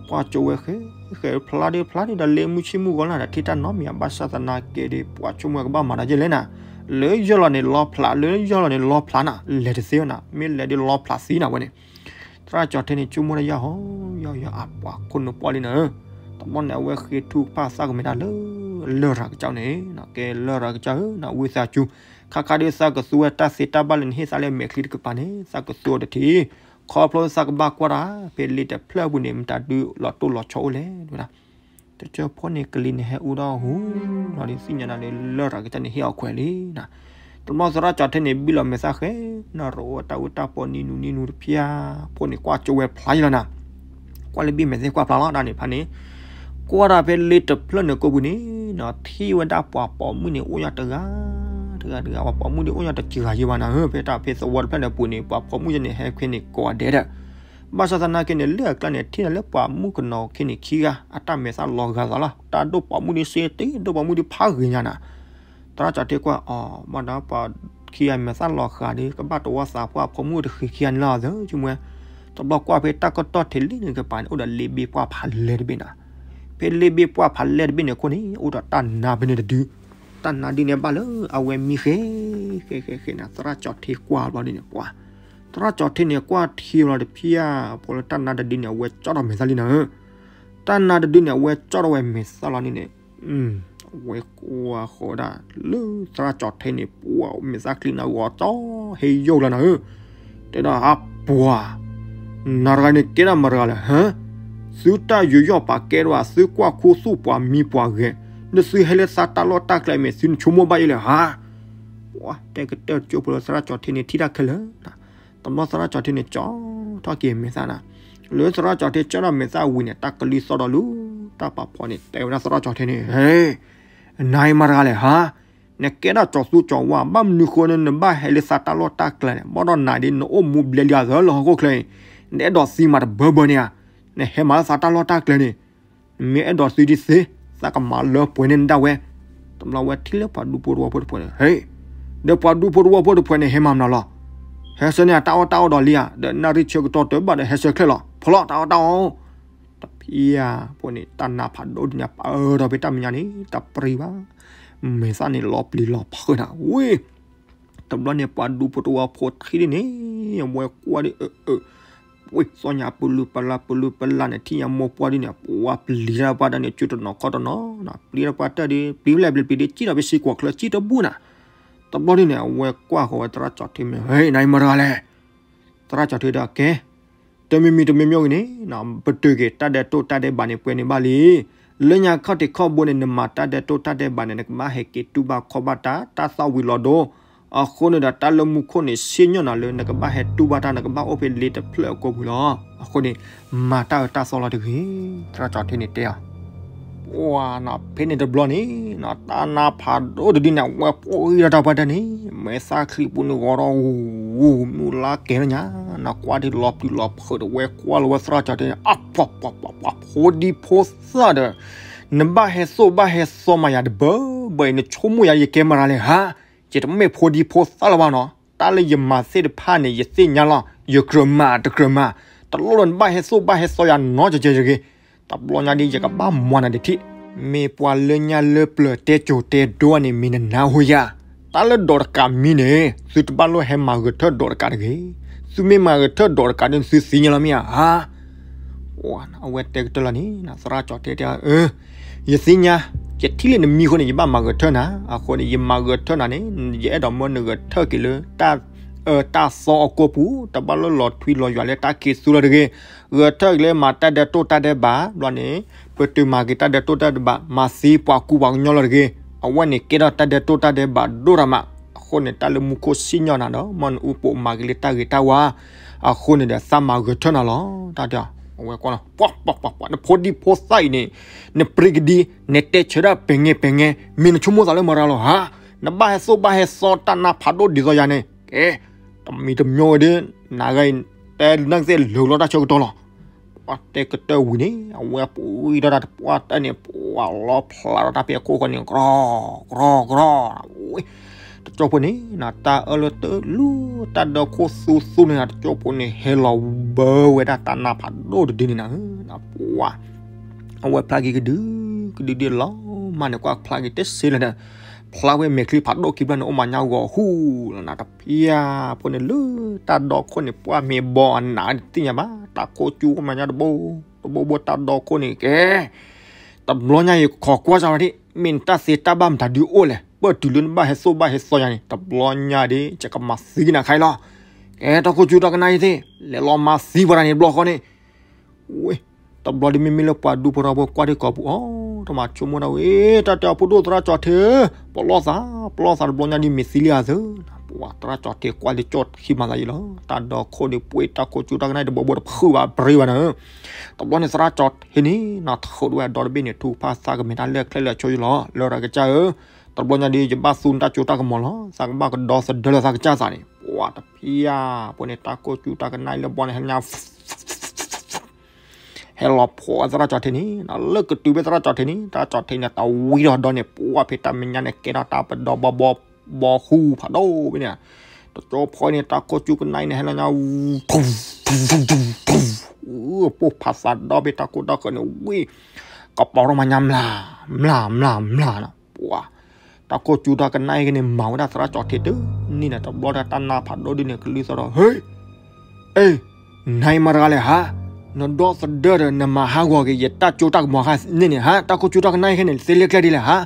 ကွၢ်ကၠိဝဲဃဲ ဃဲဖျါဒ့ဖျါဒ့ဒီးလ့မုၢ်ဆ့ၣ်မုၢ်ဂီၤနၤဒီး ထံၣ်တၢ်နီတမံၤ ဘၣ်ဆၣ်သနာ်က့ဒီး ပှၤဆိကမိၣ်ကဘၣ်မၤဒီးယဲလဲၣ်နၤ, လၢယီၢ်လီၤန့ၣ်လီဖျး လၢယီၢ်လီၤန့ၣ်လီဖျးနၤ လဲၤတသ့ဘၣ်နၤ မ့ၢ်လဲၤဒီးလီဖျးသံနၤဝဲန့ၣ် သရၣ်ကၠီၤထ့န့ၣ် ဆိကမိၣ်ဒၣ်ယၤဟီ ယၤယၤအပှၤခိၣ်နူာ်ပှၢ်လံနၤဧၢ, တ တဘျီန့ၣ် အဝဲဃ့ထုကဖၣ်သးကမဲာ်တၢ်လၢ လရာ်ကစၢ်န့ၣ်, ကဲလရာ်ကစၢ်ဧၢ, ဝံသးစူၤ, ခါခါဒ်သးကသူဝဲတၢ်သ့တၢ်ဘၣ်လၢနဟ့ၣ်သးလၢမဲာ်ချံတကပၤန့ၣ် သးကသူအီၤတထံၣ်, ခီဖျိသးကဘၣ်ကွၢ်တၢ် ဖဲလ့တဖျၢၣ်ပူၤန့ၣ် မတၤဒုးလီၤတိၢ်လီၤဆီအိၣ်လဲၣ်ဝဲဒၣ်. တကၢၢ်ဖိန့ၣ်ကလံၤန့ၣ်ဟဲအူထီၣ်ဟူလီၤဒီး သ့ၣ်ညါနၤလၢ လရာ်ကစၢ်န့ၣ်ဟ့ၣ်အီၤခွဲးလံနၤ. တဘျီသရၣ်ကၠီၤထ့န့ၣ် ဘံၣ်လီၤမဲာ်သၣ်ဃဲ နရီးအတၢ်အူတၢ်ပီနံၤနူၤနံၤနူၤတဖၣ်, ဖိန့ၣ်ကွၢ်ကၠိဝဲဖျါယလီၤနၤ, ကွၢ်လၢဘံၣ်မဲာ်သ့ၣ်ကွၢ်ဖျါလီၤဒၣ်န့ၣ်ဖးန့ၣ်, ကွၢ်တၢ်ဖဲလ့တဖျၢၣ်န့ၣ်ကိးပူၤန့ၣ်, ထံၣ်ဝဲဒၣ်ပှၤပိာ်မုၣ်န့ၣ်အိၣ်ညီတဂၤ, တဂၤတဂၤ ပှၤပိာ်မုၣ်န့ၣ်အိၣ်ညီတစှၤယံၤဘၣ်နၤဧၢ, ဖဲတၢ်ဖဲသဝီတဖျၢၣ်န့ၣ်ပူၤန့ၣ် ပှၤပိာ်မုၣ်ယဲန့ၣ် ဟဲခဲန့ၣ်ကိးဂၤဒဲးဒီး ဘၣ်ဆၣ်သနာ်က့န့ၣ် လၢအကျါန့ၣ် ထံၣ်နၤလၢပှၤမုၣ်ကနီၤခဲန့ၣ်ခံဂၤ အတၢ်မဲာ်သၣ်လီၤဂာ်သးလီၤ, တၢ်ဒိၣ်ပိာ်မုၣ်ဒ်စ့တ့ ဒိၣ်ပိာ်မုၣ်ဒ်ဖးဂ့ၤညါနၤ. သရၣ်ကၠီၤထ့ကွၢ်အီၤ ဘၣ်ဒီးပှၤခံဂၤမဲာ်သၣ်လီၤဂာ်ဒီး ကဘၣ်တဝီသးပှၢ်ဖိမုၣ်တဃံခံဂၤန့ၣ်လီၤသၢကမွဲ, တဘျီကွၢ်ဖဲတၢ်ကတီၢ်ထံးလံန့ၣ်ကပၤန့ၣ် အိၣ်ဒီးလ့ဘ့ၣ်ပှၢ်ဖးလဲၢ်တဘ့ၣ်နၤ. ဖဲလ့ဘ့ၣ်ပှၢ်ဖးလဲၢ်တဘ့ၣ်န့ၣ်အခိၣ်န့ၣ် အိၣ်ဒီးတၢ်နါဖဲန့ၣ်တဒု, တၢ်နါဒ်န့ၣ်ဘၣ်လၢအဝဲမံဃဲ ဃဲဃဲဃဲနၤ, သရၣ်ကၠီၤထ့ကွၢ်ဘျီဒ်န့ၣ် ပှၤ သရၣ်ကၠီၤထ့န့ၣ် ကွၢ်ထံလီၤတဖၣ်, ဖိလၢတၢ်နါတဒုန့ၣ် အဝဲကၠီၣ်ထီၣ်မဲာ်သၣ်လံနၤဧၢ, တၢ်နါတဒုန့ၣ် အဝဲကၠီၣ်ထီၣ်ဝဲမဲာ်သၣ်လီၤန့ၣ်န့ၣ်, အဝဲကွၢ်ဃီဒၣ် လၢသရၣ်ကၠီၤထ့န့ၣ် ပှၤမဲာ်သၣ်ချံနၤဂီၤကၠီဟ့ယိၣ်လီၤနၤဧၢ, တဲဒၣ်အပှၤ နၤတဂၤန့ၣ်ကဲဒၣ်မတၤတဂၤလဲၣ်ဟါ, သုတၢ်ယူးယီၣ်ပာ်ကဲဒၣ် သုကွၢ်ခူသူၣ်ပှၤမံပှၤဂဲၤ, လၢသုဟဲလၢသးတၢ်လီၢ်တၢ်ကျဲမ့ၢ်သုနဆိကမိၣ်ဘၣ်ယဲလဲၣ်ဟါ. ပှၤတဲကတၢၢ်ကၠိဖိလၢသရၣ်ကၠီၤထ့န့ၣ်ထံၣ်တၢ်ခဲလၢာ်, တဘျီသရၣ်ကၠီၤထ့န့ၣ်ကၠီထီၣ်က့ၤမဲာ်သၣ်နၤ, လၢသရၣ်ကၠီၤထ့ကၠီထီၣ်မဲာ်သၣ်ဝံၤန့ၣ် တၢ်ကလံၤသီၣ်ဒီးလူၤ တၢ်ပာ်ဖှိၣ်န့ၣ် တဲဝဲဒၣ်သရၣ်ကၠီၤထ့န့ၣ်, ဟဲ နၤအံၤမတၤတဂၤလဲၣ်ဟါ, နကဲဒၣ်ကၠီၤသူကၠီၤဝါ ဘၣ်မနုၤဃိန့ၣ် နဘၣ်ဟဲလၢသးတၢ်လီၢ်တၢ်ကျဲန့ၣ်, ဘၣ်ဒီးနၤဒ်နအိၣ်မူဘျဲလံအသးလၢဟီၣ်ခိၣ်ချၢအံၤ, နအဲၣ်ဒိးသံမးတဘၢဘၢန့ၣ်ဧါ, နဟဲမၤလၢသးတၢ်လီၢ်တၢ်ကျဲန့ၣ်, မ့ၢ်အဲၣ်ဒိးသံဒ်သ့, သးကမၤလၢပှဲၤန့ၢ်နဒၣ်ဝဲ, တဘျီဝဲထံၣ်လၢပှၤဒူဖိတဝီဖိတဖုန့ၣ်, ဟဲ, ဒီးပှၤဒူဖိတဝီဖိတဖုန့ၣ် ဟဲမၤမနုၤလီၤ, ဟဲဆၢန့ၢ်တၢ်အီၣ်တၢ်အီဒီးလံဧါ, ဒီးနၣ်ရံၣ်ဆၢကတီၢ်တဘၣ်ဒီးဟဲဆၢချ့လီၤ, ဖီလီၤတၢ်အီၣ်တၢ်အီ တဖၣ်ဖိန့ၣ် တၢ်နါဖးဒိၣ်ဒ်န့ၣ် ပာ်အၢထီၣ်ဖဲတၢ်မဲာ်ညါန့ၣ် တၢ်ပြံဘၣ်, မဲာ်သၣ်န့ၣ်လီၤပျံၤလီၤဖုးနၤ, ဝ့ၢ်, တဘျီန့ၣ် ပှၤဒူဖိတဝီဖိထံၣ်ဒ်န့ၣ်, အဝဲကွၢ်ဒ်အၢ, ဝ့ၢ် သီၣ်ညါပလူပလၢပလူပလၢန့ၣ် ထံၣ်ညါမိၢ်ပှၢ်ဒ်န့ၣ် ပှၤပျံၤတၢ်ပှၤတၢ်န့ၣ် စုတနီၤခီၣ်တနီၤ, ပျံၤတၢ်ပှၤတၢ်ဒ် ပျံၤဖဲလဲၣ်ပျံၤပျံၤဒ် စံၣ်ထီၣ်ဖဲစ့ၢ်ကီးချၢ စံၣ်တဘူၣ်နၤ, တဘျီဒ်န့ၣ် အဝဲကွၢ်ဃီၤဝဲသရၣ်ကၠီၤထ့မ့ၢ်, ဟဲ နၤအံၤမတၤတဂၤလဲၣ် သရၣ်ကၠီၤထ့ဒီးကဲ, တမံၤမံၤတမံၤမံၤဂ့ၤန့ၣ်, ပတုာ်က့ၤတၢ်ဒဲးတိၢ်တၢ်ဒဲးဘးန့ၣ်ပှဲၤန့ၣ်ဘၣ်လံ. လၢညါခီၣ်ထံးခီၣ်ဘိန့ၣ် နမၤတၢ်ဒဲးတိၢ်တၢ်ဒဲးဘးန့ၣ် နကဘၣ်ဟဲက့ၤတူၢ်ဘၣ်ခီၣ်ဘၣ်တၢ် တၢ်သၣ်ဝံၤလီၤဒိ. အဃိန့ၣ်ဒီး တၢ်လၢမူခိၣ်န့ၣ် စံၣ်ညီၣ်နၤလၢနကဘၣ်ဟဲတူၢ်ဘၣ်တၢ် နကဘၣ်အိၣ်ဖဲလ့တဖျၢၣ်အကိာ်ပူၤလီၤ. အဃိန့ၣ် မၤတၢ်အၢတၢ်သီလီၤတဂ့ၤ, သရၣ်ကၠီၤထ့န့ၣ်တဲအီၤ ပှၤနဖဲန့ၣ်တဘျီန့ၣ်, တၢ်နါဖးဒိၣ်တဒုန့ၣ် အဝဲပှ့ၤဒီးတၢ်ပှၢ်တၢ်န့ၣ်, မဲာ်သၣ်ချံပူၤန့ၣ်ဂီၤဒီး ဂူၤဂူၤမုၢ်လါကဲၤလၢညါ, နကွၢ်ဒ်လီၤပျံၤလီၤဖုးဒီး ဝဲကွၢ်လီၤဝဲသရၣ်ကၠီၤထ့န့ၣ် အပှၤပှၤပှၤပှၤ ဖိဒံဖိသၣ်ဒီး, နဘၣ်ဟဲသိၣ်ဘၣ်ဟဲသီမၤယၤတဘၢဘၢအံၤ နဆိကမိၣ်ယၤယကဲမတၤတဂၤလဲၣ်ဧါ. ယတမ့ၢ်ဖိဒံဖိသၣ်လၢၤဘၣ်နီၤ, တၢ်လၢယမၤသ့ၣ်တဖၣ်န့ၣ် ယသ့ၣ်ညါလီၤ, ယကြၢးမၤတကြၢးမၤ, တလိၣ်လၢနဘၣ်ဟဲသိၣ်ဘၣ်ဟဲသီယၤနီတကဲတဂ့ၤ. တဘျီညါဒ်ယကဘၣ်မၤနၤဒံးထံၣ်, မ့ၢ်ပှၤလၢညါလၢပျၢၤတဲကိၤတဲဒိန့ၣ် မ့ၢ်နနၢ်ဟူယၤ, တၢ်လၢဒိးတကးမံန့ၣ် သုတဘၣ်လိၣ်ဟဲမၤဂဲၤထၢၣ်ဒိးတကးတဂ့ၤ. သုမ့ၢ်မၤဂဲၤထၢၣ်ဒိးတကးဒီး သုသ့ၣ်ညါလီၤမ့ၢ်ဧါ. အဝဲတဲကတၢၢ်လီၤန့ၣ် သရၣ်ကၠီၤထ့တဲ, ယသ့ၣ်ညါ, ယထံၣ်လၢနမံအဃိန့ၣ် ယဘၣ်မၤဂဲၤထၢၣ်နၤ, အဃိန့ၣ် ယမၤဂဲၤထၢၣ်နၤန့ၣ် ယအဲၣ်ဒိးမၢနဂဲၤထၢၣ်က့ၤလၢတၢ်အၢတၢ်သီအကိာ်ပူၤ, တဘၣ်လၢလီၤထွံလီၤယွၤလၢတၢ်ခံးသူလီၤတဂ့ၤ. ဂဲၤထၢၣ်က့ၤလၢမၤတၢ်ဒဲးတိၢ်တၢ်ဒဲးဘး, ဘျီန့ၣ် ပတုာ်မၤက့ၤတၢ်ဒဲးတိၢ်တၢ်ဒဲးဘး, မၤသံပှၤကူပှၤကညီလီၤတဂ့ၤ. အဝဲန့ၣ်ကဲထီၣ်တၢ်ဒဲးတိၢ်တၢ်ဒဲးဘးဒိၣ်တၢ်မး, အဃိန့ၣ် တၢ်လၢမူခိၣ်စံၣ်ညီၣ်နၤဒီး မ်နအူပိာ်မၤက့ၤလၢတၢ်ဂ့ၤတၢ်ဝါ, အဃိန့ၣ်ဒီး သးမၤဂဲၤထၢၣ်နၤလီၤ. တၢ်တဲအီၤ, အဝဲကွၢ်လီၤ, ပှၤပှၤပှၤပှၤ နဖိဒံဖိသၣ်အံၤန့ၣ်, နပြံကဒံ, နတဲဆၢဒၣ်ပဲၤငဲပဲၤငဲ, မ့ၢ်နဆိကမိၣ်သးလၢမတၤတဂၤလီၤဧါ. နဘၣ်ဟဲသိၣ်ဘၣ်ဟဲသီတၢ်နါဖးဒိၣ်ဒ်သိးယၤန့ၣ်, ကဲ, တမံၤတမံၤဝဲဒီး နဂၤအံၤ တဲနၢ်ကသ့ၣ်လၢာ်လီၤတၢ်ဆၢကတီၢ်လီၤ. ပှၤတဲကတၢၢ်ဝံၤန့ၣ် အဝဲပှ့ၤဒီးတၢ်တပှၢ်တၢ်န့ၣ် ပှၤလီၤဖျးဒီးတၢ်ဖဲအခိၣ်ဃီန့ၣ် ကြီ, ကြီ, ကြီ, တကၠိဖိန့ၣ် တၢ်အၢၣ်လၢတၢ်လူၤ တၢ်ဒၢခိၣ်သူသူန့ၣ် တကၠိဖိန့ၣ် ဟဲလီၤဘၢဝဲဒၣ်တၢ်နါဖးဒိၣ်တဒုန့ၣ်နၤ, ပှၤ အဝဲဖျါက့ၤကဒု, ကဒုဒ်လီၤမးန့ၣ် ကွၢ်ဖျါက့ၤတစ့လၢၤဒီး, ဖျါဝဲမဲာ်ချံဖးဒိၣ်ခံဖျၢၣ်န့ၣ် အိၣ်မးညါဂီၤဟူလီၤနၤ တဖၣ်ဖိန့ၣ်လၢတၢ်ဒိခိၣ်န့ၣ် ပှၢ်မ့ၢ်ဘီအနးတသ့ၣ်ညါဘၣ်, တၢ်ခိၣ်ကၠူအိၣ်မးညါတဘိ, တဘိဘိတၢ်ဒိခိၣ်န့ၣ်ကဲ တဘျီညါအံၤ ခိးကွၢ်စၢ်ဝဲဒၣ်, မ့ၢ်နတၢ်သ့တၢ်ဘၣ်မတၤဒုအိၣ်လဲၣ်, ပၢၢ်တုၤလၢနဘၣ်ဟဲသိၣ်ဘၣ်ဟဲသီယၤန့ၣ် တဘျီညါဒ် ယကမၤသံကနၤခါအံၤလီၤ. ကဲ တၢ်ခိၣ်ကၠူတၢ်ကနၣ်အံၤသ့ၣ်, လဲၤလီၤမၤသံပှၤတဂၤန့ၣ်တဘျီဃီန့ၣ် ဝ့ၢ်, တဘျီဒ်မ့မ့ၢ်လၢပှၤဒူဖိထီဖိကွၢ်ထံကီၢ်ပူၤအီၤ, တမၤဆိကမိၣ်ဒၣ်ဝဲ, တၢ်တဲအီၤဖိဒိၣ်သရၣ်ကၠီၤထံး, ပလီၢ်သး, ပလီၢ်သးတဘျီညါဒ်မ့ၢ်သံလံဧါသၢ, ပှၤသရၣ်ကၠီၤထံးကွၢ်လၢကၠီၣ်ထံမၤသးယံၤလီၤ, တၢ်ဒီခိၣ်ဒ်ပှ့ၤတၢ်ခိၣ်ကၠူတၢ်ကနၣ်အံၤတဘိဘိတဖုးဘၣ်ပြံဘၣ်နၤ. တဘျီန့ၣ်သရၣ်ကၠီၤထံးန့ၣ် နၢ်ထိးဒၣ်ဝဲဒီတဘ့ၣ်န့ၣ် ထူဖၣ်သးကမဲာ်တၢ်လၢချဲလၢာ်ဆိယံၤလီၤ, လရာ်ကစၢ်ဧၢ, တဘျီညါဒ်ယဘၣ်သူနတၢ်ကၠူတၢ်ကမီၤလီၤ, သးကဘၣ်ကဒီသဒၢလၢသးကစၢ်သးန့ၣ်, ပှၤတဖံးဧါ, ပှၤန့ၣ်တၢ်ခိၣ်ကၠူတၢ်ကနၣ်အံၤလၢဘီန့ၣ်ဟဲညါ ဟဲလီၤဖိးသရၣ်ကၠီၤထံးန့ၣ်, လၢကတုၤဖဲသရၣ်ကၠီၤထံးန့ၣ် သရၣ်ကၠီၤထံးန့ၣ် တဝံထီၣ်ဒီန့ၣ် ပှၤဖဲတၢ်မဲာ်ညါန့ၣ် ကဲထီၣ်တၢ်ပဒီဘီဘီ ဘီဃူဖးဒိၣ်ဖဲန့ၣ်, တကၠီဖီန့ၣ် တၢ်ခိၣ်ကၠူကနၣ်အံၤန့ၣ် ဟဲလီၤညါ ပိၢ်ဖးသးဒီဖဲတၢ်ခိၣ်တၢ်ဃၢၤန့ၣ် ဝ့ၢ်, ကပီၤထီၣ်မၤညါမျး, မျး မျး မျးနီၤ, ပှၤ တၢ်ခိၣ်ကၠူတၢ်ကနၣ်အံၤကန့ၣ် မၤဝဲဒၣ်သရၣ်ကၠီၤထံးတန့ၢ်န့ၣ် တဘျီတၢ်နါဖးဒိၣ်ဒ်န့ၣ် ကလုၢ်သီၣ်ဒီး ဟ့ၣ် အ့ၣ်, နၤအံၤမတၤတဂၤလဲၣ်ဟါ, နဒီသဒၢဒီး နမၤဟးဂီၤက့ၤ ယတၢ်ကၠူတၢ်ကမီၤခါန့ၣ်န့ၣ်ဟါ, တၢ်ခိၣ်ကၠူတၢ်ကနၣ်အံၤခဲန့ၣ် သ့လၢကျဲဒ်လဲၣ်ဟါ,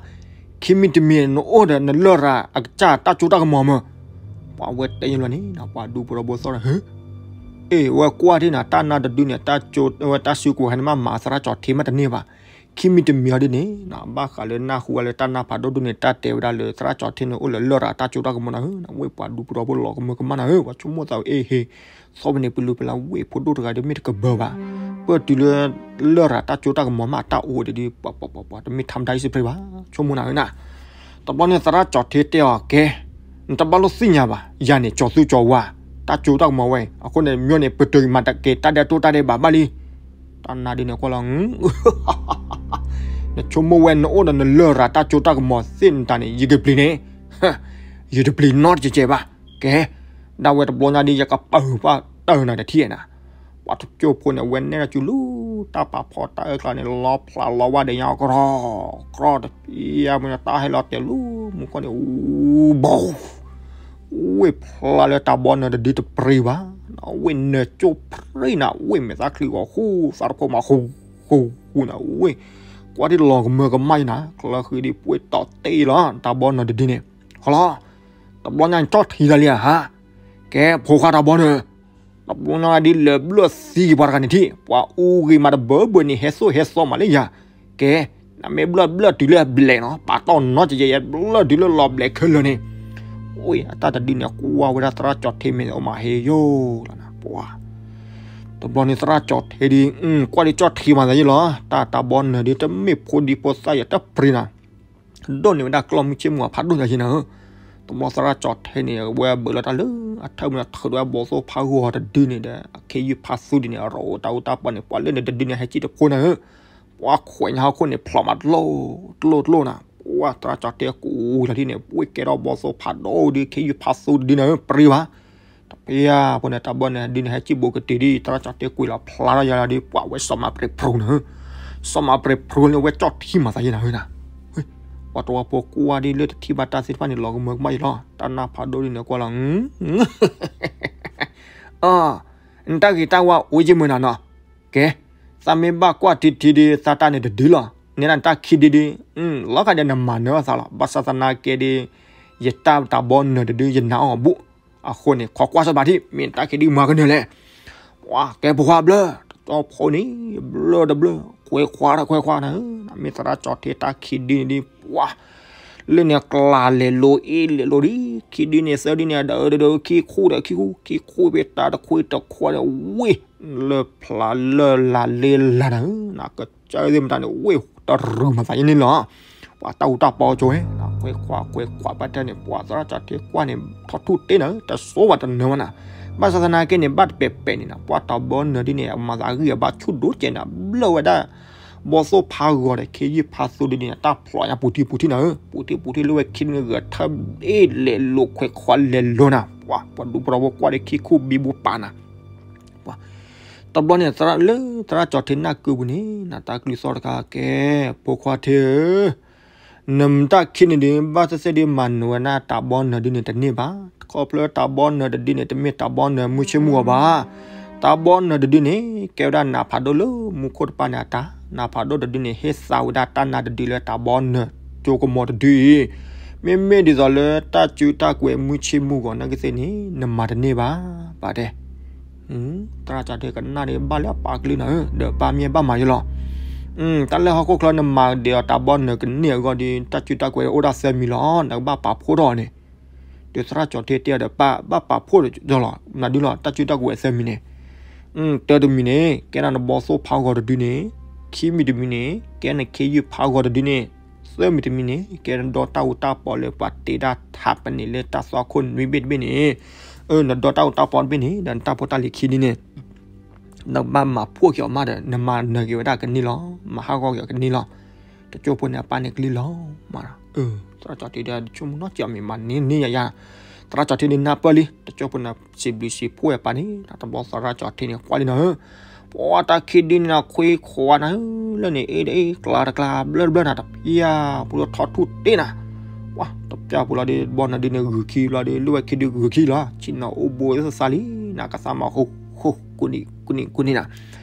ခံမံၤတမံၤ နအိၣ်ဒီးနလရာ်အကစၢ်တၢ်ကၠူတၢ်ကမီၤမၢ်, ပှၤဝဲတဲယလီၤန့ၣ် ပှၤဒူဖိထီဖိသီၣ်ဒီး ဟ့ၣ်, အ့ၣ် ဝဲကွၢ်ထံၣ်နၤ တၢ်နါတဒုန့ၣ် တၢ်ကၠူဝဲတၢ်စုကဝဲၤဟဲန့ၣ် မ့ၢ်မၤသရၣ်ကၠီၤထံးမ့ၢ်တန့ၢ်ဘၣ် ခံမံၤတမံၤအီၤဒ်န့ၣ် ဘၣ်ဃးလၢနၢ်ဟူဝဲလၢတၢ်နါဖးဒိၣ်ဒ်န့ၣ် တၢ်တဲဝဲဒၣ်လၢသရၣ်ကၠီၤထံးန့ၣ် အိၣ်လၢလရာ်တၢ်ကၠူတၢ်ကမီၤနၤဧၢ, ဝ့ၢ်ပှၤဒူဖိထီဖိလီၤကမၢကမၣ်နၤဧၢ, ပှၤဆိကမိၣ်သးဝဲအ့ၣ်ဟ့ၣ်, သီဖဲန့ၣ်ပလူၤဖဲလၢဝ့ၢ်ဖိဒိၣ်တဂၤဒီးမ့ၢ်တကဘၢၤဘၣ်, ပၢၢ်တုၤလၢ လရာ်တၢ်ကၠူတၢ်ကမီၤမ့ၢ်အတၢ်အိၣ်ဒ်ဒ် ပှၤပှၤပှၤပှၤ တမ့ၢ်ထါမတၤအံၤစ့ၢ်ကီးဘၣ်, ဆိကမိၣ်နၤဧၢနၤ တဘျီန့ၣ်သရၣ်ကၠီၤထံးတဲအီၤ ကဲ, နတဘၣ်လိၣ်သ့ၣ်ညါဘၣ်, ယၤန့ၣ် ကၠီၤသူကၠီၤဝါ, တၢ်ကၠူတၢ်ကမီၤဝဲ, အဃိန့ၣ် မ့ၢ်န့ၣ် ပတုာ်မၤတက့ၤ တၢ်ဒဲးတိၢ်တၢ်ဒဲးဘးဘၣ်လံ, တၢ်နါဒ်န့ၣ်ကွၢ်လီၤ, နဆိကမိၣ်ဝဲနအိၣ်ဒီးနလရာ်တၢ်ကၠူတၢ်ကမီၤသ့ၣ်နတၢ်န့ၣ် ယကပျံၤန့ၣ်, ယတပျံၤနီတကဲးဘၣ်, ကဲ, ဒၣ်ဝဲတဘျီညါဒ် ယကပာ်ဃုာ်ပာ်တၢၢ်နၤတထံၣ်နၤ ပှၤတကၠိဖိန့ၣ် အဝဲနဲၣ်ထီၣ်စုလူၤ တၢ်ပာ်ဖီတၢ်အၢကျါန့ၣ် လီဖျးလီဝါဒီးညါ ကြီ ကြီတပံၤ မ့ၢ်တၢ်ဟဲလီၤတဲာ်လၢမူခိၣ်န့ၣ် အူဘီ ဝ့ၢ်ဖျါလၢတၢ်ဘီနၢၤတဒုတပြံၤဘၣ်, ဝ့ၢ်နၢၤကၠိပြံၤနၤ ဝ့ၢ်မဲာ်သၣ်ချံဂီၤဃူ သးတဖိမၤဃူဃူဃူနၤ ဝ့ၢ် ကွၢ်ဒ်လီၤကမၢကမၣ်အံၤနၤ ချၢဃံဒ်ပှ့ၤတီၤတ့ၢ်လီၤ တၢ်ဘီနၢၤတဒုန့ၣ်, ဃီလီၤ တဘျီညါကၠီၣ်ထံလီၤလံဧါ, ကဲ ဖိခွါတၢ်ဘီနၢၤ, တဘျီညါဒ်လဲၤဘျၢၣ်သံက့ၤပှၤတဂၤန့ၣ်ထံၣ် ပှၤအူဂ့ၤမးတဘၢဘၢန့ၣ် ဟဲသိၣ်ဟဲသီမးလၢယၤ, ကဲ, နမ့ၢ်ဘျၢၣ်ဘျၢၣ်တုၤလၢအဘျဲးနီၤ ပာ်တီၢ်နီတကဲး ဘျၢၣ်တုၤလၢလီၤဘျဲးခဲလၢာ်န့ၣ်, အိၣ်အတၢ်တဒုန့ၣ် ကွၢ်ဝဲဒၣ်သရၣ်ကၠီၣ်ထံမ့ၢ်အိၣ်မးဟ့ယိလီၤနၤ ပှၤ တဘျီန့ၣ်သရၣ်ကၠီၣ်ထံဒ် ကွၢ်ဒ်ကၠီၣ်ထံမးသးယ့လီၤ, တၢ်တၢ်ဘီနၢၤဒ် တမ့ၢ်ဖိဒံဖိသၣ်ယတပြံၤနၤ ဒိၣ်န့ၢ်ဝဲဒၣ်ကျီၢ်မုၢ်ဆ့ၣ်မုၢ်အဖးဒိၣ်ညါယ့နၤဧၢ, တဘျီသရၣ်ကၠီၣ်ထံန့ၣ် အဝဲဘၢၣ်လီၤတၢ်လၢ အထၢၣ်မုၢ်န့ၣ် ထုးဒွဲၣ်ဘီသိၣ်ဖးဂီၤတဒုန့ၣ်ဒီး အခ့ယုၢ်ဖးသူဒ်န့ၣ် အရိၣ်တၢ်အူတၢ်ပီန့ၣ် ပှၤလၢန့ၣ်တဒုန့ၣ် ဟဲစံၣ်တဖိနၤဧၢ, ပှၤခွဲးညါဟီၣ်ခိၣ်န့ၣ် ဖျိးမးတလိၣ်တလိၣ်တလိၣ်နၤ, ပှၤသရၣ်ကၠီၣ်ထံအကူၣ်လီၤဒ်န့ၣ် ပှ့ၤကဲထီၣ်ဘီသိၣ်ဖးဒိၣ်ဒ် အခ့ယုၢ်ဖးသူတဒုနၤဧၢ ပြံၤဘၣ် တပျၢ်ဖိန့ၣ် တၢ်ဘီနၢၤဒ်န့ၣ် ဟဲစံၣ်ဘိကတ့ၤဒ် သရၣ်ကၠီၣ်ထံကွံာ်လီၤဖျါထီၣ်ယၤလီၤဒ် ပှၤဝဲစီၤမၤပြံးဖြူနၤဧၢ, စီၤမၤပြံးဖြူန့ၣ် ဝဲကၠီၣ်ထံမးသးယ့နၤဧၢနၤ, ပှၤတဝီဖိကွၢ်ဒ်လၢတထံၣ်ဘၣ်တၢ်သ့ၣ်တဖၣ်န့ၣ် လီၤကမၢကမၣ်ယ့လီၤ, တၢ်နၢ်ဖးဒိၣ်ဒ်န့ၣ်ကွၢ်လီၤ အ နတၢ်ဂ့ၤတၢ်ဝါအိၣ်ယ့ၢ်မုာ်နၤနီၤ, ကဲ, သးမ့ၢ်ဘၣ်ကွၢ်ထံထံဒ် သးတၢ်န့ၣ်တဒုလီၤ, နဲဒၣ်နတၢ်ခံဒုဒ်, လီၤဂာ်ဒီးနမၤနၢၤအသးလီၤ, ဘၣ်ဆၣ်သနာ်က့ဒ်, ယတၢ်တၢ်ဘီနၢၤတဒု ယနာ်အီၤဘူး, အဃိန့ၣ် ခိးကွၢ်စၢ်ဘၣ်ထံၣ် မ့ၢ်တၢ်ခံဒုမၤကနၢၤလဲၣ်, ပှၤကဲဖိခွါဘျၢၣ်, တကၠီၣ်ဖိန့ၣ်, ဘျၢၣ်တဘျၢၣ်, ခွဲးခွါတခွဲးခွါနၤဧၢ, မ့ၢ်သရၣ်ကၠီၣ်ထံတၢ်ခံဒုန့ၣ်ဒ် ပှၤ လၢန့ၣ်ကျါလဲၤလိၤအ့ၣ်လဲၤလိၤဒ်, ခံဒုန့ၣ်သၢဒုန့ၣ် ဒီးဒီးဒီး ခံခိၣ်ဒီးခံခိၣ်, ခံခိၣ်ဖဲတၢ်တခွ့တခွ့ဒီးဝ့ၢ်, လၢဖျါလၢလၤလ့လၤနၤဧၢ, နကစၢ်သ့ၣ်မတၤန့ၣ် ဝ့ၢ်တရူးမးသးယ့န့ၣ်လီၤ, ပှၤတၢ်အူတၢ်ပီကၠိဝဲ, ခွဲးခွါခွဲးခွါဘၣ်တၢ်န့ၣ် ပှၤသရၣ်ကၠီၣ်ထံကွၢ်န့ၣ် ထီၣ်ထူၣ်တ့ၢ်နၤဧၢ, တစိဝဲတနၢၤဝဲနၤ, ဘၣ်ဆၣ်သနာ်က့န့ၣ် ဘၣ်တပဲာ်ပဲာ်န့ၣ်နၤ, ပှၤတၢ်ဘီနၢၤဒ်န့ၣ် အမၤသးဂံၢ်အဘါဆူၣ်ဒိၣ်ကဲနၤ, ဘျၢၣ်ဝဲဒၣ် ဘီသိၣ်ဖးဂီၤဒီး ခ့ယုၢ်ဖးသူဒ်န့ၣ် တၢ်ဖျိးညါပူၤထံပူၤထံနၤဧၢ, ပူၤထံပူၤထံလၢဝဲခံန့ၣ်ဂဲၤထၢၣ်အ့ၣ်လဲၤလိၤခွဲးခွါလဲၤလိၤနၤ, ပှၤ ပှၤဒူဖိထီဖိကွၢ်ဒီးခံခိၣ်ဘံဘူပာ်နၤ, ပှၤ တဘျီန့ၣ် လၢသရၣ်ကၠီၣ်ထံနၢ်ကုပူၤန့ၣ် နတၢ်ကလုၢ်သီၣ်တခါကဲ, ဖိခွါထံဧၢ နတၢ်ခံန့ၣ်ဒ် ဘၣ်သ့ၣ်သ့ၣ်ဒ်မၤနၢၤဝဲဒၣ်တၢ်ဘီနၢၤဒ်န့ၣ်တန့ၢ်ဘၣ်, ခီဖျိတၢ်ဘီနၢၤတဒ်န့ၣ် တမ့ၢ်တၢ်ဘီနၢၤမုၢ်ဆ့ၣ်မုၢ်ဂီၤဘၣ်, တၢ်ဘီနၢၤတဒုန့ၣ် ကဲဝဲဒၣ်နးဖးဒိၣ်လၢမူခိၣ်တပၤန့ၣ်အတၢ်, နးဖးဒိၣ်တဒုန့ၣ် ဟ့ၣ်သါဝဲဒၣ်တၢ်နါတဒုလၢတၢ်ဘီနၢၤကၠိကမီၤတဒုအံၤ, မ့မ့ၢ်ဒ်သိးလၢတၢ်စုတၢ်ကဝဲၤမုၢ်ဆ့ၣ်မုၢ်ဂီၤနာ်က့သ့ၣ်န့ၣ် နမၤတန့ၢ်ဘၣ်, ပာ်တဲ သရၣ်ကၠီထံကနၣ်ဒီးဘၣ်လၢအပာ်ကလုၢ်နၤဧၢ, ဒီးပာ်မ့ၢ်ဘၣ်မၤယလီၤ. တၢ်လၢဟီၣ်ခိၣ်ချၢနမၤဒံးအီၤတၢ်ဘီနၢၤကန့ၢ်အဂီၢ်ဒီး တၢ်စုတၢ်ကဝဲၤအိၣ်ဒၣ်သၢမံၤလီၤ, နကဘၣ်ပာ်ဖှိၣ်ထီၣ်အီၤန့ၣ်. ဒီးသရၣ်ကၠီထံတဲအီၤဒီး ပာ်ဘၣ်ပာ်ဖှိၣ်ဒီးလီၤ, နဒုလီၤ တၢ်စုတၢ်ကဝဲၤသၢမံၤန့ၣ် တၢတမံၤန့ၣ် ကဲဒၣ်နဘီသိၣ်ဖးဂီၤတဒုန့ၣ်, ခံမံၤတမံၤန့ၣ် ကဲနခ့ယုၢ်ဖးဂီၤတဒုန့ၣ်, သၢမံၤတမံၤန့ၣ် ကဲနဒီတၢ်အူတၢ်ပီလၢပှၤတ့တၢ်ထးပန့ၣ်လၢတၢ်သွၣ်ခိၣ်နွံဘ့ၣ်တဘ့ၣ်န့ၣ်, နဒီတၢ်အူတၢ်ပီတဘ့ၣ်န့ၣ် ဒီးနတၢ်ဖိတၢ်လံၤခံဒုန့ၣ် နဘၣ်မၤဖှိၣ်က့ၤအီၤမးဒီး နမၤနၢၤက့ၤဝဲဒၣ်ကန့ၢ်လီၤ, မၤဟးဂီၤက့ၤအီၤကန့ၢ်လီၤ. တကၠိဖိန့ၣ်အပၢ်န့ၣ်ကလံၣ်လီၤမး, သရၣ်ကၠီထံဒီး ဆိကမိၣ်နီၢ်ကီၢ်မ့ၢ်မၤန့ၢ်န့ၢ်ယၤယၤ, သရၣ်ကၠီထံန့ၣ်နၢ်ပၢၢ်လံ, တကၠိဖိန့ၣ်စံးဘျုးစံးဖှိၣ်အပၢ်န့ၣ် တဘျီသရၣ်ကၠီထံန့ၣ်ကွၢ်လံနၤဧၢ, ပှၤတၢ်ခံဒုန့ၣ်နခွ့ခွါနၤဧၢ, လၢန့ၣ်အ့ၣ်ဒၣ်အ့ၣ်ကျါတကျါဘျၢတဘျၢနၤ တပျၢ်ပူၤလၢထီထူၣ်တ့နၤ ပှၤတပျၢ်ပူၤလီၤဒီး ဘီနၤဒုန့ၣ်ဂုာ်ခံဘျီဒီး လၢဝဲခံဒုဂုာ်ခံလီၤ, ဆ့ၣ်နီၤအိၣ်ဘိသးလံ, နကသးမၤဃိဃိ ကူန့ၣ်ကူန့ၣ်နၤ,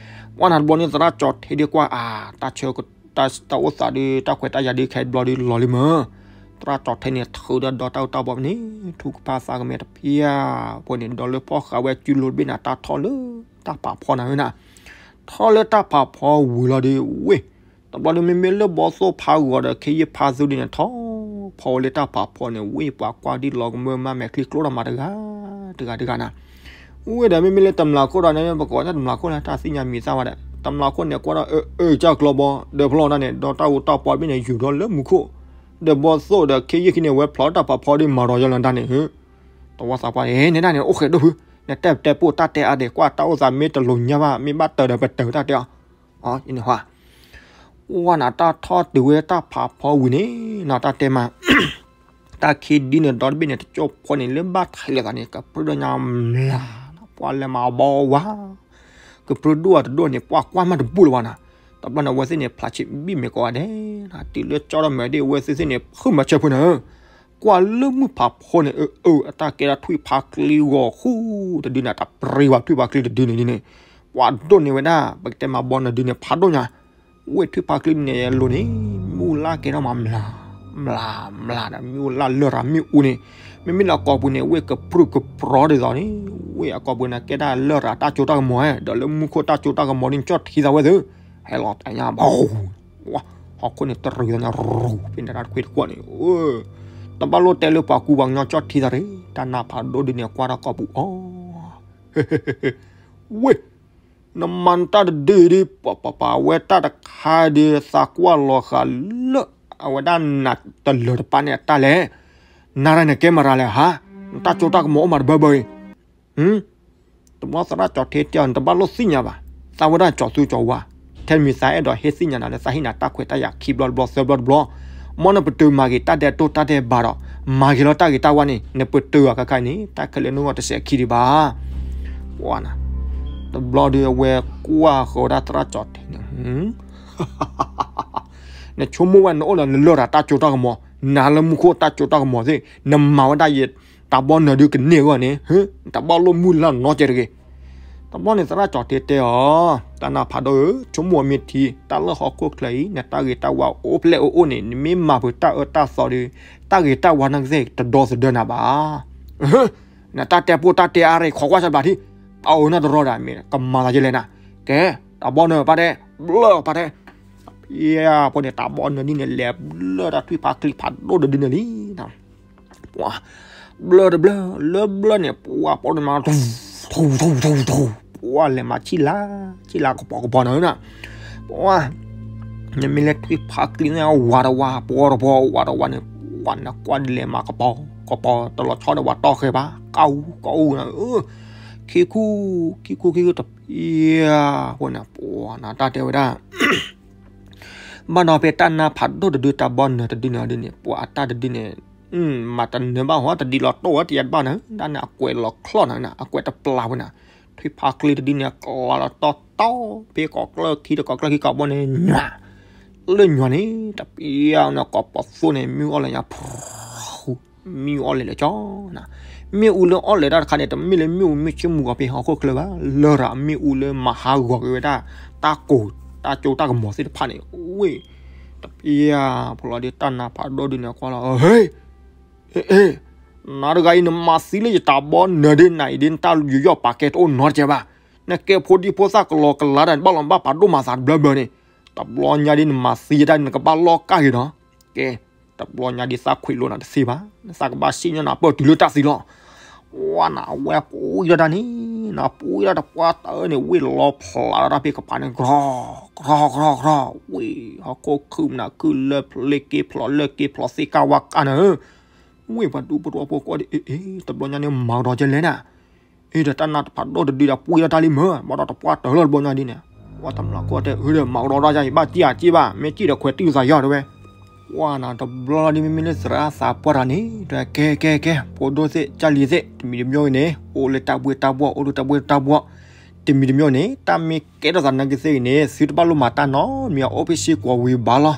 ပှၤနၤတဘျီန့ၣ်သရၣ်ကၠီထံဒုကွၢ်အါ, တၢ်ဆၢ တၢ်အိၣ်သးဒု တၢ်ခွဲးတၢ်ယာ်ဒုခဲဘျီဒုလီၤလံမး, သရၣ်ကၠီထံန့ၣ်ထုးဒီးဒီတၢ်အူတၢ်ပီန့ၣ် ထူကဖၣ်သးကမဲာ်တပျၢ်ဖိန့ၣ် ဒီးလၢဖီၣ်ဃာ်ဝဲကၠူလိတဘ့ၣ်န့ၣ် တၢ်ထီၣ်လၢတၢ်ဖးဖီနၤဧၢနၤ, ထီၣ်လၢတၢ်ဖးဖီဝံၤလီၤဒီး ဝ့ၢ် တဘျီဒုမ့မ့ၢ်လၢဘီသိၣ်ဖးဂီၤဒီးခ့ယုၢ်ဖးသူဒုန့ၣ် ထီၣ်ဖီဝဲလၢတၢ်ဖးဖီန့ၣ် ဝ့ၢ်ပှၤကွၢ်ဒ်လီၤကမၢမး မဲာ်ချံကျိထီၣ်မးတဂၤတဂၤတဂၤနၤ, ဝ့ၢ်ဒီးမ့မ့ၢ်လၢတမျးခိၣ်ဒီးန့ၣ် ပကိးန့ၣ်တမျးခိၣ်န့ၣ် တၢ်သ့ၣ်ညါမံၤသၣ်ဝဲဒီး တမျးခိၣ်န့ၣ် ကွၢ်ဒီးအၢအၢကၢ်ကျီဘီ ဒီးဖျီဒၣ်န့ၣ် ဒီးတၢ်အူတၢ်ပီတဘ့ၣ်န့ၣ် ယူၤဒီးလၢမူခိၣ်, ဒီးဘီသိၣ်ဒီးခ့ယုၢ်ခံန့ၣ် ဝဲဖျီတၢ်ဖးဖီဒုမၤဒီးယလီၤဒၣ်န့ၣ် တဝီသးပှၢ်န့ၣ် န့ၣ်ဒၣ်န့ၣ် အိၣ်ဃဲးဒိၣ်ဖု, နတဲတဲပိၢ်တၢ်တဲအါဒဲး ကွၢ်တၢ်အိၣ်သးမ့ၢ်တလိၤညါဘၣ် မ့ၢ်ဘၣ်တၢ်ဒီးပတၢ်တၢ်တဲအီၤ, အန့ၣ် ဝဲနၤတၢ်ထီၣ်တုၤဝဲတၢ်ဖးဖီဝံၤန့ၣ် နတၢ်တဲမး တၢ်ခံဒုန့ၣ် ဒီတဘ့ၣ်န့ၣ် တကၠိဖိန့ၣ် လၢဘၣ်ထံးလိာ်သးန့ၣ် ကပြုၢ်ဒီးညါမျး, ပှၤလဲၤမၤဘီဝါ, ကပြုၢ်ဒိၣ်အတဒိၣ်န့ၣ် ပှၤကွၢ်မးတဘူၣ်လၢၤဘၣ်နၤ, တဘျီန့ၣ် အဝဲသ့ၣ်န့ၣ် ဖျါဆံးဘံၣ်မ့ၢ်ကိးဂၤဒဲး, တုၤလၢကၠီဒီးမဲာ်ဒ့ၣ် အဝဲသ့ၣ်သ့ၣ်န့ၣ် ဖုမၤဆၢဖိနၤဧၢ ကွၢ်လၢမုၢ်ဖးဖီန့ၣ် အအၢ အတၢ်ကဲဒၣ်ထွံၣ်ဖးကျံဂီၤဃူတဒုန့ၣ် တပြံဝဲထွံၣ်ဖးကျံတဒုန့ၣ်ဒ်န့ၣ်, ပှၤဒိၣ်န့ၢ်ဝဲဒၣ် ပကတဲမၤဘီနၤဒုန့ၣ် ဖးဒိၣ်ညါ, ဝ့ၢ်ထွံၣ်ဖးကျံန့ၣ်အလိၤန့ၣ် မ့ၣ်အူလၢ်ကဲထီၣ်မးမျး, မျးမျးဒီး မ့ၣ်အူလၢ်လရာ်မ့ၣ်အူန့ၣ်, မ့မ့ၢ်လၢအကိာ်ပူၤန့ၣ် ဝ့ၢ်ကပြုၢ်ကပြီၤဒ်သိးန့ၣ်, ဝ့ၢ်အကိာ်ပူၤန့ၣ် ကဲဒၣ်လရာ်တၢ်ကၠိတၢ်ကမီၤဧါ, ဒီးလၢမူခိၣ်တၢ်ကၠိတၢ်ကမီၤဒ်န့ၣ် ကၠီၣ်ထံသးဝဲသု, ဟဲလီၤတညါဘၣ် ဝဲ, ဟီၣ်ခိၣ်န့ၣ်တရံးသးန့ၣ် ရူၤ ဖဲန့ၣ်တၢ်တခွ့တကွီၢ်န့ၣ်, တဘၣ်လိၣ်တဲလၢပှၤကူပှၤကညီကၠီၣ်ထံသးရ့ၣ်, တၢ်နါဖးဒိၣ်ဒ်န့ၣ် ကွၢ်တၢ်ကိာ်ပူၤအီၤ, ဝ့ၢ်, နမၤနတၢ်တဒုဒ် ပပပဝဲတၢ်တခါဒ် သးကွၢ်လီၤဃာ်လၢ အဝဲဒၣ်နးတလၢၤတပၤန့ၣ်အတၢ်လဲၣ်, နၤရၤန့ၣ်ကဲမၤရၤလဲၣ်ဟါ, နတၢ်ကၠိတၢ်ကမီၤအိၣ်မးတဘၢဘၢအံၤ တဘျီသရၣ်ကၠီထံတဲအီၤ နတဘၣ်လိၣ်သ့ၣ်ညါဘၣ်, သးဝဲဒၣ်ကၠီသူကၠီဝါ, ထဲမံၤသးအဲၣ်ဒိးဟ့ၣ်သ့ၣ်ညါနၤလၢ သးဟ့ၣ်နၤတၢ်ခွဲးတၢ်ယာ်ခံဘျီတဘျီသၢဘျီတဘျီ, မ်နပတုာ်မၤက့ၤတၢ်ဒဲးတိၢ်တၢ်ဒဲးဘးဒီး, မၤက့ၤလီၤတၢ်ဂ့ၤတၢ်ဝါန့ၣ် နပတုာ်အီၤခါခါအံၤန့ၣ် တၢ်ခဲလၢာ်နဂီၢ်တစဲးခံဒံးဘၣ်, ပှၤနၤ, တဘျီဒ်အဝဲကွၢ်ဃီၤဝဲဒၣ်သရၣ်ကၠီထံန့ၣ် နဆိကမိၣ်ဝဲနအိၣ်ဒီးနလရာ်တၢ်ကၠိတၢ်ကမီၤ, နၤလၢမူခိၣ်တၢ်ကၠိတၢ်ကမီၤသ့ၣ်, နမၤဝဲဒၣ်ယတၢ်ဘီနၢၤဒုကန့ၢ်အဂီၢ်န့ၣ်, နတဘၣ်လိၣ်မုၢ်လၢ်နီတစဲးတဂ့ၤ. တဘျီန့ၣ်သရၣ်ကၠီထံတဲအီၤ, တၢ်နါဖးဒိၣ်ဧၢ, ဆိကမိၣ်အမ့ၢ်ထံ, တၢ်လၢဟီၣ်ခိၣ်ချၢအံၤ နတၢ်ဂ့ၤတၢ်ဝါအိၣ်ဖျဲၣ်အိၣ်အိၣ်န့ၣ် နမ့ၢ်မၤဖုးတၢ်အၢတၢ်သီဒီး တၢ်ဂ့ၤတၢ်ဝါနာ်က့သ့ၣ်တဒီသဒၢနၤဘၣ် နတၢ်တဲပိၢ်တၢ်တဲအါရ့ၣ် ခိးကွၢ်စၢ်ဘၣ်ထံ, ပအၢနၢ်တရီဒီးမ့ၢ် ကမၤသးယလဲၣ်နၤ, ကဲ, တၢ်ဘီနၢၤပၢ်တဲ, ဘျၢပၢ်တဲ, ဖဲအဖိန့ၣ် တၢ်ဘီနၢၤဒ်န့ၣ် လဲၤဘျၢတၢ်ထွံၣ်ဖးကျံဖးဒိၣ်တဒုန့ၣ်လံ, ပှၤ, ဘျၢတဘျၢ, လၢဘျၢန့ၣ် ပှၤပိာ်န့ၣ်မး, ထူ, ထူ, ထူ, ထူ, ပှၤလဲၤမၤဆံၣ်လါ, ဆံၣ်လါကပီၤကပီၤနၤဧၢနၤ, ပှၤ နမ့ၢ်လဲၤထွံၣ်ဖးကျံန့ၣ် ဝးတဝး ပှီတပှီ ဝးတဝးန့ၣ် ပှၤနကွၢ်ဒ်လဲၣ်မး ကပီၤ ကပီၤတလီၤဆီဒီးဝးတီၢ်ဃဲဘၣ် ကၢအူ ကၢအူနၤဧၢ, ခံခူ ခံခူ ခံခူတပျၢ် အဃိန့ၣ် ပှၤနၤတၢ်တဲဝဲဒၣ် ဘၣ်ဒီးဖဲတၢ်နါဖးဒိၣ်တဒု တၢ်ဘီနၢၤတဒုန့ၣ်ဒ်န့ၣ် ပှၤအတၢ်တဒုန့ၣ် မၤတနၢၤဘၣ်ဟီ တဒ်လီၤတိၢ်ဝဲတယံာ်တဘၣ်နၤ ဒၣ်န့ၣ် အကွဲးလီၤချီၣ်နၤ အကွဲးတပျၢ်ဝဲနၤ, ထွံၣ်ဖးကျံတဒုန့ၣ် ကျီလီၤတီတီ ဖဲကိးကျၢၢ်ခံဒီးကိးကျၢၢ်ခံကိးဘီန့ၣ် ညွၤ လၢညွၤန့ၣ် တပျၢ်န့ၣ် ကိးပီၤသိၣ်န့ၣ် မံအီၣ်လဲၣ်ညါ ဖူ မံအီၣ်လဲၣ်လဲၣ်ကၠီနၤ, မ မ့ၣ်အူလၢအီၣ်လဲၤတၢ်တခါန့ၣ် တမ့ၢ်လၢမ့ၣ်အူမ့ၢ်ဆ့မူဂီၤဖဲဟီၣ်ခိၣ်ချၢဘၣ်, လရာ်မ့ၣ်အူလၢမၤဟးဂီၤက့ၤဝဲဒၣ် တၢ်ကိၤတၢ်ကၠိတၢ်ကမီၤသ့ၣ်တဖၣ်န့ၣ်, ဝ့ၢ် တပျၢ်ဖီလီၤဒ်တၢ်နါဖးဒိၣ်ဒ်န့ၣ်ကွၢ်လီၤ, ဟ့ၣ် နၤတဂၤအံၤ နမၤသံလၢယတၢ်ဘီနၢၤဒ်နၤအံၤဒ် နတၢ်ယူးယီၣ်ပာ်ကဲတအိၣ်နီတကဲဘၣ်. နကဲဖိဒံဖိသၣ်ကလီကလါဒီး နဘၣ်လီၤဘၣ်ပာ်ဒိၣ်မၤသးတဘျီဘျီန့ၣ်, တဘျီညါဒ်နမၤသံယတၢ် နကဘၣ်လီၢ်ကၢ်က့ၤနီၤ. ကဲ, တဘျီညါဒ်သးခွံးလိနၤတသ့ဘၣ်, နသးကဘၣ်စံၣ်ညီၣ်နၤပၢၢ်တုၤလၢတၢ်သံလီၤ. ဝါနၤ အဝဲပူၤယီၣ်တၢ်န့ၣ်, နပူၤယီၣ်တၢ်တပှၢ်တၢၢ်န့ၣ် ဝ့ၢ်လီၤဖျးလီၤတၢ်ဖံးကပၤန့ၣ် ကြီ ကြီ ကြီ ကြီ, ဝ့ၢ် ဟီၣ်ခိၣ်ခုၣ်မနၤခုၣ်လၢဖျ့က့ၤဖျိးလၢက့ၤဖျိးသ့ၣ်ကၢ်ဝါကၢ်နၤ, ဝ့ၢ်ပှၤဒူဖိတဝီဖိကွၢ်ဒ်အံၤ, တဘျီညါန့ၣ်မၤကဒီးကဲလဲၣ်နၤ, အ့ဒီးတၢ်နါတဖးဒိၣ်တဒုဒီးပူၤယီၣ်တၢ်လံမၢ်, ဘၣ်ဒီးတပှၢ်တၢၢ်လီၤတဘျီညါဒ်န့ၣ်, ဝဲတမျးခိၣ်တဲအၢဒီး မၤကဒီးတၢ်ယၤ ယဘၣ်စံၣ်အစံၣ်ဘၣ်, မ့ၢ်စံၣ်ဒီးခွဲးတံၢ်သးယီၢ်တဲဝဲ. ဝါနၤ တဘျီလီၤဒ်မ့မ့ၢ်လၢသရၣ်သးပှၢ်တၢ်န့ၣ် တဲကဲကဲကဲ ဖိဒိၣ်သ့ၣ်ကၢ်လံၤသ့ၣ် တမံၤတမံၤဂ့ၤန့ၣ် အိၣ်လၢတၢ်ဘှ့ၣ်တၢ်ဘှီၣ် အိၣ်လၢတၢ်ဘှ့ၣ်တၢ်ဘှီၣ်, တမံၤတမံၤန့ၣ် တၢ်မ့ၢ်ကဲထီၣ်သးနာ်က့သ့ၣ်ဂ့ၤန့ၣ် သုတဘၣ်လိၣ်မၤတၢ်နီတမံၤ အိၣ်ဖဲစ့ၢ်ကီးဝံၤဘၣ်လီၤ.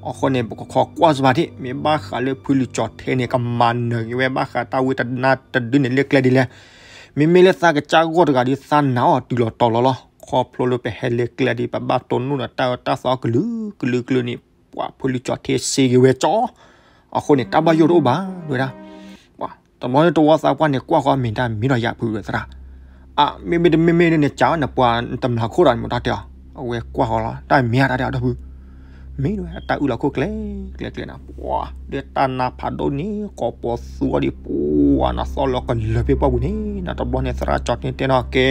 အဃိန့ၣ် ပကခီကွၢ်စ့ၢ်ကီးဒံး မ့ၢ်ဘၣ်ဃးလၢဖုလံၤကၠီၣ်ထဲန့ၣ် ကမၤနၢၤက့ၤဝဲဘၣ်ဃးတၢ်ဝ့ၢ်တနါတဒုန့ၣ်လၢကျဲဒ်လဲၣ်. မ့မ့ၢ်လၢသးကစၢ်ဂီၢ်တဂၤဒီး သးနာ်အီၤတုၤလီၤတီၤလီၤလီၤ. ခီဖျိလၢပဟဲလၢကျဲဒီး ပဘၣ်တိၢ်နီၣ်ဒီးတၢ်အၢတၢ်သီကလုာ်ကလုာ်ကလုာ်န့ၣ် ပှၤဖုလံၤကၠီၣ်ထဲစ့ၢ်ကီးဝဲကၠီ, အဃိန့ၣ် တၢ်ဘၣ်ယိၣ်တအိၣ်ဘၣ်ဝဲဒၣ်. တဘျီန့ၣ်တဝီသးပှၢ်န့ၣ် ကွၢ်ဃီမ့ၢ်တၢ်မံဒီးယၤဖုသရၣ်, အမ့မ့ၢ်တမ့မ့ၢ်ဒ်န့ၣ် ကၠီနပှၤတမျးခိၣ်ဒီးမ့ၢ်တၢ်တဲအီၤ, အဝဲကွၢ်ဃီလီၤ တၢ်မံတၢ်တဲအီၤဒီးဖု မ့ၢ်တၢ်အုၣ်လီၤခိၣ်ကျဲကျဲကျဲန့ၣ် ပှၤ ဒီးတၢ်နါဖးဒိၣ်န့ၣ် ကိးပီသူအီၤဒီး ပှၤနသီၣ်လီၤကလၢၤဖဲပှၢ်ပူၤန့ၣ် နတဘျီန့ၣ် သရၣ်ကၠီၣ်ထဲတဲနီၤကဲ,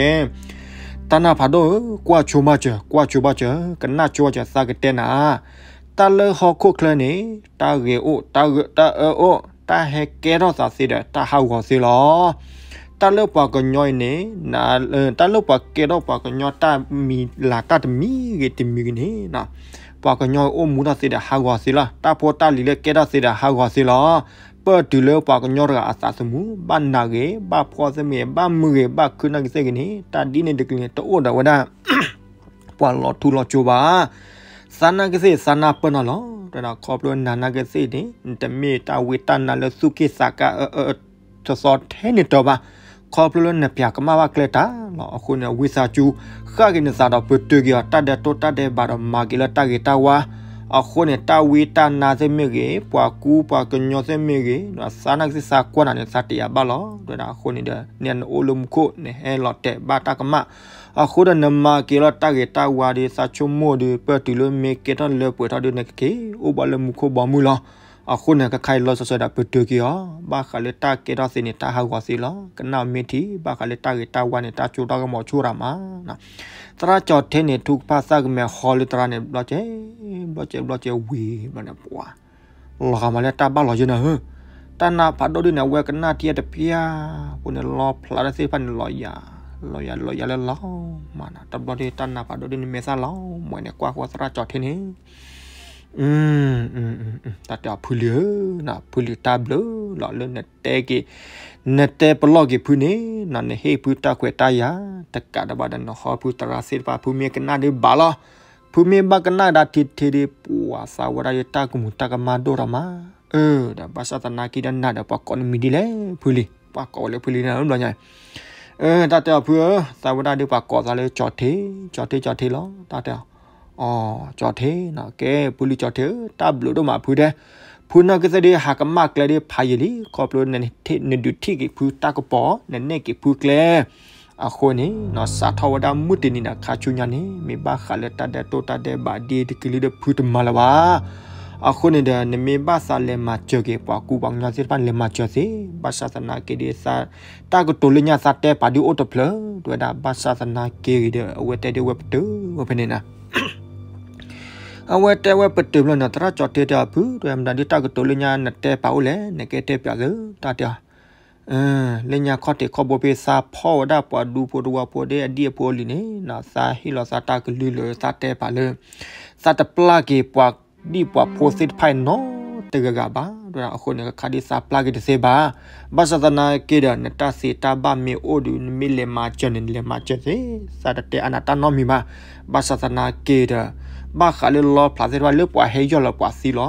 တၢ်နါဖးဒိၣ်ဧၢ, ကွၢ်ဆိဘၣ်စၢၤ ကွၢ်ဆိဘၣ်စၢၤ ကနၣ်ဆိဘၣ်စၢၤ သးကတဲနၤ, တၢ်လၢဟီၣ်ခိၣ်ချၢန့ၣ် တၢ်ဂ့ၤအိၣ် တၢ်ဂ့ၤတၢ်အၢအိၣ် တၢ်ဟဲကဲထီၣ်သးသ့ဒီးတၢ်ဟးဂီၤသ့လီၤ. တၢ်လၢပှၤကညီအံၤန့ၣ် တၢ်လၢပှၤကဲထီၣ်ပှၤကညီတၢ်မံၤလၢ်တၢ်တမံၤဂ့ၤတမံၤဂ့ၤန့ၣ် ပှၤကညီအိၣ်မူထီၣ်သ့ဒီးဟးဂီၤသ့လီၤ. တၢ်ဖိတၢ်လံၤလၢကဲထီၣ်သ့ဒီးဟးဂီၤသ့လီၤ. ပၢၢ်တုၤလၢပှၤကညီတဂၤအသးသမူ ဘၣ်နးဂ့ၤ ဘၣ်ဖှီၣ်သ့မ့ၢ်ဂ့ၤ ဘၣ်မုာ်ဂ့ၤ ဘၣ်ခုနာ်က့သ့ၣ်ဂ့ၤန့ၣ် တၢ်ဒ်န့ၣ်တကလုာ်န့ၣ် တအိၣ်ဒီးဝဲဒၣ် ပှၤလီၤထူလီၤကၠိဘၣ်. သးနာ်က့သ့ၣ် သးနၢ်ပၢၢ်နီၤလီၤ. တဲဒၣ်ခီဖျိနၤနာ်က့သ့ၣ်န့ၣ် နတမ့ၢ်တၢ်ဝံတၢ်နါလၢသူၣ်က့ၣ်သးကါအၢအၢ တသီထဲန့ၣ်တဘၣ်. ခီဖျိလၢနပျၢၤကမၣ်ဘၣ်ကျဲတၢ်လီၤ. အဃိန့ၣ် ဝံသးစူၤ ဃၣ်က့ၤနသးဒီးပတုာ်က့ၤအီၤ တၢ်ဒဲးတိၢ်တၢ်ဒဲးဘးဒီးမၤက့ၤလၢတၢ်ဂ့ၤတၢ်ဝါ. အဃိန့ၣ် တၢ်ဝံတၢ်နါသ့ၣ်မ့ၢ်ဂ့ၤ ပှၤကူပှၤကညီသ့ၣ်မ့ၢ်ဂ့ၤ သးနာ်က့သ့ၣ်သးကွၢ်နၤန့ၣ် သးတယာ်ဘၣ်လီၤ. တဲဒၣ်အဃိန့ၣ်ဒီး န့ၣ်နအိၣ်လၢမူခိၣ် နဟဲလီၤတဲာ်ဘၣ်တၢ်ကမၣ် အဃိဒီးနမၤက့ၤလီၤတၢ်ဂ့ၤတၢ်ဝါဒီး သးဆိကမိၣ်ဒီး ပၢၢ်တုၤလၢမ့ၢ်ကဲထီၣ်လၢပှဲၤထီၣ်ဒီး နကက့ၤအိၣ်ဘၣ်လၢမူခိၣ်ဘီမုၢ်လီၤ. အဃိန့ၣ် ခဲခါအံၤလီၤဆီဆီဒၣ်ပတုာ်က့ၤအီၤ ဘၣ်ဃးလၢတၢ်ကဲထီၣ်သ့န့ၣ် တၢ်ဟးဂီၤသ့လီၤ. ကနၣ်မ့ၢ်ထံ ဘၣ်ဃးလၢတၢ်ဂ့ၤတၢ်ဝါန့ၣ် တၢ်ကၠိတၢ်ကမီၤဆိၣ်ရၤမး သရၣ်ကၠီၣ်ထဲန့ၣ် ထုကဖၣ်သၣ်ကမဲာ်ဟီလၢသရၣ်န့ၣ် ဘျီကဲ ဘျီကဲ ဘျီကဲဝံၤဘျီန့ၣ် ပှၤ လီၤဂာ်မးလၢတၢ်ဘၣ်လီၤယဲၢ်နၤဧၢ, တၢ်နါဖးဒိၣ်ဒ်န့ၣ် အဝဲကနၣ်ထံအတပျၢ် ပူၤန့ၣ်လီၤဖျးတၢ်သ့ၣ်တဖၣ်န့ၣ် လီၤယၤ လီၤယၤ လီၤယၤလၢလီၤမးနၤ တဘျီဒ်တၢ်နါဖးဒိၣ်ဒ်န့ၣ် မဲာ်သၣ်လီၤမွဲန့ၣ် ကွၢ်ဃီသရၣ်ကၠီၣ်ထဲန့ၣ် တၢ်တဲအီၤဖုလံၤဧၢ, ဖုလံၤတၢ်ဘျုးလီၤလၢနတဲက့ၤ နတဲပလီၢ်က့ၤဖုန့ၣ် နဟ့ၣ်ဖုတၢ်ခွဲးတၢ်ယာ် တကးဒံးဘၣ်ဒီးနဟီဖုသရၣ်သ့ၣ်တဖၣ် ဖုမ့ၢ်ကနၣ်ဒံးဘၣ်လီၤ. ဖုမ့ၢ်ဘၣ်ကနၣ်ဒၣ်ထံထံဒီး ပှၤသးဝဲဒၣ်ဒီးတၢ်ကမူၤတၢ်ကမၣ်ဒိၣ်ထီၣ်မး, အၢ ဒီးဘၣ်ဆၣ်သနာ်က့ဒီးနၤဒီးပှၤကိးနမံၤဒ်လဲၣ် ဖုလံၤ, ပှၤကိးဝဲလၢဖုလံၤန့ၣ်ဘျီညါ အၢ တၢ်တဲအီၤဖုဧၢ, သးဝဲဒၣ်ဒီးပှၤကိးသးလၢကၠီၣ်ထဲ, ကၠီၣ်ထဲ ကၠီၣ်ထဲလီၤ. တၢ်တဲအီၤ, အီ ကၠီၣ်ထဲနီၤ, ကဲ ဖုလံၤကၠီၣ်ထဲဧၢ, တၢ်ဘျုးဒိၣ်မးဖုတဲ, ဖုနာ်က့သ့ၣ်ဒီးဟးကမၣ်ကျဲဒီးဖးယံာ်လံ, ခီဖျိ နဒုးထံၣ်က့ၤဖုတၢ်ကပီၤ, နနဲၣ်က့ၤဖုကျဲ အဃိန့ၣ် နီၢ်စးထီၣ်ဝဲဒၣ်မုၢ်တနံၤဒီးခါဆူညါန့ၣ် မ့ၢ်ဘၣ်ဃးလၢတၢ်ဒဲးတိၢ်တၢ်ဒဲးဘးဒ်တကလုာ်ဒီးဖုတမၤလၢၤဘၣ်. အဃိန့ၣ်ဒီး နမ့ၢ်ဘၣ်သးလဲၤမၤစၢၤက့ၤ ပှၤကူပှၤကညီသ့ၣ်တဖၣ်န့ၣ် လဲၤမၤစၢၤသ့, ဘၣ်ဆၣ်သနာ်က့ဒီး တၢ်ကတိၤလၢညါသးတဲပာ်ဒုးအိၣ်တဖျၢၣ်, တဲဝဲဒၣ် ဘၣ်ဆၣ်သနာ်က့ဂ့ၤဒီး အဝဲတဲဒ်ဝဲပတုာ်ဝဲဖဲန့ၣ်နၤ အဝဲတဲဝဲပတုာ်ဖျၢၣ်န့ၣ် သရၣ်ကၠီၣ်ထဲတဲအီၤဖု, တဲမတၤဒ်တၢ်ကတိၤလၢညါနတဲပာ်အိၣ်လဲၣ်, နကဲတဲပၠးသု, တၢ်တဲအီၤ လၢညါခီၣ်ထံးခီၣ်ဘိဖဲသးဖီၣ်ဝဲဒၣ်ပှၤဒူဖိတဝီဖိဒီးအဒံၣ်အဖိအလံၤန့ၣ် သးဟ့ၣ်လီၤသးတၢ်ကလုၢ်လၢသးတဲပာ်လၢ သးတပျၢ်က့ၤပှၤဒံၣ်ပှၤဖိသ့ၣ်တဖၣ်အံၤနီတဂၤဂၤဘၣ်. အဃိန့ၣ် ခါဒ်သးပျၢ်က့ၤတသ့ဘၣ်. ဘၣ်ဆၣ်သနာ်က့ဒီး နတၢ်သ့တၢ်ဘၣ်မ့ၢ်အိၣ်ဒီး နမ့ၢ်လဲၤမၤစၢၤန့ၣ် နလဲၤမၤစၢၤသ့, သးတတဲအါနၤတၢ်နီတမံၤဘၣ်. ဘၣ်ဆၣ်သနာ်က့ဒီး ဘၣ်ဃးလၢလီဖျးသ့ၣ်တဖၣ်လၢပှၤဟဲယီၢ်လီၤပှၤသံလီၤ.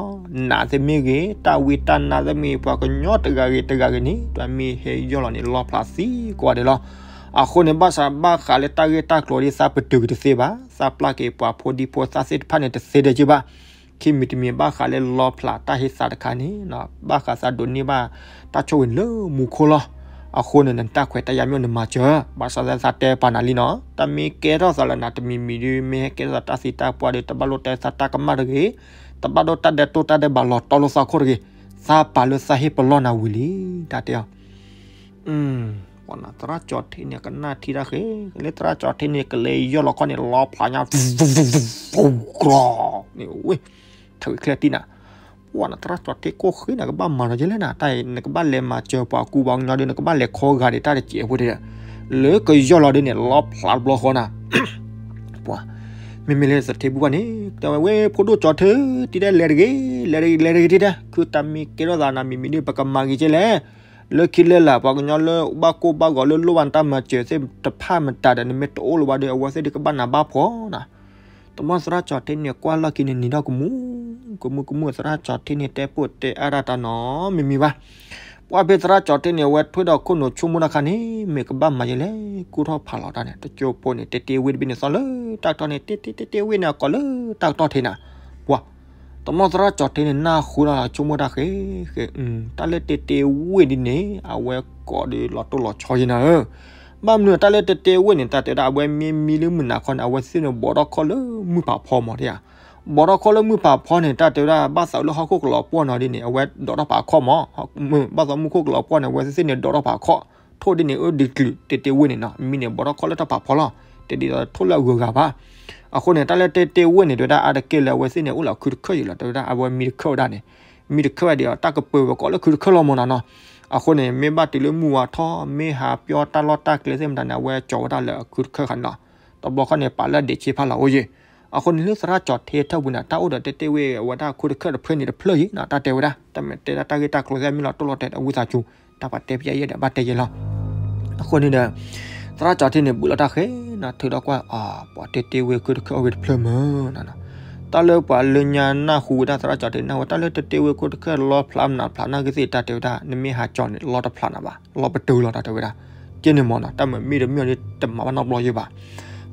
နးသ့ၣ်မ့ၢ်ဂ့ၤ, တၢ်ဝံတၢ်နါသ့ၣ်မ့ၢ်ဂ့ၤ, ပှၤကညီတဂၤဂ့ၤတဂၤဂ့ၤန့ၣ် တၢ်မ့ၢ်ဟဲယီၢ်လီၤန့ၣ် လီဖျးသံကိးဂၤဒဲးလီၤ. အဃိန့ၣ် ဘၣ်ဆၣ်ဘၣ်ဃးလၢတၢ်ဂ့ၢ်တၢ်ကျိၤဒ်သးပတုာ်က့ၤတသ့ဘၣ်, သးပျၢ်က့ၤပှၤဖိဒံဖိသၣ်သ့ၣ်တဖၣ်န့ၣ်တသ့ဒဲးက့ဘၣ်. ခံမံၤတမံၤဘၣ်ဃးလၢလီဖျးတၢ်ဟ့သးတခါန့ၣ် ဘၣ်ဃးသးဒိးန့ၢ်ဘၣ်တၢ်ဆိၣ်ဂ့ၤလၢမူခိၣ်လီၤ. အဃိန့ၣ် နတၢ်ခွဲးတၢ်ယာ်မ့ၢ်အိၣ်နမၤစၢၤ, ဘၣ်ဆၣ်သးတဲပာ်နၤလံနီၤ, တၢ်မ့ၢ်ကဲထီၣ်သးလၢနၤတမံၤမံၤဒီး မ့ၢ်ဟဲကဲထီၣ်သးတၢ်သံတၢ်ပှၢ်ဒီး တဘၣ်လိၣ်တဲသးတၢ်ကမၣ်တဂ့ၤ, တဘၣ်ဒိးတၢ်ဒဲးတိၢ်တၢ်ဒဲးဘးလီၤတီလိာ်သးခိၣ်တဂ့ၤ, သးပာ်လၢသးဟ့ၣ်ပလီၢ်နၤဝံၤလံ, တၢ်တဲအီၤ သရၣ်ကၠီၤထ့န့ၣ် ကနၣ်ထံတၢ်ဃ့, လၢသရၣ်ကၠီၤထ့န့ၣ် ကလဲၤယီၢ်လီၤခီန့ၣ် လီဖျးညါ ကြးန့ၣ်ဝဲ, ထၢၣ်ချဲတံၢ်နၤ, ပှၤနသရၣ်ကၠီၤထ့ကိၢ်ဃ့နၤ ကဘၣ်မၤဒီးယဲလဲၣ်နၤ, တၢ်အံၤ နကဘၣ်လဲၤမၤစၢၤပှၤကူပှၤကညီဒီး နကဘၣ်လဲၤခီဂာ်ဒံးတၢ်တစဲးဖိတဲ, လၢကယီၢ်လီၤဒ်န့ၣ် လီဖျးတဘျီဃီနၤ ပှၤ, မ့မ့ၢ်လၢသထ့ဘူၣ်ဘၣ်န့ၣ် တဲဝဲ ဝဲဖိဒိၣ်ကၠီၤထ့ တံၤဒဲးလဲၤတဂ့ၤ, လဲၤတဂ့ၤ လဲၤတဂ့ၤတံၤဒဲး, ခုတၢ်မ့ၢ်ကဲထီၣ်သးနၤမံၤမံၤဒီး ပကမၤဂ့ၤကဲလဲၣ်, လၢခံလၢလာ်ပှၤကညီလၢဘၣ်ကိၢ်ဘၣ်ဂီၤလၢလိၣ်ဘၣ်နတၢ်မၤစၢၤသ့ၣ်တဖၣ်မတၤဒီး နမ့ၢ်တအိၣ်လၢၤဘၣ်ဒီး အဝဲသ့ၣ်ဒုးကဘၣ်နးဘၣ်ဖှီၣ်နၤ တဘျီသရၣ်ကၠီၤထ့န့ၣ် ကွၢ်လီၢ်ခံန့ၣ် နံၤထီၣ်ကမူ, ကမူကမူ သရၣ်ကၠီၤထ့န့ၣ်တဲပိာ်တဲအါဒၣ်တၢ်နီတမံၤမံၤဘၣ်. ပှၢ်ဖဲသရၣ်ကၠီၤထ့န့ၣ် အဝဲထွဲဒီးခိၣ်နူာ်ဆိကမိၣ်တၢ်ခါန့ၣ် မ့ၢ်ကဘၣ်မၤယဲလဲၣ် ကူၣ်ထီၣ်ဖးလီၤတၢ်န့ၣ် တကၠိဖိန့ၣ် တဲတ့ဝ့ၢ်တဘ့ၣ်န့ၣ်သီလၢတၢ်ကတီၢ်န့ၣ် တဲတဲတဲတ့ဝ့ၢ်န့ၣ် အကိးလၢတၢ်ကတီၢ်ထ့နၤ, ပှၢ် တဘျီသရၣ်ကၠီၤထ့န့ၣ် နၢ်ဟူလီၤလီၤဆိကမိၣ်တၢ်ဃ့ဃ့, တၢ်လၢတဲတ့ဝ့ၢ်ဒ်န့ၣ် အဝဲကိးဒီးလီၤတိၢ်လီၤဆီယဲနၤဧၢ ဘၣ်မနုၤတၢ်လၢတဲတ့ဝ့ၢ်န့ၣ် တၢ်တဲဝဲဒၣ် အဝဲမ့ၢ်မံလၢမုၢ်နၤခီန့ၣ် အဝဲသ့ၣ်န့ၣ် ဘီးထီၣ်ခီၣ်လၢမုၢ်ဖးဖီမးတယၤ, ဘီးထီၣ်ခီၣ်လၢမုၢ်ဖးဖီန့ၣ် တၢ်တဲဝဲဒၣ် ဘၣ်သးလၢဟီၣ်ခိၣ်ကလီၤပှီၢ်နီၤဒ်န့ၣ် အဝဲဒိးထီၣ်ဖးခီၣ်မး, ဘၣ်သးမူခိၣ်ကလီၤပှီၢ်န့ၣ် အဝဲသ့ၣ်န့ၣ်ဒိးထီၣ်ဖးခီၣ်, ထိၣ်ဒ်န့ၣ် အၢဒုးကလုာ်တဲတ့ဝ့ၢ်န့ၣ်နီၤ, မံန့ၣ် ဘီးထီၣ်ခီၣ်လၢတၢ်ဖးဖီလီၤ, တဲဒ်သိးထိၣ်လၢအဂုၤအဂၤဘၣ်. အဃိန့ၣ် တၢ်လၢတဲတ့ဝ့ၢ်န့ၣ် တဲဝဲဒၣ်အါတက့ၢ်လၢအဝဲသ့ၣ်န့ၣ် အိၣ်လၢအခုတခၢၣ်ယံၤလီၤ တဲဝဲဒၣ် အဝဲမံတခၢၣ်ဝဲဒၣ်န့ၣ်, မံတခၢၣ်ဝဲဒၣ်ဒီး တၢ်ကပၢၤဝဲကိးလၢခုတခၢၣ်လီၤမးနီၤနီၤ. အဃိန့ၣ် မ့ၢ်ဘၣ်တုၤလၢမုၢ်ဝါထီၣ် မ့ၢ်ဟးပၠီတၢ်လီၢ်တၢ်ကျဲသ့ၣ်မတၤန့ၣ် အဝဲကၠီၤဝဲဒၣ်လၢအခုတခၢၣ်ခါန့ၣ်လီၤ. တဘျီခီန့ၣ် ပာ်လၢအဒ့းဆ့ဖးလီၤအိၣ်ယံၤ. အဃိန့ၣ် လၢသရၣ်ကၠီၤထ့ထၢၣ်ပူၤန့ၣ် တၢ်အိၣ်ဒီးတဲတ့ဝ့ၢ်အဝဲဒၣ်ခုတခၢၣ်တဖျၢၣ်န့ၣ်တဖျၢၣ်ယံၤနီၤ တၢ်တဲဝဲဒၣ် တၢ်မ့ၢ်တဲဒၣ်တၢ်ဂ့ၢ်တၢ်ကျိၤသ့ၣ်မ့ၢ်လီၤတိၢ်လီၤတဲာ်ဒီးဝံသးစူၤ တၢ်ပှၤတဲပျဲယဲဒီးဘၣ်တဲယဲလီၤ. အဃိန့ၣ်ဒီး သရၣ်ကၠီၤထ့န့ၣ် ဘူးလီၤတၢ်ဃဲနီၤ ထုးဒီးကွၢ် ပှၤတဲတ့ဝ့ၢ်ခုတခၢၣ်အိၣ်ဂ့ၤတဖျၢၣ်မးနီၤ. တၢ်လၢပှၤလၢညါနၢ်ဟူဝဲဒၣ်သရၣ်ကၠီၤထ့နၢ်ဟူဝဲ တၢ်လၢတဲတ့ဝ့ၢ်ခုတခၢၣ်လီဖျးမနုၤဖျးနၢ်ဂ့ၢ်သ့ၣ် တၢ်တဲဝဲဒၣ် နမ့ၢ်ဟးကၠီၤန့ၣ် လီတဖျးနၤဘၣ် လီပတုာ်လီၤ တၢ်တဲဝဲဒၣ်. ကဲန့ၣ်မးနီၤ တၢ်မ့ၢ်မ့ၢ်တမ့ၢ်အီၤဒီး တမၤဘၣ်နီတဘျီယံၤဘၣ်.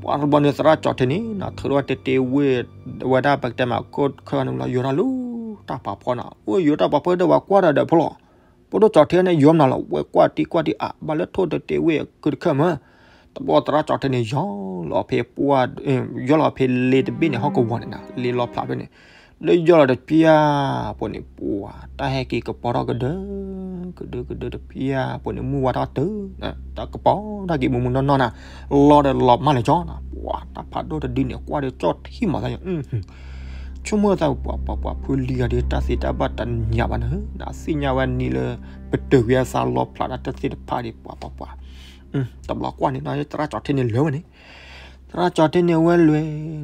ပှၤတဘျီန့ၣ် သရၣ်ကၠီၤထ့န့ၣ်နီၤ ထုးဒီးတဲတ့ဝ့ၢ် ဝဲဒၣ်ပကတဲမး ခိၣ်တခၢၣ်န့ၣ်လီၤ ယိၤထီၣ်လၢတၢ်ဖးဖီနီၤ အိၣ်ယိၤထီၣ်ပှၤဖီဒီး ပှၤကွၢ်ဒီးဒီးဖီလီၤ. ပဒိၣ်ကၠီၤထ့န့ၣ် ယိၤမနုၤလီၤ ဝဲကွၢ်တံၢ်ကွၢ်တံၢ်အါ ဘၣ်လၢထိၣ်တဲတ့ဝ့ၢ်ခုတခၢၣ်မး. တဘျီသရၣ်ကၠီၤထ့န့ၣ် ယီၤလီၤဖဲပှၢ် ယီၤလီၤဖဲလ့တဘ့ၣ်န့ၣ် ဟီၣ်ကဝီၤန့ၣ်နီၤ လ့လီဖျးဖဲန့ၣ် လၢယီၤလီၤတပျၢ်ပူၤန့ၣ် ပှၤ တၢ်ဟဲက့ၤကပီၤထီၣ်ကဒၢ ကဒၢကဒၢတပျၢ်ပူၤန့ၣ် မုၢ်ဝါထီၣ်တုၤ တၢ်ကပီၤတၢ်က့ၤမုၢ်မုၢ်နီၢ်နီၢ်နၤ လီဒီးလီၤမးလၢာ်ကၠီနီၤ ပှၤ တၢ်ဖးဒိၣ်တဒုန့ၣ် ကွၢ်ဒီးကၠီထံမးသး ဆိကမိၣ်သးပှၤပှၤပှၤဖုလံၤဂၤဒီး တၢ်သ့တၢ်ဘၣ်တညးဘၣ်နၤ နသ့ၣ်ညါဝဲနံၤလၢ ပတုာ်ကွံာ်အသးလီဖျးတၢ်သ့ၣ်တဖၣ်ဒီး ပှၤပှၤပှၤ တဘျီကွၢ်န့ၣ်နီၤ သရၣ်ကၠီၤထ့န့ၣ်လၢာ်ဝဲန့ၣ် သရၣ်ကၠီၤထ့န့ၣ် အဝဲလဲၤ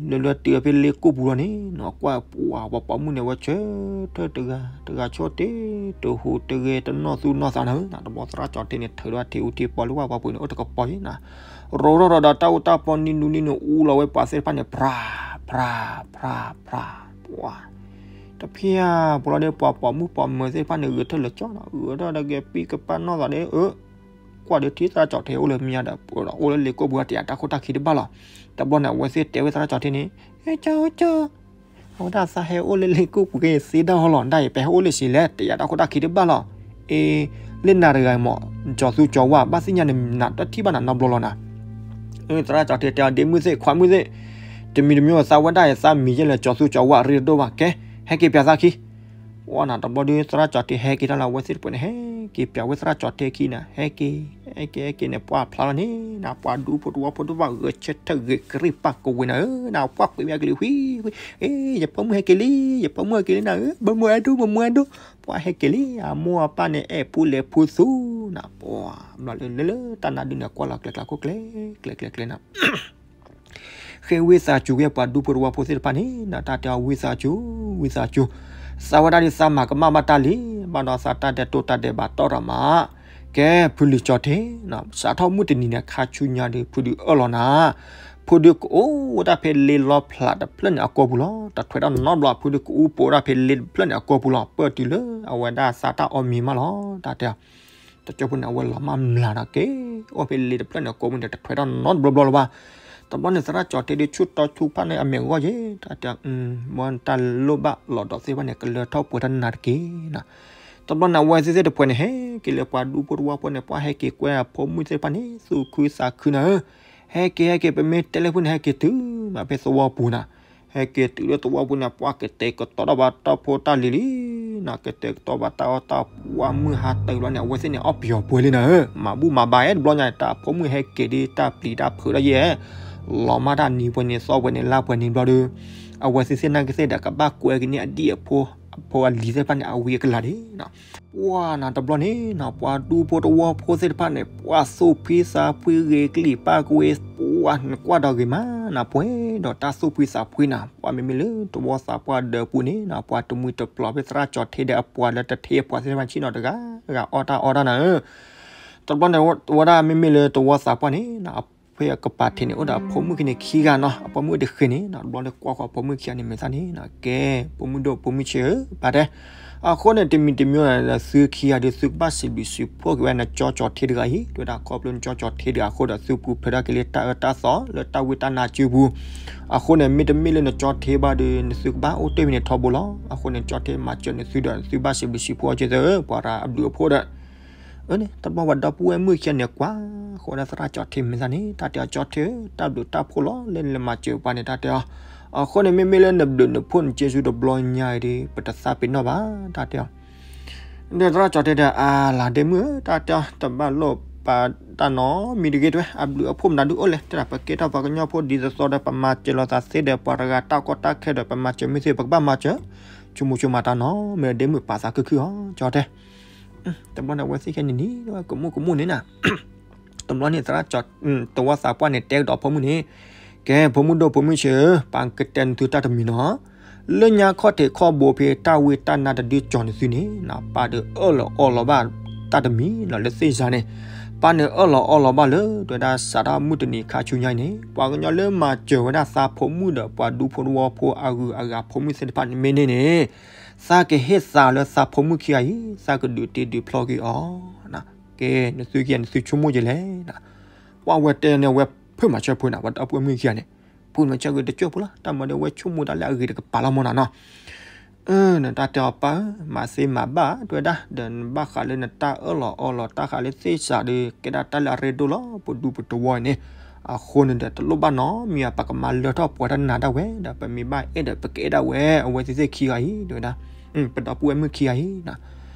လဲၤလဲၤတုၤဖဲလ့ကိၣ်ပူၤလီၤန့ၣ်နီၤ ကွၢ်ပှၤပှၤပိာ်မုၣ်န့ၣ် အဝဲဆၢထၢၣ်တဂၤ တဂၤဆီၣ်တ့ၢ် တဟူးတဂဲၤ တနီၣ်သူၣ်နီၣ်သးနၤဧၢ တဘျီသရၣ်ကၠီၤထ့န့ၣ် ထုးဒီးထံၣ်အူထံၣ်ပီလၢပှၤပှၤပူၤန့ၣ် အိၣ်တကပီၤယံၤနၤ ရိထီၣ်ဒီးတၢ်အိၣ်တၢ်ပီနံၤနူနံၤနူ အူလီၤဝဲပှၤသ့ၣ်တဖၣ်န့ၣ် ဖြး ဖြး ဖြး ဖြး ပှၤ တဖျၢၣ်ပူၤလီၤဒီး ပှၤပိာ်မုၣ်ပိာ်မၢၤသ့ၣ်တဖၣ်န့ၣ် ဂဲၤထၢၣ်လၢာ်ကၠီနီၤ ဂဲၤထီၣ်ဒီးကဲပံၢ်ကပၢ်နီၣ်သးဒီး အၢ ကွၢ်ဒီးထံၣ်သရၣ်ကၠီၤထ့အိၣ်လၢမဲာ်ညါဒီး အိၣ်လၢလ့ကိၣ်ပူၤ တယာ်တၢ်ခိၣ်တၢ်ခံတဘၣ်လီၤ. တဘျီန့ၣ် အဝဲသ့ၣ်တဲဝဲသရၣ်ကၠီၤထ့န့ၣ် ဟဲကၠီၤကၠီၤ အဝဲဒၣ်သးဟဲအိၣ်လၢလ့ကိၣ်ပူၤက့ၤသ့ဒၣ်ဟီလီၤ ဒၣ်အံၤ ပဟဲအိၣ်လၢဆံးလဲၣ် တယာ်တၢ်ခိၣ်တၢ်ခံတဘၣ်လီၤ. အ့ လၢနၤတဂၤမး ကၠီၤသူကၠီၤဝါ ဘၣ်သ့ၣ်ညါန့ၣ် နတထံၣ်ဘၣ်နၤနီတဘျီလီၤနၤ သရၣ်ကၠီၤထ့တဲအီၤ ဒ့မုၣ်သ့ၣ် ခွါမုၣ်သ့ၣ် တမံၤတမံၤသးဝဲဒၣ်အံၤ သးမံၤယဲၢ်လၢကၠီၤသူကၠီၤဝါ ရ့တဒိၣ်ဘၣ် ကဲ ဟဲက့ၤပၠးသးခံ ဝဲနၤတဘျီဒီး သရၣ်ကၠီၤထ့ဟဲက့ၤတၢ်လီၤ အဝဲသ့ၣ်တပှဲၤန့ၣ် ဟဲက့ၤပၠးဝဲသရၣ်ကၠီၤထ့ခံနၤ ဟဲက့ၤ ဟဲက့ၤ ဟဲက့ၤန့ၣ် ပှၢ်ဖျါလီၤန့ၣ် နပှၤဒူဖိတဝီဖိတဖၣ်ဂဲၤဆၢထၢၣ်ဂဲၤကရံၣ်ပၢ်ကဝ့ၤနၤဧၢ နပှၢ်ကွံာ်မ့ၢ်အကလံၤ ဝံၤဝံၤ အ့ ယပိာ်မုၣ်ဟဲက့ၤလံ ယပိာ်မုၣ်ဟဲက့ၤလံနၤဧၢ ဘၣ်မုၢ်အဲၣ်ဒိၣ် ဘၣ်မုၢ်အဲၣ်ဒိၣ် ပှၢ်ဟဲက့ၤလံ အမိၢ်အပၢ်န့ၣ် အဲၣ်ဖိလဲၤဖိသူနၤ ပှၢ် ဘျီလၢလၢလၢတၢ်နါဒုန့ၣ် ကွၢ်လီၤကျဲကျဲခိၣ်ကျဲ ကျဲကျဲကျဲနၤ ဃ့ဝံသးစူၤက့ၤပှၤဒူဖိတဝီဖိသ့ၣ်တဖၣ်န့ၣ် နတၢ်တဲအီၤဝံသးစူၤ ဝံသးစူၤ သးဝဲဒၣ်ဒ်သးမၤကမၣ်ဘၣ်တၢ်လံ ဘၣ်ဒီးသးတၢ်ဒဲးတိၢ်တၢ်ဒဲးဘးတီၢ်ရၤမး ကဲ ဖုလံၤကၠီၤထ့ စးထီၣ်မုၢ်တနံၤန့ၣ် ခါဆူညါဒီး ဖုဒုးအၢၣ်လီၤနၤ ဖိဒုကအိၣ်ဝဲဒၣ်ဖဲလ့လီဖျးတဖျၢၣ်န့ၣ်အကိာ်ပူၤလီၤ. တထွဲဒီးနီတဘျီ အဖိဒုကအိၣ်ပိာ်ဝဲဒၣ်ဖဲလ့တဖျၢၣ်န့ၣ်အကိာ်ပူၤလီၤ. ပၢၢ်တုၤလၢအဝဲဒၣ်သးတၢ်အီၣ်မံၤမးလီၤ. တၢ်တဲ တကၠိဖိန့ၣ် အဝဲလီၤမၢ်မျးဒီးက့ၤ အိၣ်ဖဲလ့တဖျၢၣ်န့ၣ်အကိာ်ပူၤန့ၣ် တထွဲဒီးနီတဘျီဘျီလၢၤဘၣ်. တဘျီန့ၣ် သရၣ်ကၠီၤထ့ဒီးဆူၣ်တီဆူၣ်ဖးန့ၣ်အမဲာ်ဂီၢ်ယဲ တၢ်တဲ မ့ၢ်တၢ်လိၣ်ဘၣ်လီၤဒီးသ့ၣ်တဖၣ်န့ၣ် ကလၢထီၣ်ပှဲၤတၢ်နးတက့ၢ်နီၤ. တဘျီန့ၣ် အဝဲသ့ၣ်သ့ၣ်တဖှဲးန့ၣ် ဟဲက့ၤလၢပှၤဒူဖိတဝီဖိန့ၣ် ပှၤဟဲက့ၤကွဲအဖိမုၣ်သ့ၣ်တဖၣ်န့ၣ် သူၣ်ခုသးခုနၤဧၢ ဟဲက့ၤ ဟဲက့ၤ ပမ့ၢ်တဲလၢဖုန့ၣ် ဟဲက့ၤတုၤမးဖဲသဝီပူၤနၤ. ဟဲက့ၤတုၤလၢသဝီပူၤန့ၣ် ပှၤကတဲာ်ကတီၤတၢ်ဘၣ်တၢ်ဖိတၢ်လံၤလံ နၤ ကတဲာ်ကတီၤဘၣ်တၢ်အီၣ်တၢ်ပှၢ်မုၢ်ဟါတၢ်ဘျီန့ၣ် အဝဲသ့ၣ်န့ၣ် အီၣ်ပယီၤပှဲၤလံနၤဧၢ မၤဘူၣ်မၤဘါအဲၣ်တဘျီညါ တၢ်ဖိမုၣ်ဟဲက့ၤဒ်တၢ်ပျံၤတၢ်ဖုးဒီးယဲ လီၤမၢ်တၢ်နံၤပှဲၤန့ၣ်သီပှဲၤန့ၣ်လါပှဲၤန့ၣ်ဘျီဒီး အဝဲသ့ၣ်သ့ၣ်နာ်က့သ့ၣ်ဒီးကဘၣ်ကွဲကန့ၢ်အဒံၣ်အဖိ အဖိအလံၤသ့ၣ်တဖၣ်န့ၣ် အဝံအကလၤဒၣ်နီၤ. ပှၤနၤတဘျီန့ၣ်နီၤ ပှၤဒူဖိတဝီဖိသ့ၣ်တဖၣ်န့ၣ် ပှၤသူၣ်ဖှံသးဖှံဂ့ၤကလံၤပၢ်ကဝ့ၤ ပှၤနကွၢ်ဒီးဂ့ၤမးနၤ ပှဲၤဒီးတၢ်သူၣ်ဖှံသးဖှံနၤ. ပှၤမ့မ့ၢ်လၢတဝီသးပှၢ်ဒၢးပူၤန့ၣ်နီၤ ပှၤတမှံတပျီၤဖဲသရၣ်ကၠီၤထ့ဒီးအပှၤလၢတထ့အပှၤသ့ၣ်တဖၣ်ဆ့ၣ်နီၤတဂၤ ဂၤအီၣ်တၢ်အီတၢ်နၤဧၢ တဘျီန့ၣ် ဝဲဒၣ်မ့မ့ၢ်လၢတဝီသးပှၢ်န့ၣ်နီၤ ဖဲအကပၤထံးန့ၣ် အိၣ်ဒီးအဖိမုၣ်ခံန့ၣ်ခံဂၤနီၤ အဖိမုၣ်တဃ့န့ၣ်နီၤ တဘျီလၢကွၢ်ဃီၤအဖိမုၣ်ခံဂၤန့ၣ် မ့ၢ်သၣ်န့ၣ်နီၤ ကဲ ဖိမုၣ်ဒိၣ်ဖိမုၣ်ဆံးဧၢ ပာ်တဲ အဃိန့ၣ် တမံၤတမံၤန့ၣ် သုခံဂၤဒီး သုကဘၣ်စံးဘျုးစံးဖှိၣ်က့ၤဝဲနကၠီကၠီၤထ့တဂၤအံၤ တဲဝဲဒၣ် ခီဖျိနကၠီကၠီၤထ့တဂၤအဃိဒီး သုပူၤဖျဲးထီၣ်က့ၤလၢတၢ်အၢတၢ်သီလၢတၢ်ဝံတၢ်နါစုပူၤ အဃိန့ၣ် မ့တမ့ၢ်လၢနကၠီထ့ဘၣ်ဒီး နသုကဘၣ်အိၣ်တ့ၢ်ဖဲန့ၣ်ထီဘိလီၤ. အဃိန့ၣ် ကၠီထ့မၤစၢၤနသုဒီး သုဘၣ်စံးဘျုးစံးဖှိၣ်အီၤက့ၤသၢ ပှၤရၤအဘျုးအဖှိၣ်ဒီး အန့ၣ် တဘျီဝဲဒီပုၢ်ဝဲၢ်မုၣ်ခံဂၤန့ၣ် ကွၢ်ဃီၤဝဲဒၣ်သရၣ်ကၠီထ့မ့ၢ်သၣ်န့ၣ် တၢ်တဲအီၤ ကၠီထ့ဧၢ တၢ်ဘျုးတၢ်ဖှိၣ်လီၤ လၢနလဲၤမၤစၢၤပှၤန့ၣ် တၢ်တဲအီၤ အဃိန့ၣ် မ့မ့ၢ်လၢနဘျုးနဖှိၣ်နက့ၤဆူတဘျီညါအံၤဒီး ပတသးပ့ၤနီၣ်ဘၣ် တၢ်တဲအီၤ ဒီးသရၣ်ကၠီထ့ဒီး အါ လၤဒ့မုၣ်ဧၢ တၢ်တဲအီၤ တဘၣ်လိၣ်ပာ်တၢ်နီတမံၤတဂ့ၤတဲဝဲ အဘျုးအဖှိၣ်မနုၤဒုအိၣ်လဲၣ် တဲဒၣ် ပကဲထီၣ်ပှၤကညီဖိဒ်သိးသိးဒီး ပမၤစၢၤလိာ်သးသ့ဒီး ပှၤတဂၤတၢ်ကီတၢ်ခဲဒီး ပမၤစၢၤမ့ၢ်သ့ ပကဘၣ်မၤစၢၤ ဆိကမိၣ်ဆိကမးတၢ်နီတမံၤ ဒ့မုၣ်ပာ်သးခုခုအီၤ ကၠီတဲ တဘျီန့ၣ် အဝဲသ့ၣ်ခဲန့ၣ်န့ၣ် ဝဲကမူၣ်ကမူၣ်န့ၣ်နၤ တဘျီန့ၣ် သရၣ်ကၠီ တဝီသးပှၢ်န့ၣ် တဲကဒီးဖိမုၣ်န့ၣ် ကဲ ဖိမုၣ်ဒိၣ်ဖိမုၣ်ဆံးဧၢ ပကတဲနသုတၢ်တမံၤနီၤ လၢညါခီၣ်ထံးခီၣ်ဘိဖဲတၢ်ဝံတၢ်နါတဒုကၠီၤနသုန့ၣ် ပၢ်ဒီးအၢၣ်လီၤအီလီၤဘၣ်တၢ်တမံၤနီၤ လၢသ့ၣ်စါန့ၣ် ပၢ်န့ၣ်အၢၣ်လီၤအီလီၤဘၣ်လၢ တဲဝဲဒၣ် စးထီၣ်မုၢ်တနံၤခါဆူညါအံၤန့ၣ် ပှၤကညီလၢမၤစၢၤဝဲဒၣ်သးဖိမုၣ်ဒီး ပှၤဒူဖိတဝီဖိအဂုၤအဂၤဖိမုၣ်သ့ၣ်တဖၣ်န့ၣ်မ့ၢ်န့ၢ်န့ၣ် သးကဟ့ၣ်သးလၢသးဖိမုၣ်ခံဂၤအံၤ သးကဒုးတ့ဒုးဖျီက့ၤအီၤ ကဲ နသုခံဂၤန့ၣ် သုဆိကမိၣ်က့ၤလဲၣ် ပှၤဝဲတဲန့ၣ် အဝဲဖုၣ်မၤဆၢဖိနၤ ပှၤဒီပုၢ်ဝဲၢ်မုၣ်ခံဂၤန့ၣ် ဖုၣ်မၤဆၢက့ၤတကၠိၢ်ဖိလီၤ တၢ်မၤဒီးအဝဲဆိကမိၣ်တၢ်လၢအဂ့ၤတကပၤလီၤမ့ၢ်နၤနီၤ နတၢ်တဲအီၤပၢ်ဧၢ မၤသ့မၤဘၣ်တဲဝဲဒၣ် ဒီးနဘၣ်ဃးလၢနတၢ်အၢၣ်လီၤအီလီၤတၢ်ဃးလၢသ့ၣ်စးဒီး ကဲဒၣ်တၢ်လၢအရ့ဒိၣ်လီၤ ပဒူပတဝီန့ၣ် အဃိန့ၣ်ဒီး တလိၣ်ဘၣ်နီတမံၤ ပကမၤလၢထီၣ်ပှဲၤတၢ်နါဒၣ်ဝဲ ဒီးပမ့ၢ်ဘၣ်အဲၣ်ဒီး ပကအဲၣ်ဒၣ်ဝဲ အဝဲသ့ၣ်သ့ၣ်ခံဂၤအံၤ တဲဝဲဒၣ် ပဒီပုၢ်ဝဲၢ်မုၣ်ခံဂၤအံၤ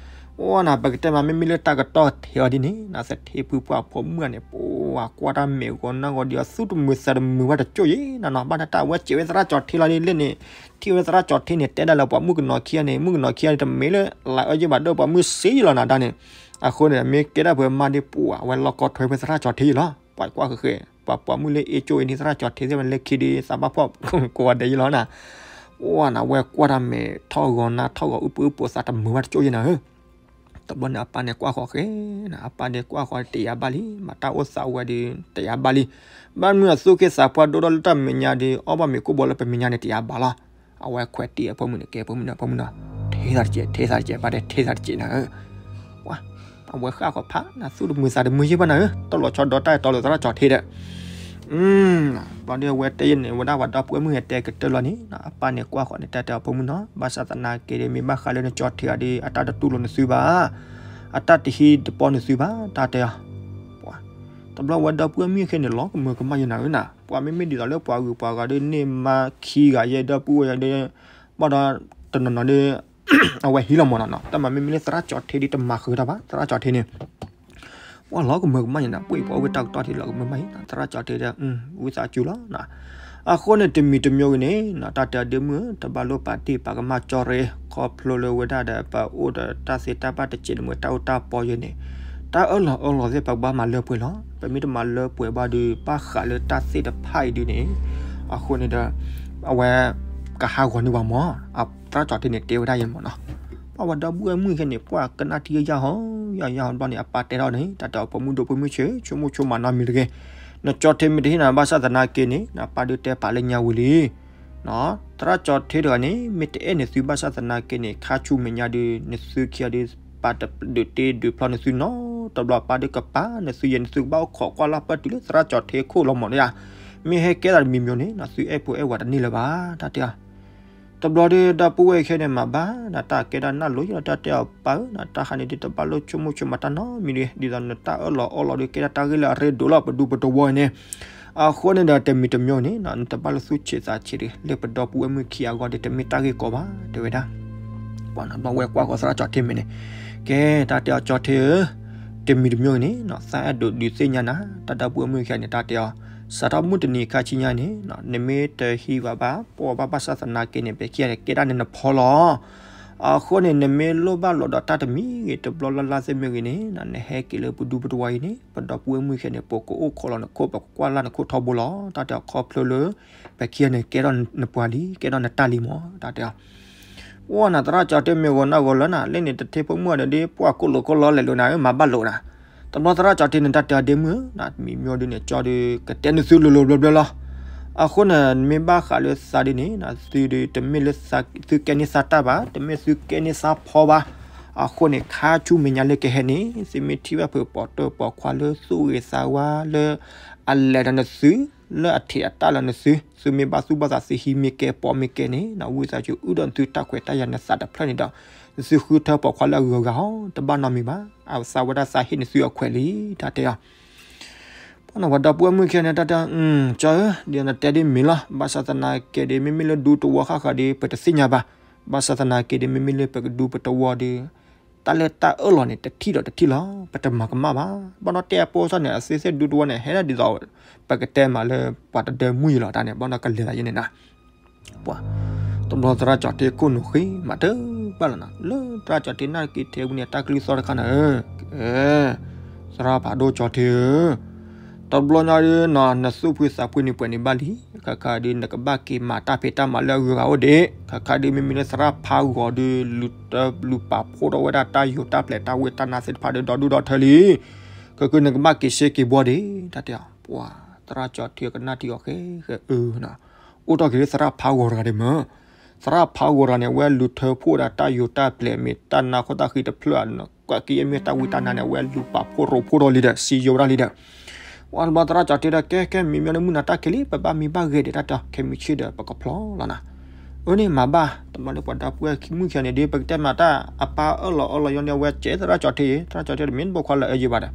အိၣ်နၤ ပကတဲမး မ့မ့ၢ်လၢတၢ်ကတီၢ်ထဲအီၤဒ်န့ၣ် နသထ့ဖုပှၢ်ဖိမုၣ်ဂၤန့ၣ် ပှၤကွၢ်တၢ်မဲာ်ဂီၤနၢ်ဂီၤဒီး သူၣ်တမုာ်သးတမုာ်ဘၣ်တကၠိၢ်ယဲနၤနီၤ ဘၣ်တၢ်တၢ်အဝဲစံးဝဲသရၣ်ကၠီထ့လီၤဒ်လဲၣ်န့ၣ် ထံၣ်ဝဲသရၣ်ကၠီထ့န့ၣ် တဲဒၣ်လၢပှၤမုၣ်ကနီၤခံဂၤန့ၣ် မုၣ်ကနီၤခံဂၤန့ၣ် တမ့ၢ်လၢ လၢအၢယဲၢ်ဘၣ်ဒိၣ်ပှၤမုၣ်စ့ယဲၢ်လီၤနၤဒါန့ၣ် အဃိန့ၣ် မ့ၢ်ကဲဒၣ်ပှၤမါဒ်ပှၤ အဝဲလီၢ်ကီထွဲဖဲသရၣ်ကၠီထ့ယဲၢ်လီၤ ပှၤကွၢ်ဃဲၤဃဲၤ ပှၤပိာ်မုၣ်လၢအ့ၣ်ကၠိအံၤန့ၣ် သရၣ်ကၠီထ့သ့ၣ်မးလၢခံဒ်သးဘၣ်ဖှီၣ်ကိးဂၤဒဲးယဲၢ်လီၤနၤ အိၣ်နၤ အဝဲကွၢ်တၢ်မဲာ်ထီၣ်ဂီၤနၢ်ထီၣ်ဂီၤအုၣ်ပအုၣ်ပိာ်သးတမုာ်ဘၣ်တကၠိၢ်ယဲၢ်နၤဧၢ တဘျီန့ၣ် အပၢ်န့ၣ်ကွၢ်ဃီၤဃဲၤနၤ အပၢ်ဒ့ကွၢ်ဃီၤတယၤဘၣ်လံ မၤတၢ်အိၣ်သးဝဲဒီး တယၤဘၣ်လံ ဘၣ်မနုၤအသူၣ်က့သးပှၢ်ဒိၣ်ထီၣ်လၢတၢ်မဲာ်ညါဒီး အီၣ်ဘၣ်မ့ၤကိၣ်ဘီလၢပမဲာ်ညါန့ၣ် တယၤဘၣ်လီၤ အဝဲခွဲးတ့ၢ်အဖိမုၣ်န့ၣ် ကဲဖိမုၣ်နီၤ ဖိမုၣ်နီၤ ထဲသးတစဲး ထဲသးတစဲး ပၢ်တဲ ထဲသးတစဲးနၤဧၢ ပှၤ အဝဲဃၣ်ဃီၤဖး နသူၣ်တမုာ်သးတမုာ်ယဲၢ်ဘၣ်နၤဧၢ တၢ်လီၤဆီဒီးတၢ်အဲၣ်တီလၢသရၣ်ကၠီထ့ဒီး ဘၣ်ဒီးအဝဲတဲယဲၢ်န့ၣ် ဝဲဒၣ်ပှၤဒီပုၢ်ဝဲၢ်မုၣ်ဟဲတဲကတၢၢ်လီၤန့ၣ် အပၢ်န့ၣ်ကွၢ်ဃီၤန့ၣ် တၢ်တဲအီၤဖိမုၣ်နီၤ ဘၣ်ဆၣ်သနာ်က့ဒီး မ့ၢ်ဘၣ်ဃးလၢနကၠီထ့ဂၤဒီး အတၢ်တတူၢ်လိာ်နသုဘၣ် အတၢ်တဟံးတပီၢ်နသုဘၣ် တၢ်တဲအီၤ ပှၤ တဘျီဝဲဒီပုၢ်ဝဲၢ်မုၣ်ခဲန့ၣ် လီၤကမၢကမၣ်ယဲၢ်နၤဧၢနၤ ပှၤမ့မ့ၢ်ဒ်သိးလၢပှၤဂုၤပှၤဂၤဒီးန့ၢ်မါခံဂၤယဲၢ်ဒီပုၢ်ဝဲၢ်ယဲၢ်ဒီး ဘၣ်ဒီးတနီၤနီၤဒီး အဝဲဟံးလီၤမးနီၤနီၤ တၢ်မၤမ့မ့ၢ်လၢသရၣ်ကၠီထ့ဒီးတမၤဃုာ်တၢ်ဘၣ် သရၣ်ကၠီထ့န့ၣ် ပှၤလီၤကမၢကမၣ်ယဲၢ်နၤ ပှၤအံၤပှၤအိၣ်ဝဲတၢ်ကတီၢ်ထံလီၤကမၢကမၣ်ယဲၢ် သရၣ်ကၠီထ့ဒီး ဝံသးစူၤလီၤနၤ အဃိန့ၣ် တမံၤတမံၤဂ့ၤန့ၣ် တၢ်တဲအီၤဒ့မုၣ်ဧၢ တဘၣ်လိၣ်ပာ်တ့ၢ်ပာ်ကမၣ်ကၠီရ့ ခီဖျိလၢဝဲဒၣ်ဒီး ပအိၣ်ဒီးတၢ်သ့တၢ်ဘၣ်တစဲးတမှဲၤတၢ်အိၣ်တၢ်ပီယဲၢ်န့ၣ် တၢ်အၢၣ်လီၤအၢၣ်လီၤသ့ၣ် ပကဘၣ်မၤလၢပှဲၤလီၤ ပမ့ၢ်တမၤလၢပှဲၤဘၣ်ဒီး ဘၣ်ဃးလၢတၢ်သ့ၣ်တဖၣ်အံၤဒုန့ၣ် အဃိန့ၣ်ဒီး အဝဲ ကဟးဂီၤန့ၢ်ပှၤမး သရၣ်ကၠီထ့န့ၣ် တဲဝဲဒၣ်ယဲၢ်မးနီၤ ပှၤဝဲဒီပုၢ်ဝဲၢ်မုၣ်ခဲန့ၣ် ပှၤကနၣ်ထံယၢ်ယၢ်ဟီ ယၢ်ယၢ်ဟီတဘျီန့ၣ် အပၢ်တဲထီၣ်န့ၣ် တၢ်တဲအီၤဖိမုၣ်ဒိၣ်ဖိမုၣ်ဆံး ဆိကမိၣ်ဆိကမးနီတမံၤတဂ့ၤ နကၠီထ့မ့ၢ်တဟ့ၣ်နၤဘၣ်ဆၣ်သနာ်က့န့ၣ် နပၢ်ဒုးတဲပာ်လၢညါဝံၤလံ. သရၣ်ကၠီထ့တဂၤန့ၣ် မ့ၢ်တအဲၣ်နသုဘၣ်ဆၣ်သနာ်က့န့ၣ် ခါဆူမဲာ်ညါဒုး နသုခံဂၤဒုး ပၢ်တဒုးတ့ဒုးဖျီနသုနီတဘျီ ပၢ်ဒုးကပာ်နသုယဲၢ် နသုကဘၣ်အိၣ်ခိးကွၢ်လၢ်ပၢၢ်တုၤလၢသရၣ်ကၠီထ့ခိၣ်လီၤမၢ်နီၤယါ. မ့ၢ်ဟဲကဲသးတမံၤမံၤန့ၣ် နသုအဲၣ်ဖိအဲၣ်ဝၤတန့ၢ်လၢၤဘၣ် တၢ်တဲအီၤ. တဘျီဒုး ဒီပုၢ်ဝဲၢ်ခဲန့ၣ် မၤဘၣ်နတၢ်ကဲဒၣ်နၢ်လိၤယီၤ တၢ်တဲအီၤ ပၢ်ဧၢ နတၢ်ဟးန့ၣ်ဒုး တဘၣ်လိၣ်ဆိကမိၣ်ဆိကမးတၢ်နီတမံၤဒုး ဒ်သိးနတၢ်အၢၣ်လီၤအီလီၤဒုး ကဲဒၣ်တၢ်ဂ့ၢ်လၢအရ့ဒိၣ်လီၤ ပဒူပတဝီန့ၣ်. အဃိန့ၣ်ဒီး တမံၤတမံၤန့ၣ် နတဘၣ်လိၣ်သူၣ်ဆံးသးဆံးဒုး လၢပဒီပုၢ်ဝဲၢ်မုၣ်ခံဂၤအဂီၢ်ဒုး တမ့ၢ်တၢ်ဂ့ၢ်ကီဘၣ် တဲဝဲဒၣ်. ပှၤနီၤ ဘၣ်ဝဲကွၢ်ဃီၤသရၣ်ကၠီထ့မဲာ်န့ၣ် ကဲ တၢ်တဲအီၤ ကၠီထ့ဧၢ, တမံၤတမံၤန့ၣ် သးအဲၣ်ဒိးဒုးသ့ၣ်ညါနၤ တၢ်ဒီပုၢ်ဝဲၢ်မုၣ်ခံဂၤန့ၣ် တၢ်တဲအီၤ စးထီၣ်မုၢ်တနံၤခါဆူညါန့ၣ် နမ့ၢ်တဟံးဘၣ်ဘၣ် ပှၤဘၣ်ဘၣ်ဆၣ်သနာ်က့န့ၣ် ပခံဂၤန့ၣ် ကဲဒၣ်န့ၣ်နဖီလီၤ. အဃိန့ၣ် နမ့ၢ်လိၣ်ဘၣ်လိာ်ဒီးတၢ်တမံၤဂ့ၤ တဘျီလၢ်လၢ်သ့ၣ်မ့ၢ်ဂ့ၤန့ၣ် နဟဲက့ၤလၢပဒူပတဝီအံၤန့ၣ် ပဒီပုၢ်ဝဲၢ်မုၣ်ခံဂၤန့ၣ် ပကအိၣ်ခိးလီၤနခိၣ် ပကကွၢ်လၢ်နခိၣ်ထီဘိလီၤ တၢ်တဲအီၤ ခီဖျိလၢ ပခံဂၤန့ၣ် ကဲထီၣ်နပှၤလံ ကဲထီၣ်နတၢ်လံမၢ် တၢ်တဲအီၤ. အိၣ်နၤ သရၣ်ကၠီထ့မ့ၢ်ဂီၤနၢ်ဂီၤလၢနၤ လၢန့ၣ်တထ့ဖိမုၣ်ဒီး ဒ်ပှၢ်ကိၢ်လိာ်ကိၢ်လီလဲၣ်လိာ်နၤဧၢ မၤဘၣ်လိာ်နၤ. တဘျီသရၣ်ကၠီထ့န့ၣ် တၢ်တဲအီၤ ဒ့မုၣ်ဧၢ နမံၤမံၤဒုးန့ၣ် ကၠီဒုး ကတဲနသုလိၤလိၤဘျီဘျီလီၤ. အဃိန့ၣ် မ့ၢ်ဘၣ်ဃးလၢသးဒ်န့ၣ် သုဒုး တမ့ၢ်လၢသုကဲန့ၢ်သးတၢ်ဘၣ် တမ့ၢ်သုကဲန့ၢ်သးဖီဘၣ်. အဃိန့ၣ် ခါဆူမဲာ်ညါလၢကဟဲန့ၣ် သုမ့ၢ်ထံၣ်ဘၣ်ဖုးပိာ်တၢၢ်ပိာ်ခွါလၢသူၣ်ဂ့ၤသးဝါလၢ အလဲၤဒီးနသု လၢအထံးအတၢ်လၢနသု သုမ့ၢ်ဘၣ်သူၣ်ဘၣ်သး သုဟံးမ့ၢ်ကဲပိာ်မ့ၢ်ကဲန့ၣ် ဝံသးစူၤအုၣ်ဒီးနသုတၢ်ခွဲးတၢ်ယာ်နသးတဖျၢၣ်န့ၣ်ဒီး နသုဃုထၢပိာ်ခွါလၢအဂုၤအဂၤဟီ တဘၣ်နီတမံၤဘၣ်. အသးဝဲဒၣ်သးဟ့ၣ်နသုအခွဲးလံ တၢ်တဲအီၤ. ပှၤနီၤ ပှၤဒီပုၢ်ဝဲၢ်မုၣ်ခံဂၤန့ၣ် တၢ်တဲအီၤ ကၠီဧၢ ဒ်နတဲဒ်မ့ၢ်လီၤ ဘၣ်ဆၣ်သနာ်က့ဒီး မ့မ့ၢ်လၢဒူတဝီဃၣ်ဃၣ်ဒီး ပတသ့ၣ်ညါဘၣ်. ဘၣ်ဆၣ်သနာ်က့ဒီး မ့မ့ၢ်လၢပကဒူပတဝီဒီး တၢ်လၢတၢ်အၢၣ်လီၤန့ၣ် တထံၣ်ဒီးတထံၣ်လီၤ ပတမၤကမၣ်ဘၣ်. ဘၣ်ဒီးတဲအပိစၢ်န့ၣ် အသ့ၣ်သ့ၣ်ဒူတဝီန့ၣ် ဟဲဒၣ်ဒ်သိး ပကတဲမးလၢ ပှၤတဒၢမုၢ်ယံၤလီၤတၢ်န့ၣ် ဘၣ်ဒီးကလဲၤသးယဲန့ၣ်နၤ. ပှၤ တဘျီသရၣ်ကၠီထ့ခိၣ်နူာ်ဃ့မးတဘၣ်လီၤနၤ လၢသရၣ်ကၠီထ့နာ်က့ထဲဝံၤန့ၣ် တၢ်ကလုၢ်သီၣ်တခါန့ၣ်ဧၢ, ကဲ သရၣ်ဖးဒိၣ်ကၠီထ့ဧၢ တဘျီညါဒုးနီၤ နသူၣ်ဖှံသးဖှံန့ၣ်ပှဲၤန့ၣ်ဘၣ်လံ. ခါခါဒုး နကဘၣ်က့ၤမၤတၢ်ဖံးတၢ်မၤလၢအဂုၤအဂၤအိၣ်ဒံး. ခါခါဒုး မ့မ့ၢ်လၢသရၣ်ဖးဂီၤဒုး လူၤတၢ်လူၤပာ်ဖှိၣ်ထီၣ်ဝဲဒၣ်တၢ်ယိၤတၢ်ပျဲၤတၢ်ဝ့ၢ်တၢ်နါသ့ၣ်တဖၣ်ဒီး ဒီဒူၣ်ဒီထၢလံ. ခါခါ နကဘၣ်က့ၤစ့က့ၤဘှီဒံး တၢ်တဲအီၤ. ပှၤ သရၣ်ကၠီထ့ကနၣ်ထံအီၤဃဲဃဲအၢနၤ, အိၣ်ထီၣ်က့ၤလၢသရၣ်ဖးဂီၤတဂၤဒံးမၢ်. သရၣ်ဖးဂီၤတဂၤန့ၣ် အဝဲလူၤထၢဖှိၣ်ဝဲဒၣ်တၢ်ယိၤတၢ်ပျဲၤ မ့ၢ်တၢ်နါခိၣ်တၢ်ဃံတဖျၢၣ် ကွၢ်က့ၤအမ့ၢ်တၢ်ဝံတၢ်နါန့ၣ် အဝဲလူၤပာ်ဖှိၣ်ရိဖှိၣ်ထီၣ်လံဒီး စံယိၤဝဲဒၣ်လံဒီး ပှၤတဘျီသရၣ်ကၠီထ့ဒီး ကဲကဲ မံၤမံၤန့ၣ် မုၢ်နၤတၢ်ခံးလံ ပဘၣ်မံဘၣ်ဂဲၤဒံး တၢ်တဲအီၤ. ခဲမုၢ်ဆ့ၣ်ဒီး ပကဖျီလီၤနၤ. အၢန့ၣ် မၤဘၣ်. တဘျီန့ၣ် ပှၤဒီပုၢ်ဝဲၢ်မုၣ်ခံဂၤန့ၣ်ဒီး ပကတဲမးတၢ်အပၢ်အၢၣ်လီၤအီလီၤယီၤန့ၣ် အဝဲကဲသရၣ်ကၠီထ့အံၤ သရၣ်ကၠီထ့တမ့ၢ်တဘိခွါလၢအယံၤဘၣ်ဒီး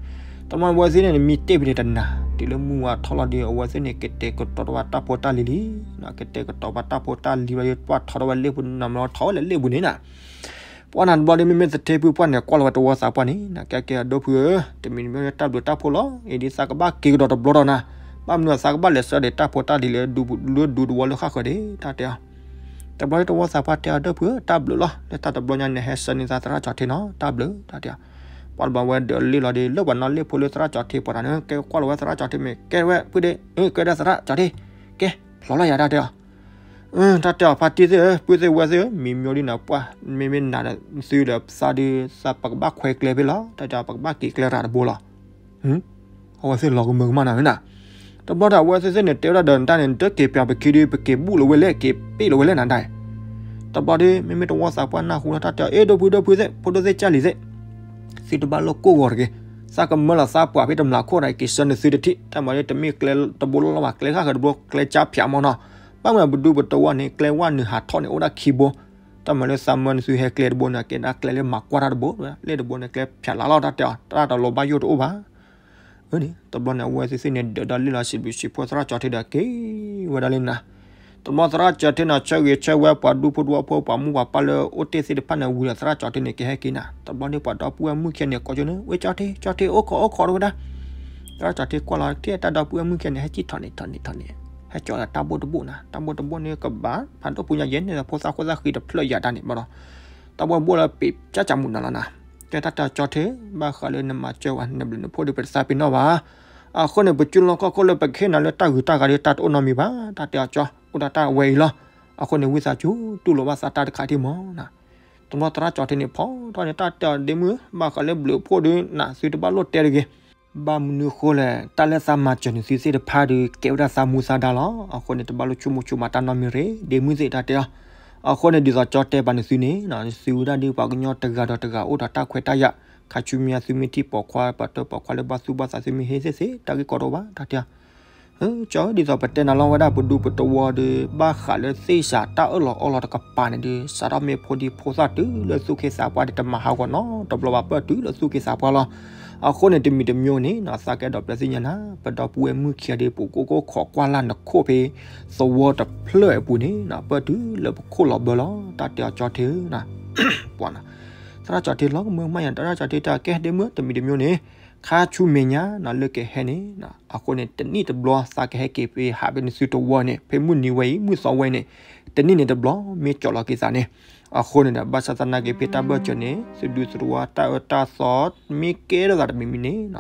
တဘျီန့ၣ် အဝဲသ့ၣ်န့ၣ် နမံတ့ၢ်ဖဲန့ၣ်တနၤ တုၤလၢမုၢ်ဝါထီၣ်လီၤဒီး အဝဲသ့ၣ်န့ၣ် ကတဲာ်ကတီၤထီၣ်ဝဲတၢ်ဖိတၢ်လံၤလံ. ကတဲာ်ကတီၤဝဲတၢ်ဖိတၢ်လံၤဝဲ ပှၤထီထီၣ်ဝဲလ့ၣ်ပူၤ နမ့ၢ်ထီၣ်ဝဲလၢလ့ၣ်ပူၤန့ၣ်နၤ ပှၤနီၤတဘျီဒီး မ့မ့ၢ်သထ့ဖုပှၢ်န့ၣ် ကွၢ်လီၤဝဲတဝီသးပှၢ်န့ၣ် ကဲကဲ ဒီပုၢ်ဧၢ, တမံၤတမံၤတၢ်ဘျုးတၢ်ဖှိၣ်လီၤ. အံၤဒ်သးကဘၣ်က့ၤကဒီးတဘျီဒီးနၤ, ဘၣ်မနုၤသးကဘၣ်လဲၤဆှၢဒီးတၢ်ဖိတၢ်လံၤလၢ လၢဒူတဝီလၢဃၣ်ဃၢၤဒံး တၢ်တဲအီၤ. တဘျီဒီးတဝီသးပှၢ်တဲအီၤ ဒီပုၢ်ဧၢ တၢ်ဘျုးလီၤ လၢတၢ်တဘျီညါန့ၣ် ဟဲဆှၢန့ၢ်သးသရၣ်ကၠီထ့နီၤ တၢ်ဘျုး တၢ်တဲအီၤ. ပှၤတဘျီဝဲဒီးလ့ၣ်လီၤဒီး လၢပှၤနီၣ်လ့ၣ်ဖိလၢသရၣ်ကၠီထ့ပှၤတဂၤန့ၣ် ကဲကွၢ်လီၤဝဲသရၣ်ကၠီထ့မ့ၢ် ကဲဝဲပုၢ်ဒ့ ကဲဒၣ်သရၣ်ကၠီထ့ ကဲ ဖျီလီၤယၤ တၢ်တဲအီၤ. တၢ်တဲအီၤ ဖါတံၢ်သ့ၣ်ဧၢ ပုၢ်သ့ၣ်ဝဲၢ်သ့ၣ်ဧၢ မံၤမံၤဒ်နၤပှၢ် မ့မ့ၢ်နၤဒီးသုဒီးသးဒုး သးပကဘၣ်ခွဲကျဲဖဲလီၤ တၢ်တဲအီၤ ပကဘၣ်က့ၤကျဲရၤတဘိလီၤ. အဝဲသ့ၣ်လီၤကမၢကမၣ်နၤဝဲနၤ. တဘျီဒီးအဝဲသ့ၣ်သ့ၣ်န့ၣ် တဲဝဲဒၣ်ဒီးနတၢ်န့ၣ် ဒၢက့ၤပၠးပခံဒုး ပက့ၤဘူၣ်လီၤဝဲလဲၣ် က့ၤပ့ၣ်လီၤဝဲလဲၣ်နၤဒၣ်. တဘျီဒီး မ့မ့ၢ်တဝီသးပှၢ်နၢ်ဟူလီၤ တၢ်တဲအီၤ အ့ ဒီပုၢ်ဒီပုၢ်သ့ၣ် ဖိဒိၣ်သ့ၣ်ကၢ်လံၤသ့ၣ် သုတဘၣ်လိၣ်ကိၢ်ဂီၤတဂ့ၤ. သးကမၢလီၤသးပှၢ်ဖဲတမျးခိၣ်ဒီး က့ၤဆှၢနသုတထံၣ် တၢ်မၤလၢတမ့ၢ်ကျဲတဘိလီၤလီၤဘၣ် ကျဲဃၣ်ဃၢၤတဘိ ကျဲကၢ်ဖၠးမီၢ်နီၤ. ဘၣ်မနုၤပဒူပတဝီန့ၣ် ကျဲဝၢ်နုာ်ဟးထီၣ်န့ၣ် အိၣ်ဒၣ်ခံဘိ တၢ်မၤလၢသးမၢနသုဟဲကျဲတဘိန့ၣ် ကဲဒၣ်ကျဲလၢမၤကွၢ်တၢ်တဘိ လ့ၣ်တဘိန့ၣ် ကျဲဖၠးလါလီၤ တၢ်တဲအီၤ တၢ်တလိၤဘၣ်ယိၣ်တအိၣ်ဘၣ်. အၢန့ၣ် တဘျီန့ၣ် အဝဲသ့ၣ်သ့ၣ်န့ၣ် ဒၢးဒီးလ့ၣ်လီၤစံးဘျုးစံးဖှိၣ်သရၣ်ကၠီထ့ဒီးက့ၤဝဲဒၣ်လံနၤ. တဘျီသရၣ်ကၠီထ့န့ၣ် ဆၢဂ့ၤဆၢဝါပှၤဒူဖိတဝီဖိ ပှၤမိၢ်ပှၤပၢ်လၢအိၣ်တ့ၢ်သ့ၣ်တဖၣ်န့ၣ်ဝံၤဒီး သရၣ်ကၠီထ့န့ၣ် ကဟဲက့ၤနၤ. တဘျီန့ၣ် ပှၤဒီပုၢ်ဝဲၢ်မုၣ်ခံဂၤန့ၣ် ကိးကၠိန့ၣ် ဝဲကၠီထ့ ကၠီထ့ အိၣ်ခိးအိၣ်ခိးတဝဲဒၣ်. သရၣ်ကၠီထ့ကွၢ်လီၤ ကဲတၢ်ဒီပုၢ်ဝဲၢ်မုၣ်ခံဂၤန့ၣ် ဟဲကံၣ်ထီၣ်န့ၣ်ထီၣ်န့ၣ်ထီၣ်န့ၣ် ဟဲကၠီလီၤတၢ်ဘိၣ်တဘိၣ်နၤ. တၢ်ဘိၣ်တဘိၣ်န့ၣ် ကဘၣ်ဖးဒိၣ်ပူၤညါယဲၢ်န့ၣ် ဖိသၣ်ခိၣ်သၣ်ဃံတဖျၢၣ်ယၤတၢ်န့ၣ်ဘၣ်ဒီး တၢ်ဘိၣ်တဘိၣ်လၢပ့ၤကၠၢ်ကၠၢ်မုၢ်နၤလီၤနၤ. ကဲတၢ်တဲအီၤကၠီထ့ ဘၣ်ဃးလၢနမၤစၢၤဝဲ နဘျုးနဖှိၣ်ဒီး ပတသးပ့ၤနီၣ်ဘၣ်. အဃိန့ၣ် ပကၠူလီၢ်ခီၣ်ခိၣ်လၢပကဟ့ၣ်နၤလၢတၢ်ဂုၤတၢ်ဂၤဒီး တၢ်တအိၣ်နီတမံၤဘၣ်. တၢ်တဲအီၤကၠီ အိၣ်ဒၣ်တၢ်ဝဲအံၤလီၤ. အဃိန့ၣ် ဝံသးစူၤတူၢ်လိာ်ဘၣ်သးတၢ်တခါထံၣ်မီၢ်နၤ. တဘျီသရၣ်ကၠီထ့န့ၣ် ဖီထီၣ်န့ၣ် တၢ်တဲအီၤ ဒ့မုၢ် ဘၣ်ဃးလၢဘျုးဖှိၣ်ဒီး နသုတဘၣ်လိၣ်တဲတဂ့ၤ. ဘၣ်မနုၤဃိလဲၣ်, တၢ်လၢသးမၤစၢၤနသုသ့ၣ်တဖၣ်ဒီး ကဲဝဲဒၣ်သးမူသးဒါလီၤ. အဃိန့ၣ် တဘၣ်လိၣ်ဆိကမိၣ်ဆိကမးတၢ်နီတမံၤရ့ၣ်, ဒ့မုၢ်သ့ၣ်တၢ်တဲအီၤ. အဃိန့ၣ် ဒ်သိးကၠီတဲပာ်နသုန့ၣ်, နသုဝဲဒၣ်ဒ်ပှၤကညီတဂၤဒီးတဂၤအိၣ်ဒီးတၢ်ခွဲးတၢ်ယာ်, ခါဆူညါသုမ့ၢ်ထံၣ်ပိာ်ခွါ ပှၤတၢၢ်ပိာ်ခွါလၢဘၣ်သူၣ်ဘၣ်သး သုမ့ၢ်ဟ့ၣ်သ့ၣ်သ့ၣ် တၢ်ဂ့ၢ်ကီတအိၣ်ဘၣ် တၢ်တဲအီၤ. ကၠီဧၢ, ဒ်သိးပတဲနၤလီၤဝဲဒၣ် ပဒူပတဝီဒီး ဘၣ်ဃးလၢသ့ၣ်စးတၢ်အၢၣ်လီၤအီလီၤတကပၤန့ၣ်ဒီး စးထီၣ်မ့ၢ်ဖိဒံဖိသၣ်တုၤလၢသူၣ်က့သးပှၢ်ဒီး တမၤဟးဂီၤနီတဘျီဘၣ်, ပၢၢ်တုၤလၢသူၣ်က့သးပှၢ်လီၤ. အဃိန့ၣ် တမံၤတမံၤန့ၣ် သးကအဲၣ်ဒိးပျဲသ့ၣ်ညါနၤ, ပဒီပုၢ်ဝဲၢ်မုၣ်ခံဂၤဒီး ပကအိၣ်ခိးကွၢ်လၢ်နခိၣ်ဖဲ သဝီတဖျၢၣ်အပူၤန့ၣ် ပၢၢ်တုၤလၢပခိၣ်လီၤဘၢလီၤ တၢ်တဲအီၤကၠီထ့ဧၢ. ပှၤနၤ, သရၣ်ကၠီထ့လီၤကမၢမၢ်ယၤ, သရၣ်ကၠီထ့တၢ်ကဲဒ့မုၢ် တမံၤတမံၤန့ၣ် ခါဆူမဲာ်ညါနၤလၢကဟဲန့ၣ်, အဃိန့ၣ် တနံၣ်တဘျီ သးကဟဲက့ၤဖဲဟးဖဲနသုတဝီန့ၣ်, ဖဲမုၢ်နံၤဝဲအံၤ မုၢ်သီဝဲအံၤန့ၣ်, တနံၣ်န့ၣ်တဘျီ မ့ၢ်ကၠီလီၤက့ၤသးန့ၣ်. အဃိန့ၣ်ဒီး ဘၣ်ဆၣ်သနာ်က့ ဖဲတၢ်ဘၢၣ်စၢၤန့ၣ် သုဒူသဝီတၢ်အၢတၢ်သီ မ့ၢ်ကဲထီၣ်သးတမံၤမံၤန့ၣ်,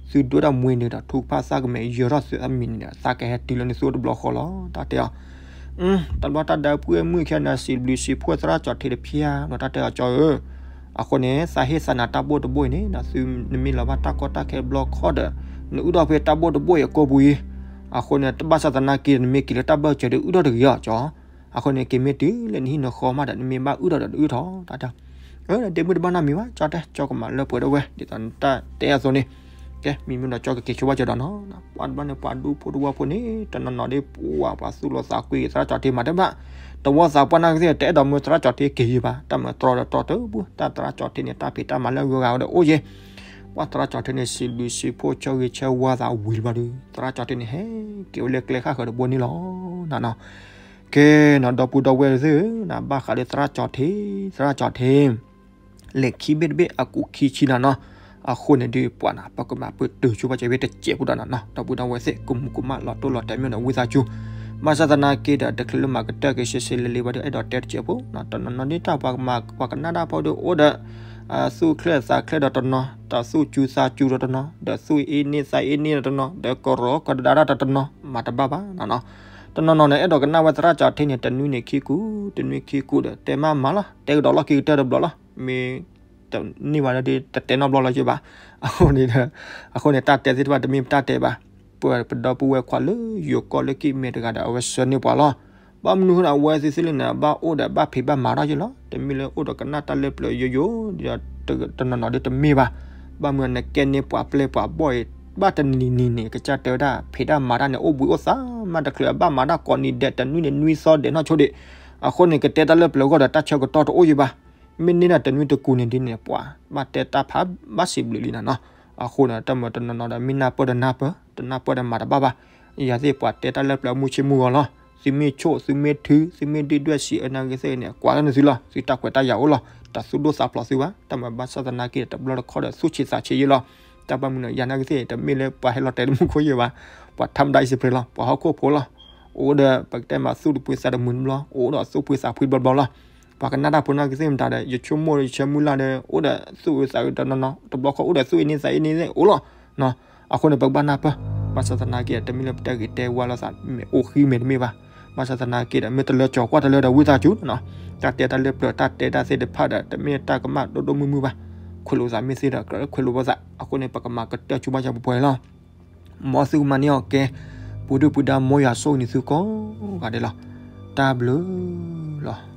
သုဒိၣ်ဒၣ်မွဲန့ၣ်ဒီး ထုကဖၣ်သၣ်ကမဲာ်ယၢၤထီၣ်သုအမံၤန့ၣ်ဒီး သးကဟဲတုၤလၢနသုအိၣ်တဘျီဃီလီၤ တၢ်တဲအီၤ. တၢ်ဘျီတၢ်ဒါပုၢ်ဝဲၢ်မုၣ်ခံဂၤန့ၣ် စံးဘျုးစံးဖှိၣ်သရၣ်ကၠီထ့တဖၣ်ဒီး တၢ်တဲအီၤကၠီဧၢ. အဃိန့ၣ် သးဟ့ၣ်သးနၤတၢ်ဘိၣ်တဘိၣ်အံၤန့ၣ် နမ့ၢ်လီၤဘၣ်တၢ်ကီတၢ်ခဲတဘျီခီဒီး နအုၣ်ထီၣ်ဖဲတၢ်ဘိၣ်တဘိၣ်အံၤအကိာ်ပူၤအံၤ. အဃိန့ၣ် တဘၣ်ဆၣ်သနာ်က့ နမ့ၢ်က့ၤလၢတၢ်ဘၢၣ်စၢၤဒီး အုၣ်ထီၣ်တဂ့ၤအီၤကၠီ. အဃိန့ၣ် က့ၤမ့ၢ်တုၤလၢနဟံၣ်နဃီမးဒီး နမ့ၢ်ဘၣ်အုၣ်ထီၣ်ဒီး နအုၣ်ထီၣ် တၢ်တဲ. အၢ ဒ့မုၢ်တဘၣ်နီတမံၤဘၣ် ကၠီတဲ, ကၠီကမၤလၢပှဲၤဒၣ်ဝဲ ဒ်သိးနတၢ်တဲအသိးန့ၣ်. ကဲ မ့မ့ၢ်ဒီးကၠီကက့ၤဆိဘၣ်စၢၤဒီးနီၤ, ပှၤတဘျီန့ၣ် ပှၤဒူဖိတဝီဖိန့ၣ် တနီၤနီၤဒ်ပှၤ ပှၤသူၣ်လီၤသးကွံ သရၣ်ကၠီထ့မၤတဘၣ်. တဝီသးပှၢ်နာ်က့သ့ၣ် တအဲၣ်ဒိးမၢသရၣ်ကၠီထ့က့ၤယံၤဘၣ်, တၢ်မၤတြီဒီးတြီတပူၤ တၢ်သရၣ်ကၠီထ့န့ၣ် တၢ်ဖံးတၢ်မၤလၢအဂုၤအဂၤဝဲဒီးအိၣ်ယဲ. ပှၤသရၣ်ကၠီထ့န့ၣ် စံးဘျုးစံးဖှိၣ်ဆၢဂ့ၤဆၢဝါသးဝံၤလၢၤဘျီဒီး သရၣ်ကၠီထ့န့ၣ် ဟဲက့ၤဝဲလၢကျဲဃၣ်ဃၢၤတဘိန့ၣ်လီၤ. နနီၤ ကဲနီၤ ဒီပုၢ်ဒီဝဲၢ်သ့ၣ်ဧၢ, နဘၣ်ဃးလၢသရၣ်ကၠီထ့, သရၣ်ကၠီထ့ လဲၤခံဘ့ၣ်တဘ့ၣ် အကူးခံဆံနၤနီၤ. အဃိန့ၣ်ဒုးပှၤနၤ ပကမၤပတုာ်ဆိဘၣ်စၢၤဝဲတစဲးဖိဒီးနနီၤ, ဒီပုၢ်ဒီဝဲၢ်သ့ၣ် ကမူးကမၣ်လီၤတိၢ်လီၤတဲာ်မ့ၢ်ဒီးဝံသးစူၤ. ဘၣ်ဆၣ်သနာ်က့ဒီး တချုးလၢမၤကတၢၢ်က့ၤရှဲရှဲလ့လ့ဘၣ်ဒီး အဲၣ်ဒိးတဲတစဲးဖိ, တနီၤနီၤဒ်တၢ်ပှၤကမၤ ပှၤကနၣ်တၢ်ဖိဒီးအိၣ်ဒီး သူၣ်ချ့သးချ့ဒီးတနီၤ, တၢ်သူၣ်စူၤသးစူၤဒီးတနီၤ, ဒီးသူၣ်အ့န့သးအ့န့ဒီးတနီၤ, ဒီးကရီကဒါဒၣ်ဒီးတနီၤ, မၤတဘၣ်ဘၣ်နနီၤ. တနီၤနီၤန့ၣ် အဲၣ်ဒိးကနၣ်ဝဲသရၣ်ကၠီထ့န့ၣ် တနွံန့ၣ်ခံကူ, တနွံခံကူဒီး တဲမးမၤလီၤ, တဲကဒီးလီၢ်ခံကတၢၢ်တဘျီလီၤ, မ့ၢ်တန့ၢ်ဘၣ်ဒီး တတဲနီတဘျီလီၤက့ဘၣ်. အဃိန့ၣ်ဒီး အဃိန့ၣ် တၢ်တဲသ့ၣ်တဖၣ်တမ့ၢ်ပတၢ်တဲဘၣ်. ပဝဲပဒီပုၢ်ဝဲၢ်ခွါလၢယိၤကီၢ်လၢကံၣ်မဲာ်တဂၤဒီး အဝဲဆှၢန့ၢ်ပှၤလီၤ. ဘၣ်မနုၤဃိန့ၣ် အဝဲသ့ၣ်သ့ၣ်လၢန့ၣ် ဘၣ်အိၣ်ဒီးဘၣ်ဖံးဘၣ်မၤထီၣ်ယ့လီၤ. တမ့ၢ်လၢအိၣ်ဒီးကနၣ်တၢ်လၢပျၢၤယိယိ, ဒီးတနီၤနီၤဒီးတမ့ၢ်ဘၣ်. ဘၣ်မနုၤနကဲန့ၢ်ပှၤပျဲၢ်ပှၤဘီၣ်အံၤ ဘၣ်တနံၤနံၤန့ၣ် ကစၢ်တဲဝဲဒၣ် ဖံးတၢ်မၤတၢ်န့ၣ် အိၣ်ဘှံးအိၣ်သါမး တချုးအဘၣ်မၤတၢ်ကိးနံၤဒဲး တနွံန့ၣ်နွံသီဒဲးနီၢ်ဆိဒံး. အဃိန့ၣ် ကတဲတၢ်လၢပျၢၤအဂီၢ်ဒီး တၢ်ဆၢကတီၢ်တအိၣ်ယံၤဘၣ်. မ့ၢ်န့ၢ်ဒၣ်တနွံတကူန့ၣ်ဒ်န့ၣ် ပှၤဘၣ်တဲတၢ်ဖးဘၣ်စံးဘျုးလံနနီၤ. အဃိန့ၣ် တၢ်မၤတနီၤနီၤဒီး မ့ၢ်နၢ်ပၢၢ်ဒီးနၢ်ပၢၢ်, တနၢ်ပၢၢ်ဒီးမၤတဘၣ်ဘၣ်. ယၤသ့ၣ်ပှၤတဲတၢ်လၢပျၢၤမုၢ်ဆ့ၣ်မုၢ်ဂီၤလီၤ. သုမ့ၢ်ဆိၣ် သုမ့ၢ်ထု သုမ့ၢ်ဒုၣ်ဒွဲၣ်စံးအၢနာ်ဂ့ၤသ့ၣ်န့ၣ် ကွၢ်လၢနသုလီၤ. သုတၢ်ခွဲးတၢ်ယာ်အိၣ်လီၤ. တၢ်သူၣ်ဒိၣ်သးဖျိးသုဘၣ်. တၢ်မၤဘၣ်ဆၣ်သနာ်က့ တဘျီတခီၣ်ဒီးသူၣ်ဆံးသးဆံးယ့လီၤ. တၢ်ဘၣ်မနုၤ ယၤနာ်ဂ့ၤသ့ၣ် တမ့ၢ်လၢပှၤဟဲလီၤတဲာ်လၢမူခိၣ်ယ့ၢ်ဘၣ်. ပှၤထါမတၤအံၣ်စဖရ့လီၤ. ပှၤဟီၣ်ခိၣ်ဖိလီၤ. အိၣ်ဒီးပကတဲမးသူၣ်တပှ့ၤသးတမုာ်တဘျီ, အိၣ်ဒီးသူၣ်ပှ့ၤသးဖှံတဘျီဘျီလီၤ. ပှၤကနၣ်တၢ်ဖိနာ်ဂ့ၤသ့ၣ်မတၤဒီး ယဆိကမိၣ်ယဆၢမုၢ်လၢ်ဒီး အိၣ်ဒီးသူၣ်အုးသးအုးတနီၤနီၤ, တဘျီခီၣ်အိၣ်ဒီးသူၣ်အ့န့သးအ့န့သ့ၣ်အိၣ်လီၤ. အဃိန့ၣ် ပကဘၣ်နၢ်ပၢၢ်. ဘၣ်ဆၣ်သနာ်က့ တမ့ၢ်လၢပတဲဂ့ၤတဲဝါလိာ်သး မ့ၢ်အိၣ်ဃံမဲာ်တမ့ၢ်ဘၣ်. ဘၣ်ဆၣ်သနာ်က့ဒီး မ့ၢ်တလၢကၠီၤကွၢ်တလၢဒီးဝံသးစူၤနနီၤ. တၢ်တဲတၢ်လၢပျၢၤ တၢ်တဲတၢ်သ့ၣ်တဖၣ်ဒီး တမ့ၢ်တၢ်ကမၣ်ဒိၣ်ဒိၣ်မုၢ်မုၢ်ဘၣ်. ခွဲးလိာ်သးမ့ၢ်သ့ဒီး ကြၢးခွဲးလိာ်ဘၣ်သး. အဃိန့ၣ် ပကမၤကတၢၢ်ဆိဘၣ်စၢၤပှဲၤပှဲၤလီၤ. မ်သုကမၤန့ၢ်အီၤကဲ, ပူၤဒုၣ်ပူၤဒါ မ်ယွၤဆိၣ်ဂ့ၤနသုကိးဂၤဒဲးလီၤ. တၢ်ဘျုးလီၤ.